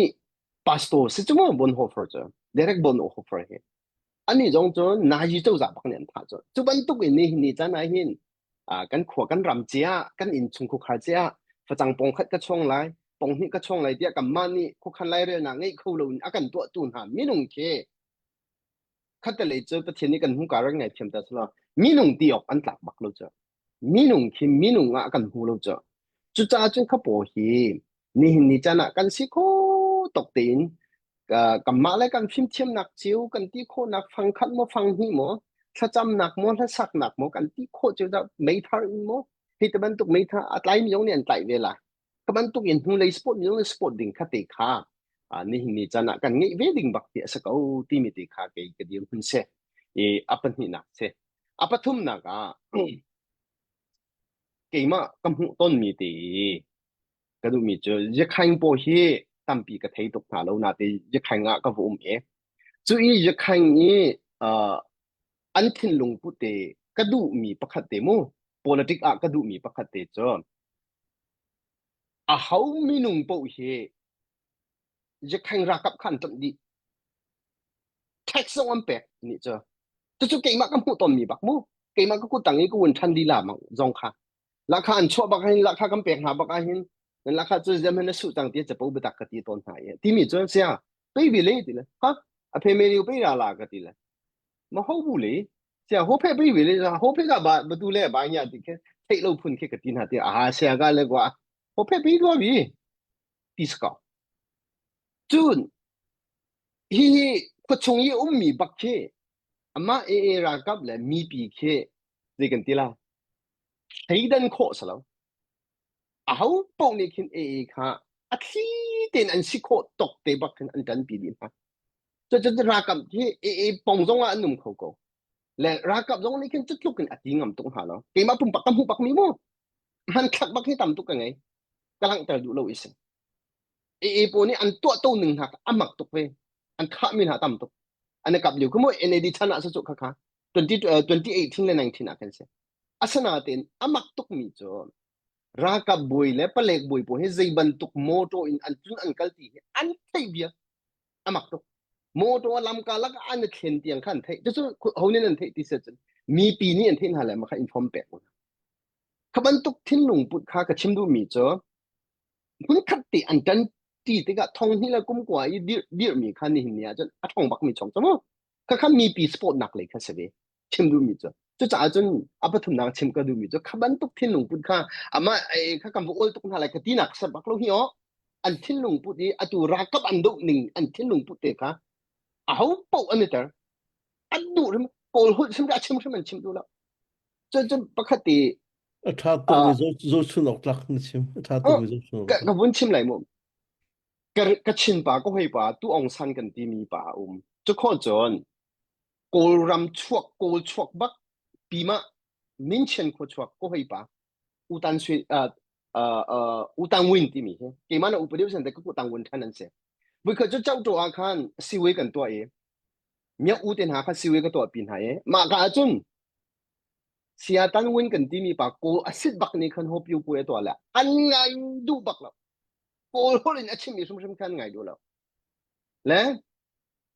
pastor si cu mu Bonhoeffer cu Derek Bonhoeffer hi ani zong cu Nazi cozah bak nih an thah cu cu bantuk in ni ni caan ah hin kan khua kan ram cia kan inn chung khukhar cia facang pong khat ka chuang lai pong hnih ka chuang lai tiah kanmah nih khuakhan lairelnak ngeih kho lo in a kan tuahtu hna minung khi khattelei cu Pathian nih kan hmuka rak ngaithiam ta selaw minung ti awk an tlak bak lo cu minung khi minung ah kan hmu lo cu cucaah cun khapaw hi nihin ni caan ah kan si kho tok tein kanmah le kan fimthiamnak cio kan ti khawhnak fang khat maw fang hnih maw thlacamnak maw hlasaknak maw kan ti khawh cio dah meithar in maw hi te bantuk meithar a tlai mi zong nih an tlaih ve la ka bantuk in hnulei sport mi zong nih sport ding kha te kha nihin ni caan ah kan ngeih ve ding bak ti a si ko timi te kha kei ka dir hun se i a pahnihnak si a pathumnak ah keimah ka hmuh tonmi te i ka duhmi cu Yakhaing paw hi tampi ka thei tuk hna lo nate Yakhaing ah ka va um i cu i Yakhaing i uh, an thinlung put te ka duhmi pakhat te mu politic ah ka duhmi pakhat te cu a ho minung paoh hi Yakhaing ralkap kha an ṭanh dih tax zong an pek nih cu cucu keimah ka hmuh tonmi bak mu keimah ka kut tang i ka vun ṭhan lila zong kha Lahkhah an chuah bak hin lahkhah kan pek hna bak ah hin nan lahkhah cu zem hin na suh cang ti capo biatak ka ti tawn hna i timi cu sia pei bi le ti le ha a phe me liu pei ra la ka ti le ma ho bu le sia ho phe pei bi le ho phe ka ba batu le ba nya ti khe theih lo phun khi ka ti hna ti a sia ka le kwa ho phe pei lo bi ti ska cun hi hi khuachung i ummi bak khi amah AA ralkap le mipi khi zei kan ti la thleidan khawh si lo. Aho paoh nih khin AA kha a thli tein an si khawh tawk te bak khin an ṭanpi dih hna. Cucu ralkap hi AA pong zong ah an um kho ko. Le ralkap zong nih khin cutluk in a ti ngam tuk hna lo. Keimah pumpak ka hmuh bak mi mu. Hmanthlak bak hi tam tuk ka ngei. Ka langhter duh lo i si. AA pawl nih an tuah to ning hna a mak tuk ve. An thah mi hna tam tuk. An i kap lio khu mu NAD chan ah cu kha kha 20, 2018 le 19 ah khan si. Asinain a mak tukmi cu ralkap bawi le palek bawi pawl hi zei bantuk motor in an tlun an kal ti hi an theih bia a mak tuk. Motor lamka lak ah an i thlen tiang kha an theih. Cucu ho nih an theih ti si cun mipi nih an theih hna le mah kha inform pek hna. Kha bantuk thinlung put kha ka chim duhmi cu hmunkhat te an ṭan ṭi tikah thong hnih le kum kua i dirh dirhmi kha nihin ni ah cun a ṭhawng bakmi chong cu mu. Khakha mipi support nak lei kha si ve. Chim duhmi cu. Cucaah cun a pathumnak chim ka duhmi cu kha bantuk thinlung put kha amah kha kan va awl tuk hna lai ka tinak ser bak lo hi aw. An thinlung put i atu ralkap an doh ning an thinlung put te kha aho paoh an i ter. An duh hrim kawl holh hrim a chim hrim an chim duh lo. Cun cun pakhat i A ṭha tukmi zohchun awk tlak na chim. A ṭha tukmi zohchun awk ka, ka vun chim lai mu. Ka, ka chin pa ka hoi pa tu Aung San kan timi pa a um. Cu khawh cun Kawlram chuak Kawl chuak bak pima Minchen khua chuak ka hoi pa Utan Sui uh, uh, uh, Utang Win timi hi keimah na upa deuh san te ka ku tang win than an si. Voi khat cu chauh ah khan siwei kan tuah i miak u te hna kha siwei ka tuah pi hna i mah ka ahcun Sia Tan Win kan timi pa Kawl a sit bak nih khan Hope Yu Pui a tuah le an ngai duh bak lo. Kawl holh in a chimmi hrimhrim khan ngai duh lo. Le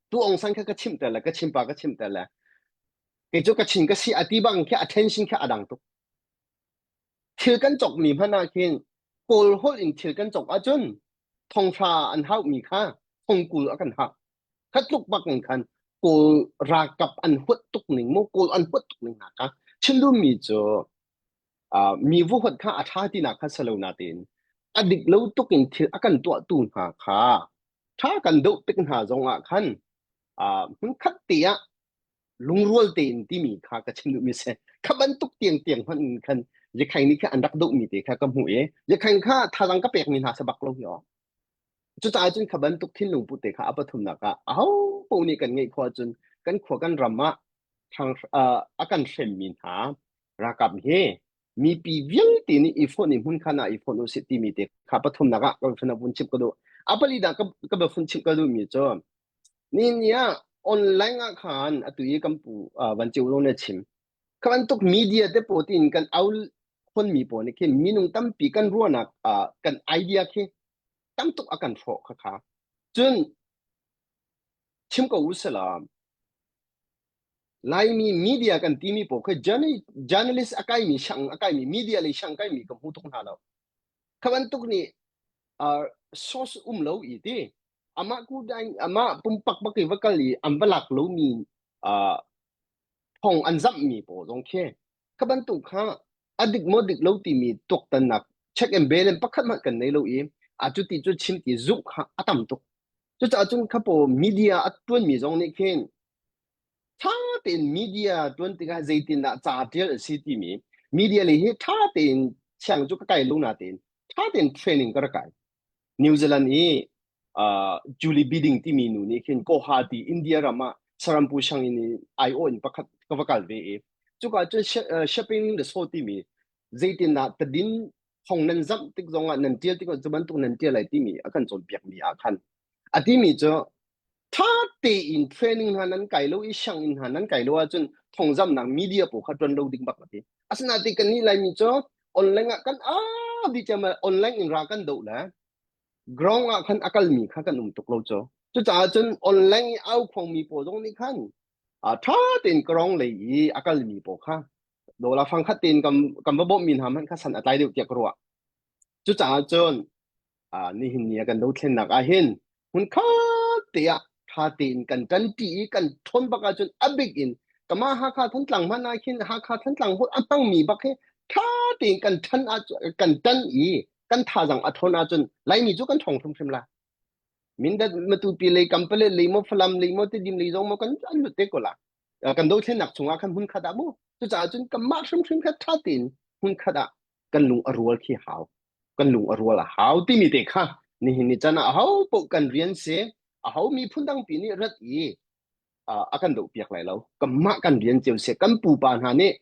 tu Aung San kha ka chimh ter le ka chim pa ka chimh ter le kei cu ka chin ka si a ti bang khi attention khi a dang tuk. Thil kan cawkmi hmanh ah khin Kawl holh in thil kan cawk ahcun thonghra an haumi kha thongkul a kan hak. Kha tluk bak in khan Kawl ralkap an huat tuk ning mu Kawl an huat tuk ning hna kha chim duhmi cu uh, mi vu huat kha a ṭha tinak kha si lo natein a dik lo tuk in thil a kan tuahtu hna kha ṭha kan doh tik hna zong ah khan uh, hmunkhat te ah lungrual tein timi kha ka chim duhmi si kha bantuk tiang tiang hmanh in khan Yakhaing nih kha an rak dohmi te kha ka hmuh i Yakhaing kha thazaang ka pekmi hna sa bak lo hi aw Cucaah cun kha bantuk thinlung put te kha a pathumnak ah aho paoh nih kan ngeih khawh ahcun kan khua kan ram ah. A kan hremmi hna ralkap hi mipi vialte nih i fonh i hmunkhan ah i fonh usih timi te kha pathumnak ah ka fun vun chimh ka duh. A palinak ka ka biafun chimh ka duhmi cu ni ni ah online ah khan atu i kan pu Van Ceu Lo nih a chim. Kha bantuk media te pawl tiin kan au khonmi pawl nih khin minung tampi kan ruahnak kan idea khi tam tuk a kan hrawh kha kha. Cun chim ko usila Laimi media kan timi pawl khi journalist a kaimi siang a kaimi media lei siang kaimi ka hmu tuk hna lo. Kha bantuk nih uh, source um lo i ti amah ku amah pumpak bak i va kal i an va lak lomi uh, thong an zamhmi pawl zong khi kha bantuk kha a dik maw dik lo timi tuaktannak check and balance pakhat hmanh kan nei lo i a cu ti cu chim ti zumh kha a tam tuk. Cucaah cun kha pawl media a tuanmi zong nih khin ṭha tein media ṭuan tikah zeitindah ca ṭial a si timi media lei hi ṭha tein siang cu ka kai lo natein ṭha tein training ka rak kai. New Zealand i uh, Julie Bidding timi nu nih khin Guwahati India ram ah Sarampu sianginn i aiawh in pakhat ka va kal ve i cuka cun shopping the so timi zeitindah tadin thong nan zamh tik zongah nan ṭial tik cu bantuk nan ṭial lai timi a kan cawnpiakmi ah khan a timi cu ṭha tein training hna nan kai lo i sianginn hna nan kai lo ahcun thongzamnak media pawl kha ṭuan lo ding bak a ti. Asinain kannih Laimi cu online ah kan aa dih ciammam online in ra kan doh le ground ah khan a kalmi kha kan um tuk lo cu. Cucaah cun online i au khuangmi pawl zong nih khan ṭha tein ground lei i a kalmi pawl kha dawla fangkhat tein kan kan va bawmhmi hna hmanh kha san a tlai deuh tiah ka ruah. Cucaah cun nihin ni ah kan dothlennak ah hin hmunkhat te ah ṭha tein kan ṭanṭi i kan ṭhawn bak ahcun a bik in kama Hakha Thantlang hmanh ah khin Hakha Thantlang holh a hmangmi bak hi ṭha tein kan ṭhan ahcun kan ṭan i kan thazaang a ṭhawn ahcun Laimi cu kan ṭhawng hrimhrim lai. Mindat Matupi lei Kampalet lei maw Falam lei maw Tidim lei zong maw kan an lut te ko la. Kan dothlennak chungah khan hmunkhat ah mu. Cucaah cun kanmah hrimhrim kha ṭha tein hmunkhat ah kan lung a rual khi hau kan lung a rual a hau timi te kha nihin ni chan ah aho paoh kan rian si aho miphun dangpi nih rat i a kan doh piak lai lo kanmah kan rian cio si kan pupa hna nih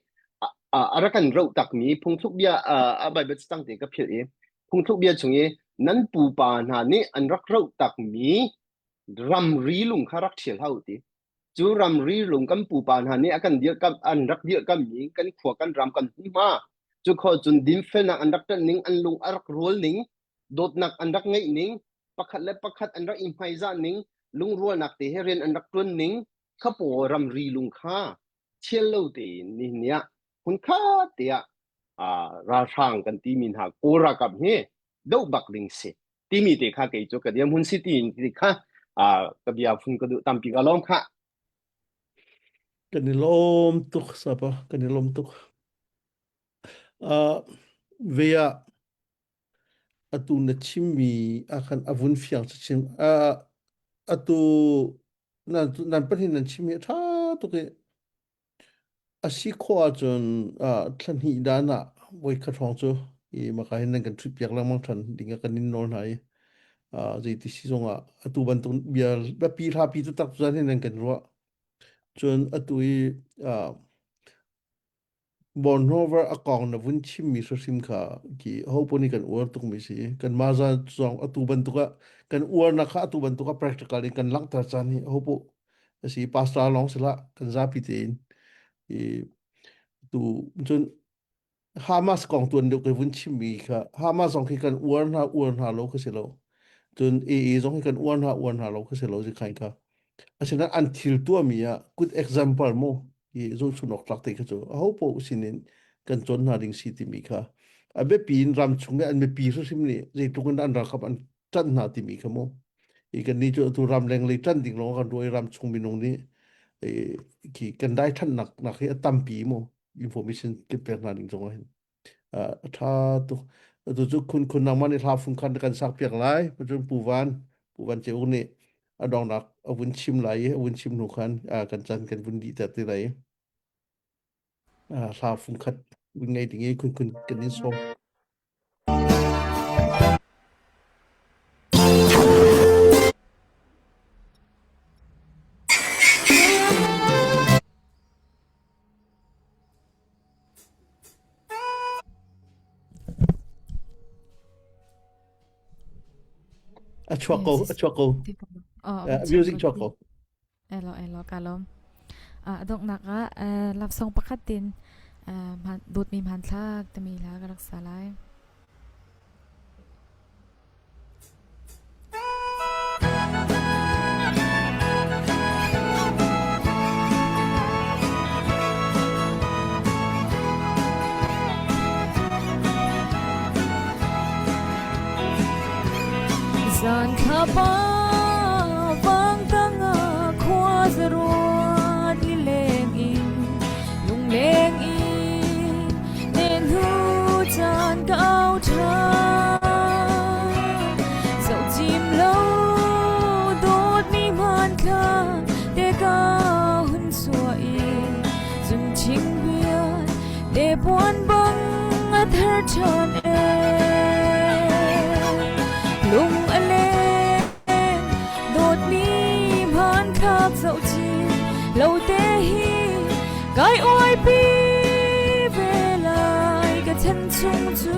a rak kan roh takmi phungthluk bia a Bible cang te ka philh i phungthluk bia chung i nan pupa hna nih an rak roh takmi ramri lung kha rak ṭhial hau ti Cu ramri lung kan pupa hna nih a kan dirhkamh an rak dirhkamhmi kan khua kan ram kan hmunhma cu kho cun dinfelnak an rak ṭanh ning an lung a rak rual ning dawtnak an rak ngeih ning pakhat le pakhat an rak i hmaizah ning lungrualnak te he rian an rak ṭuan ning kha pawl ramri lung kha thial lo tein nihin ni ah hmunkhat te ah ralhrang kan timi hna Kawl ralkap hi doh bak ding si timi te kha kei cu ka dirhmun si ti ti kha ka bia phun ka duh tampi ka lawm kha Kan i lawm tuk sapa kan i lawm tuk. Uh, ve ah atu na chimmi ah khan a vun fiang chim uh, atu nan nan pahnih nan chimmi a ṭha tuk i A si khawh ahcun thla hnih dan ah voikhat hrawng cu i maka hin nan kan ṭhutpiak lengmang ṭhan ding ah kan in nawl hna i zeiti si zongah atu bantuk bia biapi hlapi taktak cun hin nan kan ruah. Cun atu i Bornhover a kong na vun chimmi hrimhrim kha khi hopaoh nih kan uar tukmi si. Kanmah zong atu bantuk ah kan uarnak kha atu bantuk ah practical in kan langhter caan hi hopaoh a si. Pastor lawng si hlah, kan zapi tein. I tu cun Hamas kong tuan deuh kai vun chimmi kha Hamas zong khi kan uar hna uar hna lo kha si lo. Cun AA zong hi kan uar hna uar hna lo kha si lo si khain kha. Asinain an thil tuahmi ah good example mu hi zohchun awk tlak te kha cu aho paoh sinin kan cawn hna ding si timi kha a biapi in ram chung i an mipi hrimhrim nih zeitluk in an ralkap an ṭanh hna timi kha mu hi kan nih cu atu ram leng lei ṭanh ding lawng kan ruah i ram chung minung nih khi kan dai ṭhannak nak hi a tampi mu information kan pek hna ding zong ah hin a ṭha tuk. Atu cu khun khun nangmah nih hla fung khan kan sak piak lai. Cun Pu Van, Pu Van Ceu nih a donghnak a vun chim lai i a vun chim hnu khan kan chan kan vun dihter te lai. Hla fung khat vun ngei ding i khun khun kan in sawm. A chuak ko, a chuak ko. Music chuak ko. Elo elo ka lawm. A donghnak ah love song pakhat tin dawtmi hmanthlak timi hla ka rak sa lai. Zan thla pa vang tangah khua za ruat i leng in lungleng in nen hu caan ka au ṭhan zoh cim lo dawtmi hmanthlak te ka hun suah i zun ṭhing bia te puan bang a thar ṭhan e lung a leng dawtmi hmanthlak zoh chin lo te hi kai uaipi ve lai ka chan chung cu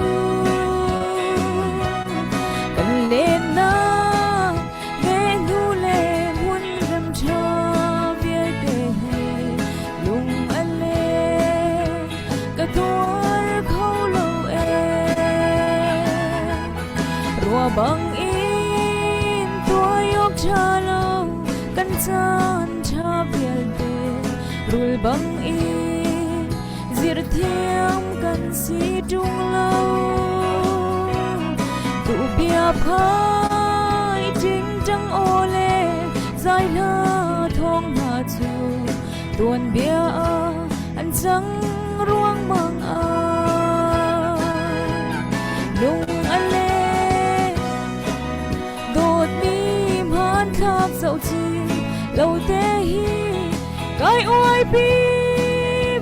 kan lennak he hnu le hmun rem ṭha vialte he lung a leng ka tuar kho lo ee rua bang in tuai awk ṭha lo kan caan ṭha vialte rul bang in zirthiam kan si ṭung lo tu bia phai ṭingṭang aw le zai hla thawng hna cu tuanbia ah an cang ruangmang ah lung a leng dawtmi hmanthlak zoh chin lo te hi kai uaipi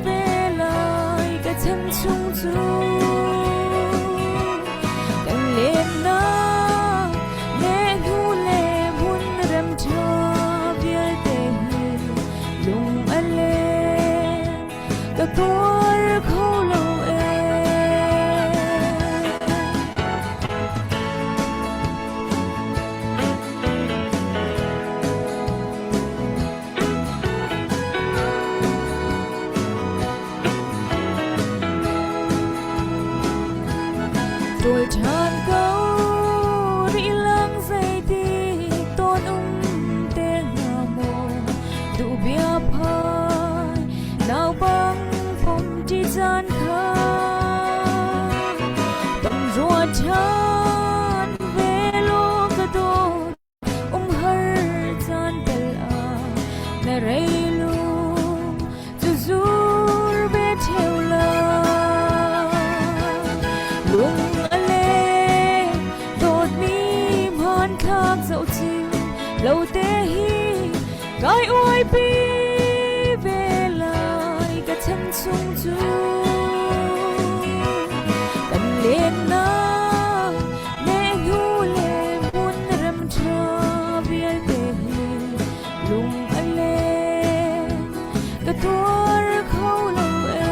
ve lai ka chan chung cu kan lennak ne hnu le hmun rem ṭha vialte hi lung a leng ka tuar kho lo ee. Ṭawl ṭhan ko rih lang zeiti tawn um te hnga maw duh bia phai nau bang pom ṭi caan kha tam rua ṭhan ve law ka dawt Umhar caan tel ah na reilu cu zur ve ṭheo lai. Lung a leng dawtmi hmanthlak zoh cing lo te hi kai uaipi ve lai ka chan chung cu. Kan lennak Nehhnu le hmun rem ṭha vialte hi lung a leng ka tuar kho lo ee.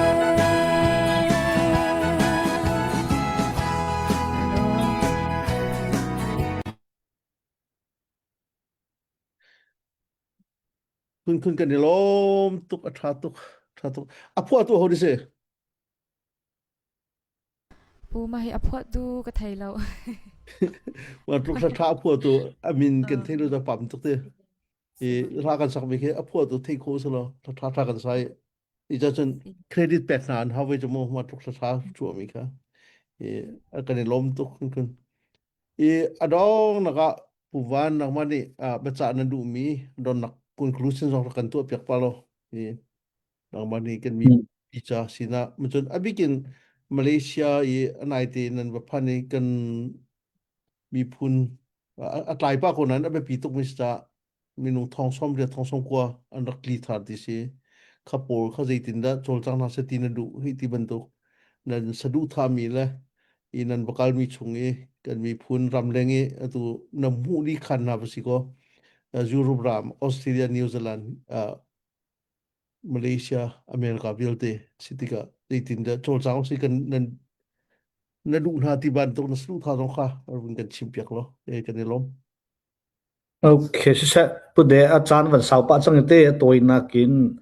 Khun khun kan i lawm tuk a ṭha tuk ṭha tuk a phuah tu ho di si Pu mah hi a phuahtu ka thei lo. Wa tluk thla tha a phuahtu a min kan thei lo za pam tuk te. I hla kan sak mi khi a phuahtu thei kho se lo thla tha tha kan sai. I cha cun credit pek hna an hau ve chu mu ma tluk thla tha chuah mi kha. I a kan i lawm tuk kun kun. I a dong nak ah Pu Van nangmah nih biacah na duh mi donnak conclusion zong rak kan tuah piak pa lo. I nangmah nih kan mi ca sinah cun a bikin Malaysia i a naite nan va phan i kan miphun a tlai pa ko nan a biapi tuk mi si minung thong som riat thong som kua an rak tli thar ti si kha pawl kha zeitin dah cawlcang hna seh ti na duh hi ti bantuk nan saduhthah mi le i nan va kalmi chung i kan miphun ramleng i atu na hmuh ni khan hna va si ko Europe ram Australia New Zealand Malaysia, America vialte si tikah zeitindah cawlcang si kan nan na duh hna ti bantuk na saduhthah zong kha run kan chim piak law e kan i lawm. Okay, siseh pude a caan van sau pah cang te a tawinak in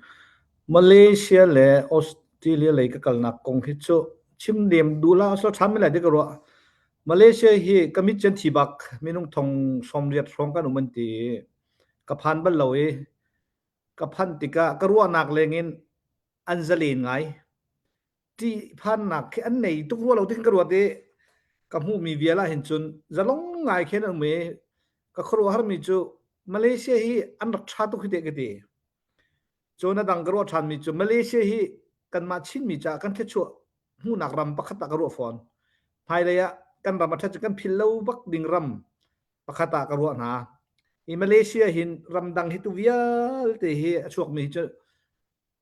Malaysia le Australia lei ka kalnak kong hi cu chim lem duh la so ṭhan mi lai ti ka ruah. Malaysia hi ka mit cun thi bak minung thong 80 hrawng kan um an ti. Ka phan bal lo i ka phanh tikah ka ruahnak lengin an zalen ngai. Ṭihphannak khi an nei tuk rua lo ti ka ruat i ka hmuhmi vial ah hin cun zalong ngai khin an um i ka khuaruahharmi cu Malaysia hi an rak ṭha tuk hi teh ka ti. Cun a dang ka ruah ṭhanmi cu Malaysia hi kanmah Chinmi caah kan thluachuah hmuhnak ram pakhat ah ka ruah fawn. Hmailei ah kan ram a ṭhat cu kan philh lo bak ding ram pakhat ah ka ruah hna. Hi Malaysia hin ramdang hi tu vialte hi a chuakmi hi cu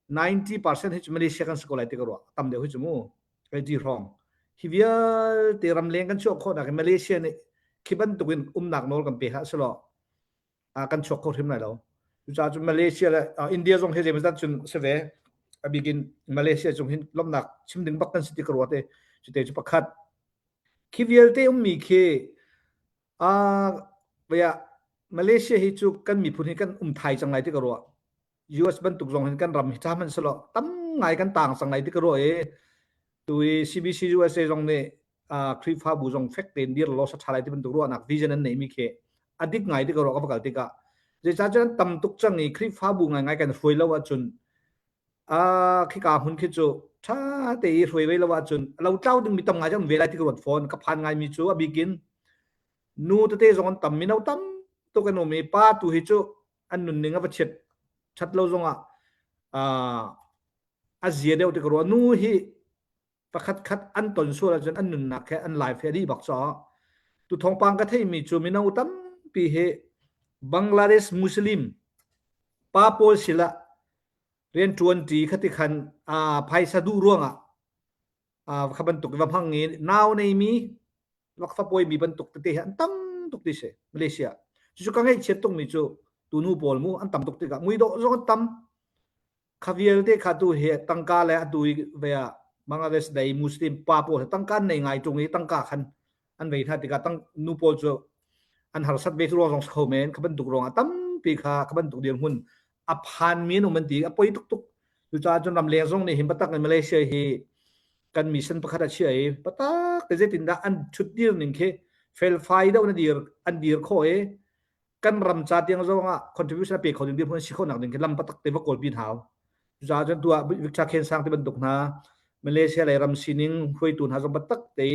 90% hi cu Malaysia kan si ko lai ti ka ruah. Tam deuh hi cu mu. Kai ti hrawng. Hi vialte ramleng kan chuah khawhnak hi Malaysia nih khi bantukin umnak nawl kan pe hlah selaw kan chuak kho hrim lai lo. Cucaah cun Malaysia le India zong hi zeimawzat cun si ve. A bikin Malaysia cung hin lawmhnak chim ding bak kan si ti ka ruat i cute cu pakhat. Khi vialte ummi khi uh, Malaysia hi cu kan miphun hi kan um thai cang lai ti ka ruah. US bantuk zong hin kan ram hi ṭha hmanh selaw tam ngai kan tang cang lai ti ka ruah i tu i CBC USA zong nih uh, Khrihfabu zong fek tein dir law sa ṭha lai ti bantuk ruahnak vision an neimi khi a dik ngai ti ka ruah ka va kal tikah zeicah cun tam tuk cang i Khrihfabu ngaingai kan hruai lo ahcun uh, khika hmun khi cu ṭha te i hruai ve lo ahcun lo tlau ding mi tam ngai cang ve lai ti ka ruat fawn ka phan ngai mi cu a bikin nu tete zong an tam mino tam tuk an um i pa tu hi cu an nunning a va chiat ṭhat lo zongah uh, a zia deuh ti ka ruah nu hi pakhat khat an ton sual ahcun an nunnak he an life he a dih bak caah tu thawngpang ka theihmi cu mino tampi hi Bangladesh Muslim pa pawl sila rianṭuan ṭi khati khan uh, phaisa duh ruangah uh, kha bantuk va hmang i nau neimi lakfa pawimi bantuk tete hi an tam tuk ti si Malaysia cucu ka ngaihchiat tukmi cu tunu pawl mu an tam tuk tikah muidawh zong an tam kha vialte kha tu hi tangka le atu i ve ah Bangladesh dei Muslim pa pawl tangka an nei ngai ṭung i tangka khan an vei hna tikah tang nu pawl cu an harsat ve ruang zong si kho men kha bantuk ruangah tampi kha kha bantuk dirhmun a phan mi an um an ti a poi tuk tuk cucaah cun ramleng zong nih hin batak in Malaysia hi kan mission pakhat a chia i patak te zeitindah an thut dir ning khi felfai deuh na dir an dir khawh i kan ram ca tiang zong ah contribution a pe kho ding dirhmun si khawhnak ding khi lam patak te va kawl pin hau cucaah cun tu ah Victor Khen Sang te bantuk hna Malaysia lei ram sining hruaitu hna zong patak te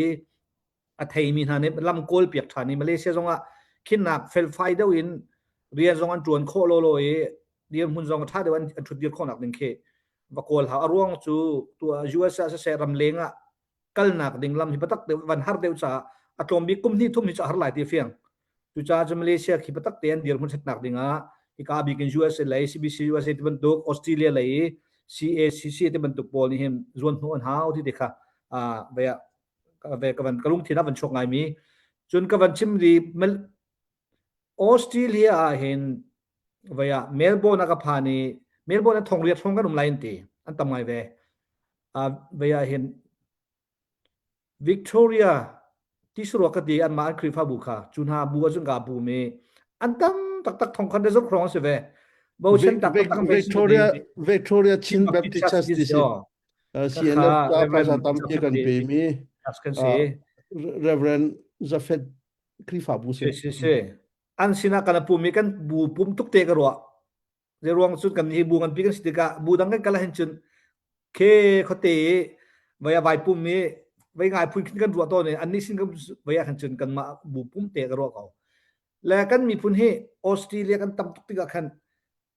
a theimi hna nih lam kawl piak ṭhan i Malaysia zong ah khinnak felfai deuh in rian zong an ṭuan khawh lawlaw i dirhmun zong ṭha deuh an ṭhut dir khawhnak ding khi va kawl hau. A ruang cu tu US ah siseh ramleng ah kalnak ding lam hi biatak deuh van har deuh caah a tlawm bik kum hnih thum hi cu a har lai ti a fiang. Cucaah cu Malaysia khi biatak te an dirhmun ṭhatnak ding ah hika bik in USA lei CBC USA ti bantuk Australia lei CACC ti bantuk pawl nih hin zuan hnu an hau ti te kha ve ve ka van ka lungthin a van chuak ngaimi cun ka van chim ri Australia ah hin vai ah Melbourne a ka phan i Melbourne a thong riat hrawng kan um lai an ti an tam ngai ve vai ah hin Victoria tisarua ka ti anmah an Khrihfabu kha cu hna bu ahcun ka bu mi an tam taktak thong khan le zok hrawng si ve bochan tak tak Victoria Victoria Chin Baptist Church ti si CNF ca phaisa tampi kan pemi Reverend Zafet Khrihfabu si. Si si. An sinah kan pum i kan bu pum tuk te ka ruah. Zei ruang cun kan hi bu nganpi kan si tikah bu dang kan kal hin cun khe khote i vai vai pum i vai ngai phun khin kan ruah tawn i annih sin kan vai ah khan cun kanmah bu pum te ka ruah ko. Le kan miphun hi Australia kan tam tuk tikah khan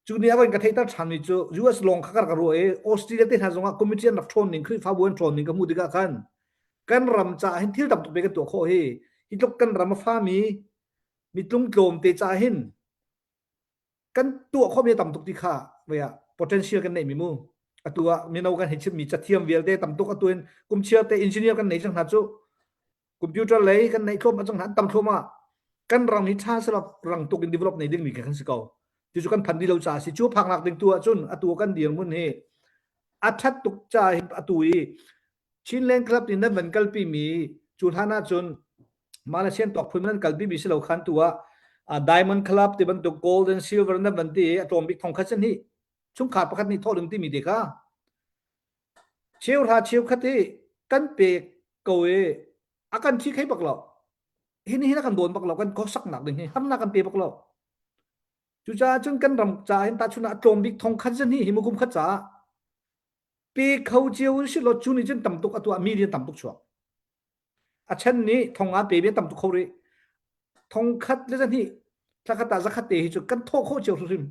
Cu ni a van ka theihter ṭhanmi cu US lawng kha ka ruah i Australia te hna zongah committee an rak ṭhawn ning Khrihfabu an ṭhawn ning ka hmuh tikah khan kan ram caah hin thil tam tuk ve kan tuah khawh hi hi tluk kan ram a fami mi tlungtlawm te caah hin kan tuah khawhmi a tam tuk ti kha vei ah potential kan neihmi mu atu ah mino kan hei chimmi cathiam vialte tam tuk atu in kum chiar te engineer kan nei cang hna cu computer lei kan neih thluahmah cang hna an tam thluahmah kan ram hi ṭha selaw rang tuk in develop nei dingmi kan si ko ti cu kan phan dih lo caah si cu phaknak ding tu ahcun atu kan dirhmun hi a ṭhat tuk caah hi atu i Chinland Club nih nan van kalpi mi cu hlan ahcun Malaysian tawk phun nan kalpi mi si lo khan tu ah. Diamond Club ti bantuk gold and silver na van ti a tlawm bik thong khat hi chungkhar pakhat nih thawh ding timi te kha cheuhra cheukhat hi kan pek ko i a kan thi khei bak lo hin hin a kan dawn bak lo kan khuasaknak ding hi harnak kan pe bak lo cucaah cun kan ram ca hin tahchun ah a tlawm bik thong khat zan hi hi kum khat caah pe kho cio si lo cu nih cun tam tuk a tuah mi rian tam tuk chuak A chen nih thong ah pe ve tam tuk kho rih. Thong khat le zahnih thlakhat ah zakhat te hi cu kan thawh khawh cio hrimhrim.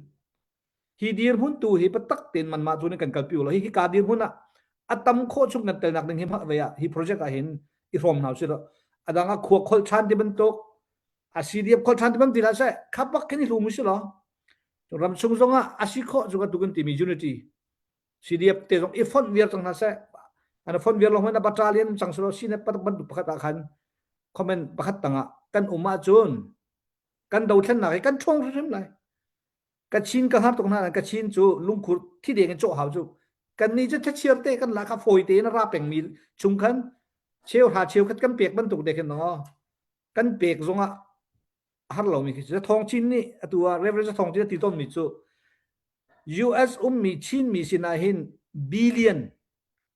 Hi dirhmun tu hi biatak tein manmah cu nih kan kalpi u law hi hika dirhmun ah a tam khawh chung kan telnak ding hi hmah ve ah hi project ah hin i hrawm hna usih law a dang ah khua kholh ṭhan ti bantuk a CDF kholh ṭhan ti bantuk ti hlah seh kha bak khin i hlum usih law ramchung zong ah a si khawh cu ka tu kan timi unity CDF te zong i fonh viar cang hna seh. An fonh viar lo hmanh a battalion cang selaw CNF bantuk pakhat ah khan comment pakhat tangah kan um ahcun kan dothlennak hi kan ṭhawng hrimhrim lai. Kachin ka har tuk hna Kachin cu lungkhur thi deng in cawh hau cu. Kan nih cu thlachiar te kan la kha fawi tein a ra pengmi chung khan cheu hra cheu khat kan pek bantuk te khin no kan pek zongah a har lomi khi cu. Thawng Chin nih atu ah Reverend Thawng Chin a ti tawnmi cu US ummi Chinmi sinah hin billion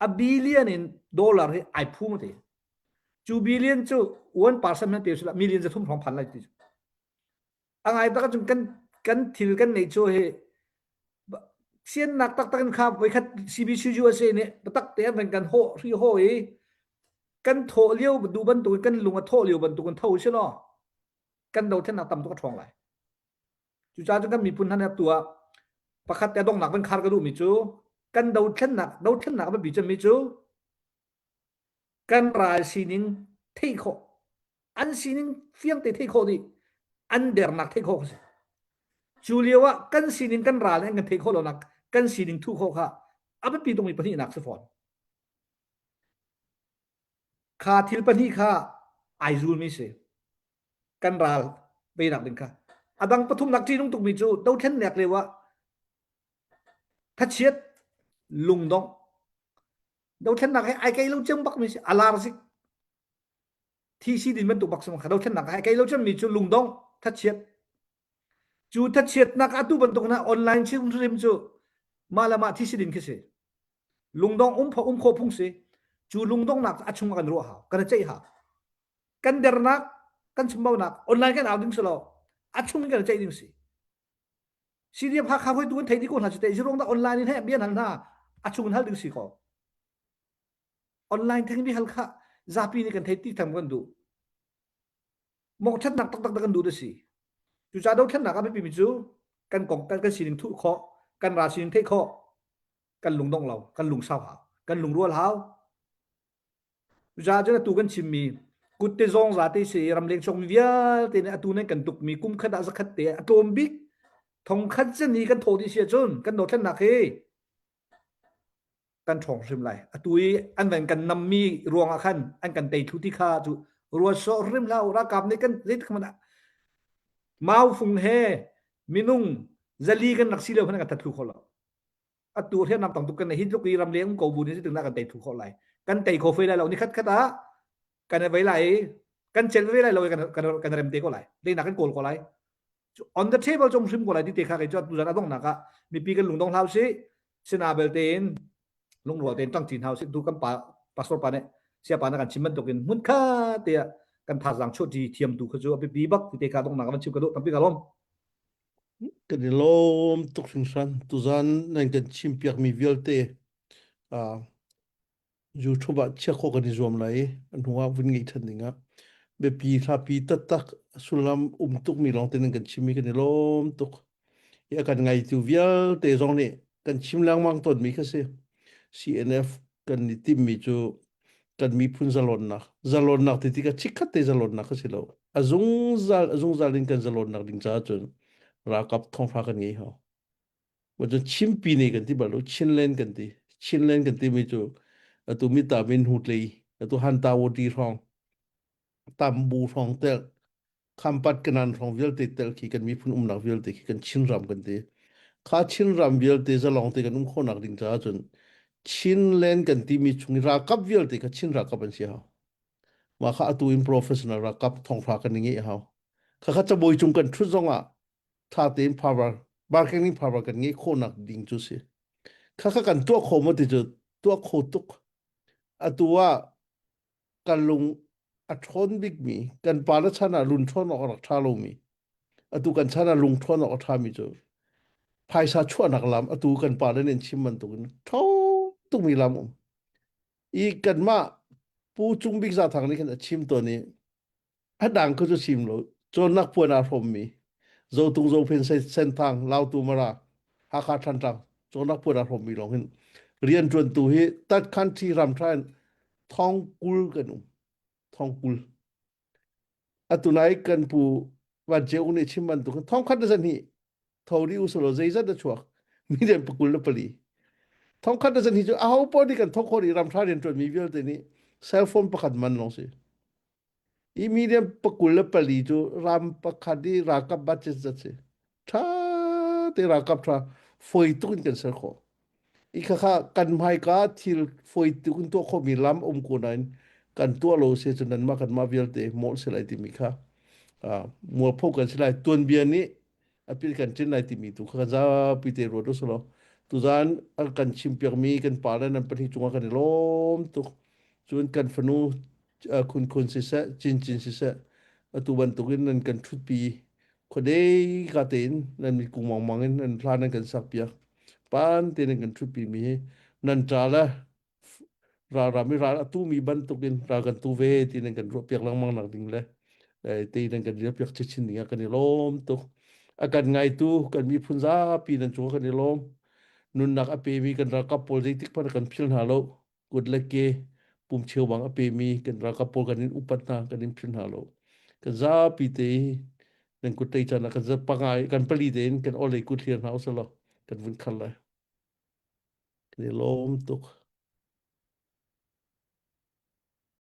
a billion in dollar hi ai phum te. Cu billion cu 1% nan pe sila million za thum hrawng phan lai ti. A ngai tak cun kan kan thil kan neih cu hi siannak taktak in kha voikhat CBC USA nih biatak te an kan hawh hri haw i kan thawh lio du bantuk kan lung a thawh lio bantuk in tho si law kan dothlennak tam tuk a ṭhawng lai. Cucaah cun kan miphun hna nih atu ah pakhat te donghnak van khar ka duhmi cu kan dothlennak dothlennak a biapi cemmi cu kan ral sining theih khawh an sining fiang te theih khawh dih an dernak theih khawh si. Cu lio ah kan sining kan ral nih an kan theih khawh lonak kan sining thuh khawh kha a biapi tukmi pahnihnak si fawn. Kha thil pahnih kha ai zulmi si. Kan ral beinak ding kha. A dang pathumnak ṭihnung tukmi cu dothlennak lio ah thachiat lungdongh dothlennak he ai kei lo cem bakmi si alar si thi si din bantuk bak si kha dothlennak he ai kei lo cemmi cu lungdongh thachiat cu thachiatnak atu bantuk na online chim hrim cu mah le mah thi si din khi si Lungdong um um khawh phung si. Cu lungdonghnak a chung ah kan ruah hau, kan i ceih hau. Kan dernak, kan chambaunak online kan au ding si lo. A chung in kan i ceih ding si. CDF Hakha hruaitu kan theih dih ko hna cu te zirong dah online in he bia hal hna a chung in hal ding si ko. Online theng bi hal kha zapi nih kan theih ti tham kan duh. Mawngṭhatnak taktak kan duh da si. Cucaah dothlennak a biapimi cu kan kong kan, kan sining thuh khawh, kan ral sining theih khawh, kan lungdong lo kan lungsau hau kan lungrual hau cucaah cun atu kan chimmi kut te zawng za te si ramleng chuakmi vialte nih atu nan kan tukmi kum khat ah zakhat te a tlawm bik thong khat cen hi kan thawh dih si ahcun kan dothlennak hi kan ṭhawng hrim lai atu i an van kan nammi ruang ah khan an kan tei thlu ti kha cu ruat sawh hrim hlah u ralkap nih kan zeitik hmanh ah maufung he minung zali kan rak si lo khan kan that thlu kho lo atu hriamnam tam tuk kan hi tluk i ramleng um ko bu ni tingna kan tei thu kho lai kan tei kho fe lai lo ni khat khat ah kan vei lai kan cel ve lai lo kan kan kan rem te ko lai leina kan kawl ko lai on the table chung hrim ko lai ti te kha kai chu tu zan adong nak ah mipi kan lungdong hlau si sina bel tein lungrual tein tang chin hau si tu kan pa pastor pa ne sia pa na kan chim bantuk in mun kha te kan thazang chu ti thiam tu kha chu api pi bak ti te kha dong nak kan chim ka do tampi ka lom Kan i lawm tuk hringhran. Tuzaan nan kan chimpiakmi vialte uh, YouTube ah chiah khawh kan i zuam lai i a hnu ah vun ngeih ṭhan ding ah biapi hlapi taktak a sullam um tukmi lawngte nan kan chimmi kan i lawm tuk. I a kan ngaitu vialte zong nih kan chim lengmang tawnmi kha si. CNF kan i timmi cu kan miphun zalonnak zalonnak ti tikah chikkhat te zalonnak a si lo a zungzal a zungzal in kan zalonnak ding caah cun ralkap thonghra kan ngei hau cun chimpi ne kan ti bal lo Chinland kan ti Chinland kan timi cu atu mita min hu tlei atu hanta wo ti hrawng tambu hrawng tel Khampat kanan hrawng vialte tel khi kan miphun umnak vialte khi kan Chinram kan ti. Kha Chinram vialte zalong te kan um khawhnak ding caah cun Chinland kan timi chung i ralkap vialte kha Chin ralkap an si hau. Mah kha atu in professional ralkap thonghra kan i ngeih hau. Khakha cabuai cung kan ṭhut zongah ṭha tein power bargaining power kan ngeih khawhnak ding cu si. Khakha kan tuah kho maw ti cu tuah kho tuk. Atu ah kan lung a ṭhawn bikmi kan pale chan ah lun ṭhawn awk a rak ṭha lomi atu kan chan ah lung ṭhawn awk a ṭhami cu phaisa chuahnak lam atu kan pale nih an chim bantukin ṭhawng tukmi lam um i kanmah Pu Cung Bik Za Thang nih khan a chim tawn i a dang kha cu chim lo cawnnak puan aa hrawmmi Zotung Zophen Senthang Lautu Mara Hakha Thantlang cawnnak puan aa hrawmmi lawng hin rianṭuantu hi tat country ram ṭha in thong 20 kan um thong 20 atu nai kan pu Van Ceu nih chim bantuk thong khat na zan hi tho ri usulaw zeizat na chuak million 24 thong khat na zan hi cu aho paoh nih kan thok khawh i ram ṭha rianṭuan mi vialte nih cell phone pakhat man lawng si i million 24 cu ram pakhat i ralkap budget zat si ṭha te ralkap ṭha foi tuk in kan ser khawh i khakha kan hmaika thil foi tuk in tuah khawhmi lam um ko nain kan tuah lo se cu nanmah kanmah vialte mawh si lai timi kha mualpho kan si lai tuanbia nih apil kan ṭin lai timi tu kha kan zapi te ruat usulaw tuzan an kan chimpiakmi kan pa le nan pahnih cungah kan i lawm tuk cun kan fanu khun khun siseh cin cin siseh atu bantukin nan kan ṭhutpi khuadei ka tein nan mitkung mangmang in nan hla nan kan sakpiak pan te nan kan ṭhutpi mi hi nan ṭa le ralram i ral a tumi bantukin ral kan tu ve ti nan kan ruahpiak lengmang nak ding le te nan kan rialpiak chinchin ding ah kan i lawm tuk. A kan ngaitu kan miphun zapi nan cungah kan i lawm. Nunnak a pemi kan ralkap pawl zeitik hmanh kan phil hna lo. Kut le ke pum cheubang a pemi kan ralkap pawl kan in upat hna kan in phil hna lo. Kan zapi te nan kut tei caan ah kan pangai kan pali tein kan olei kut hlir hna usalaw kan vun khal lai. Kan i lawm tuk.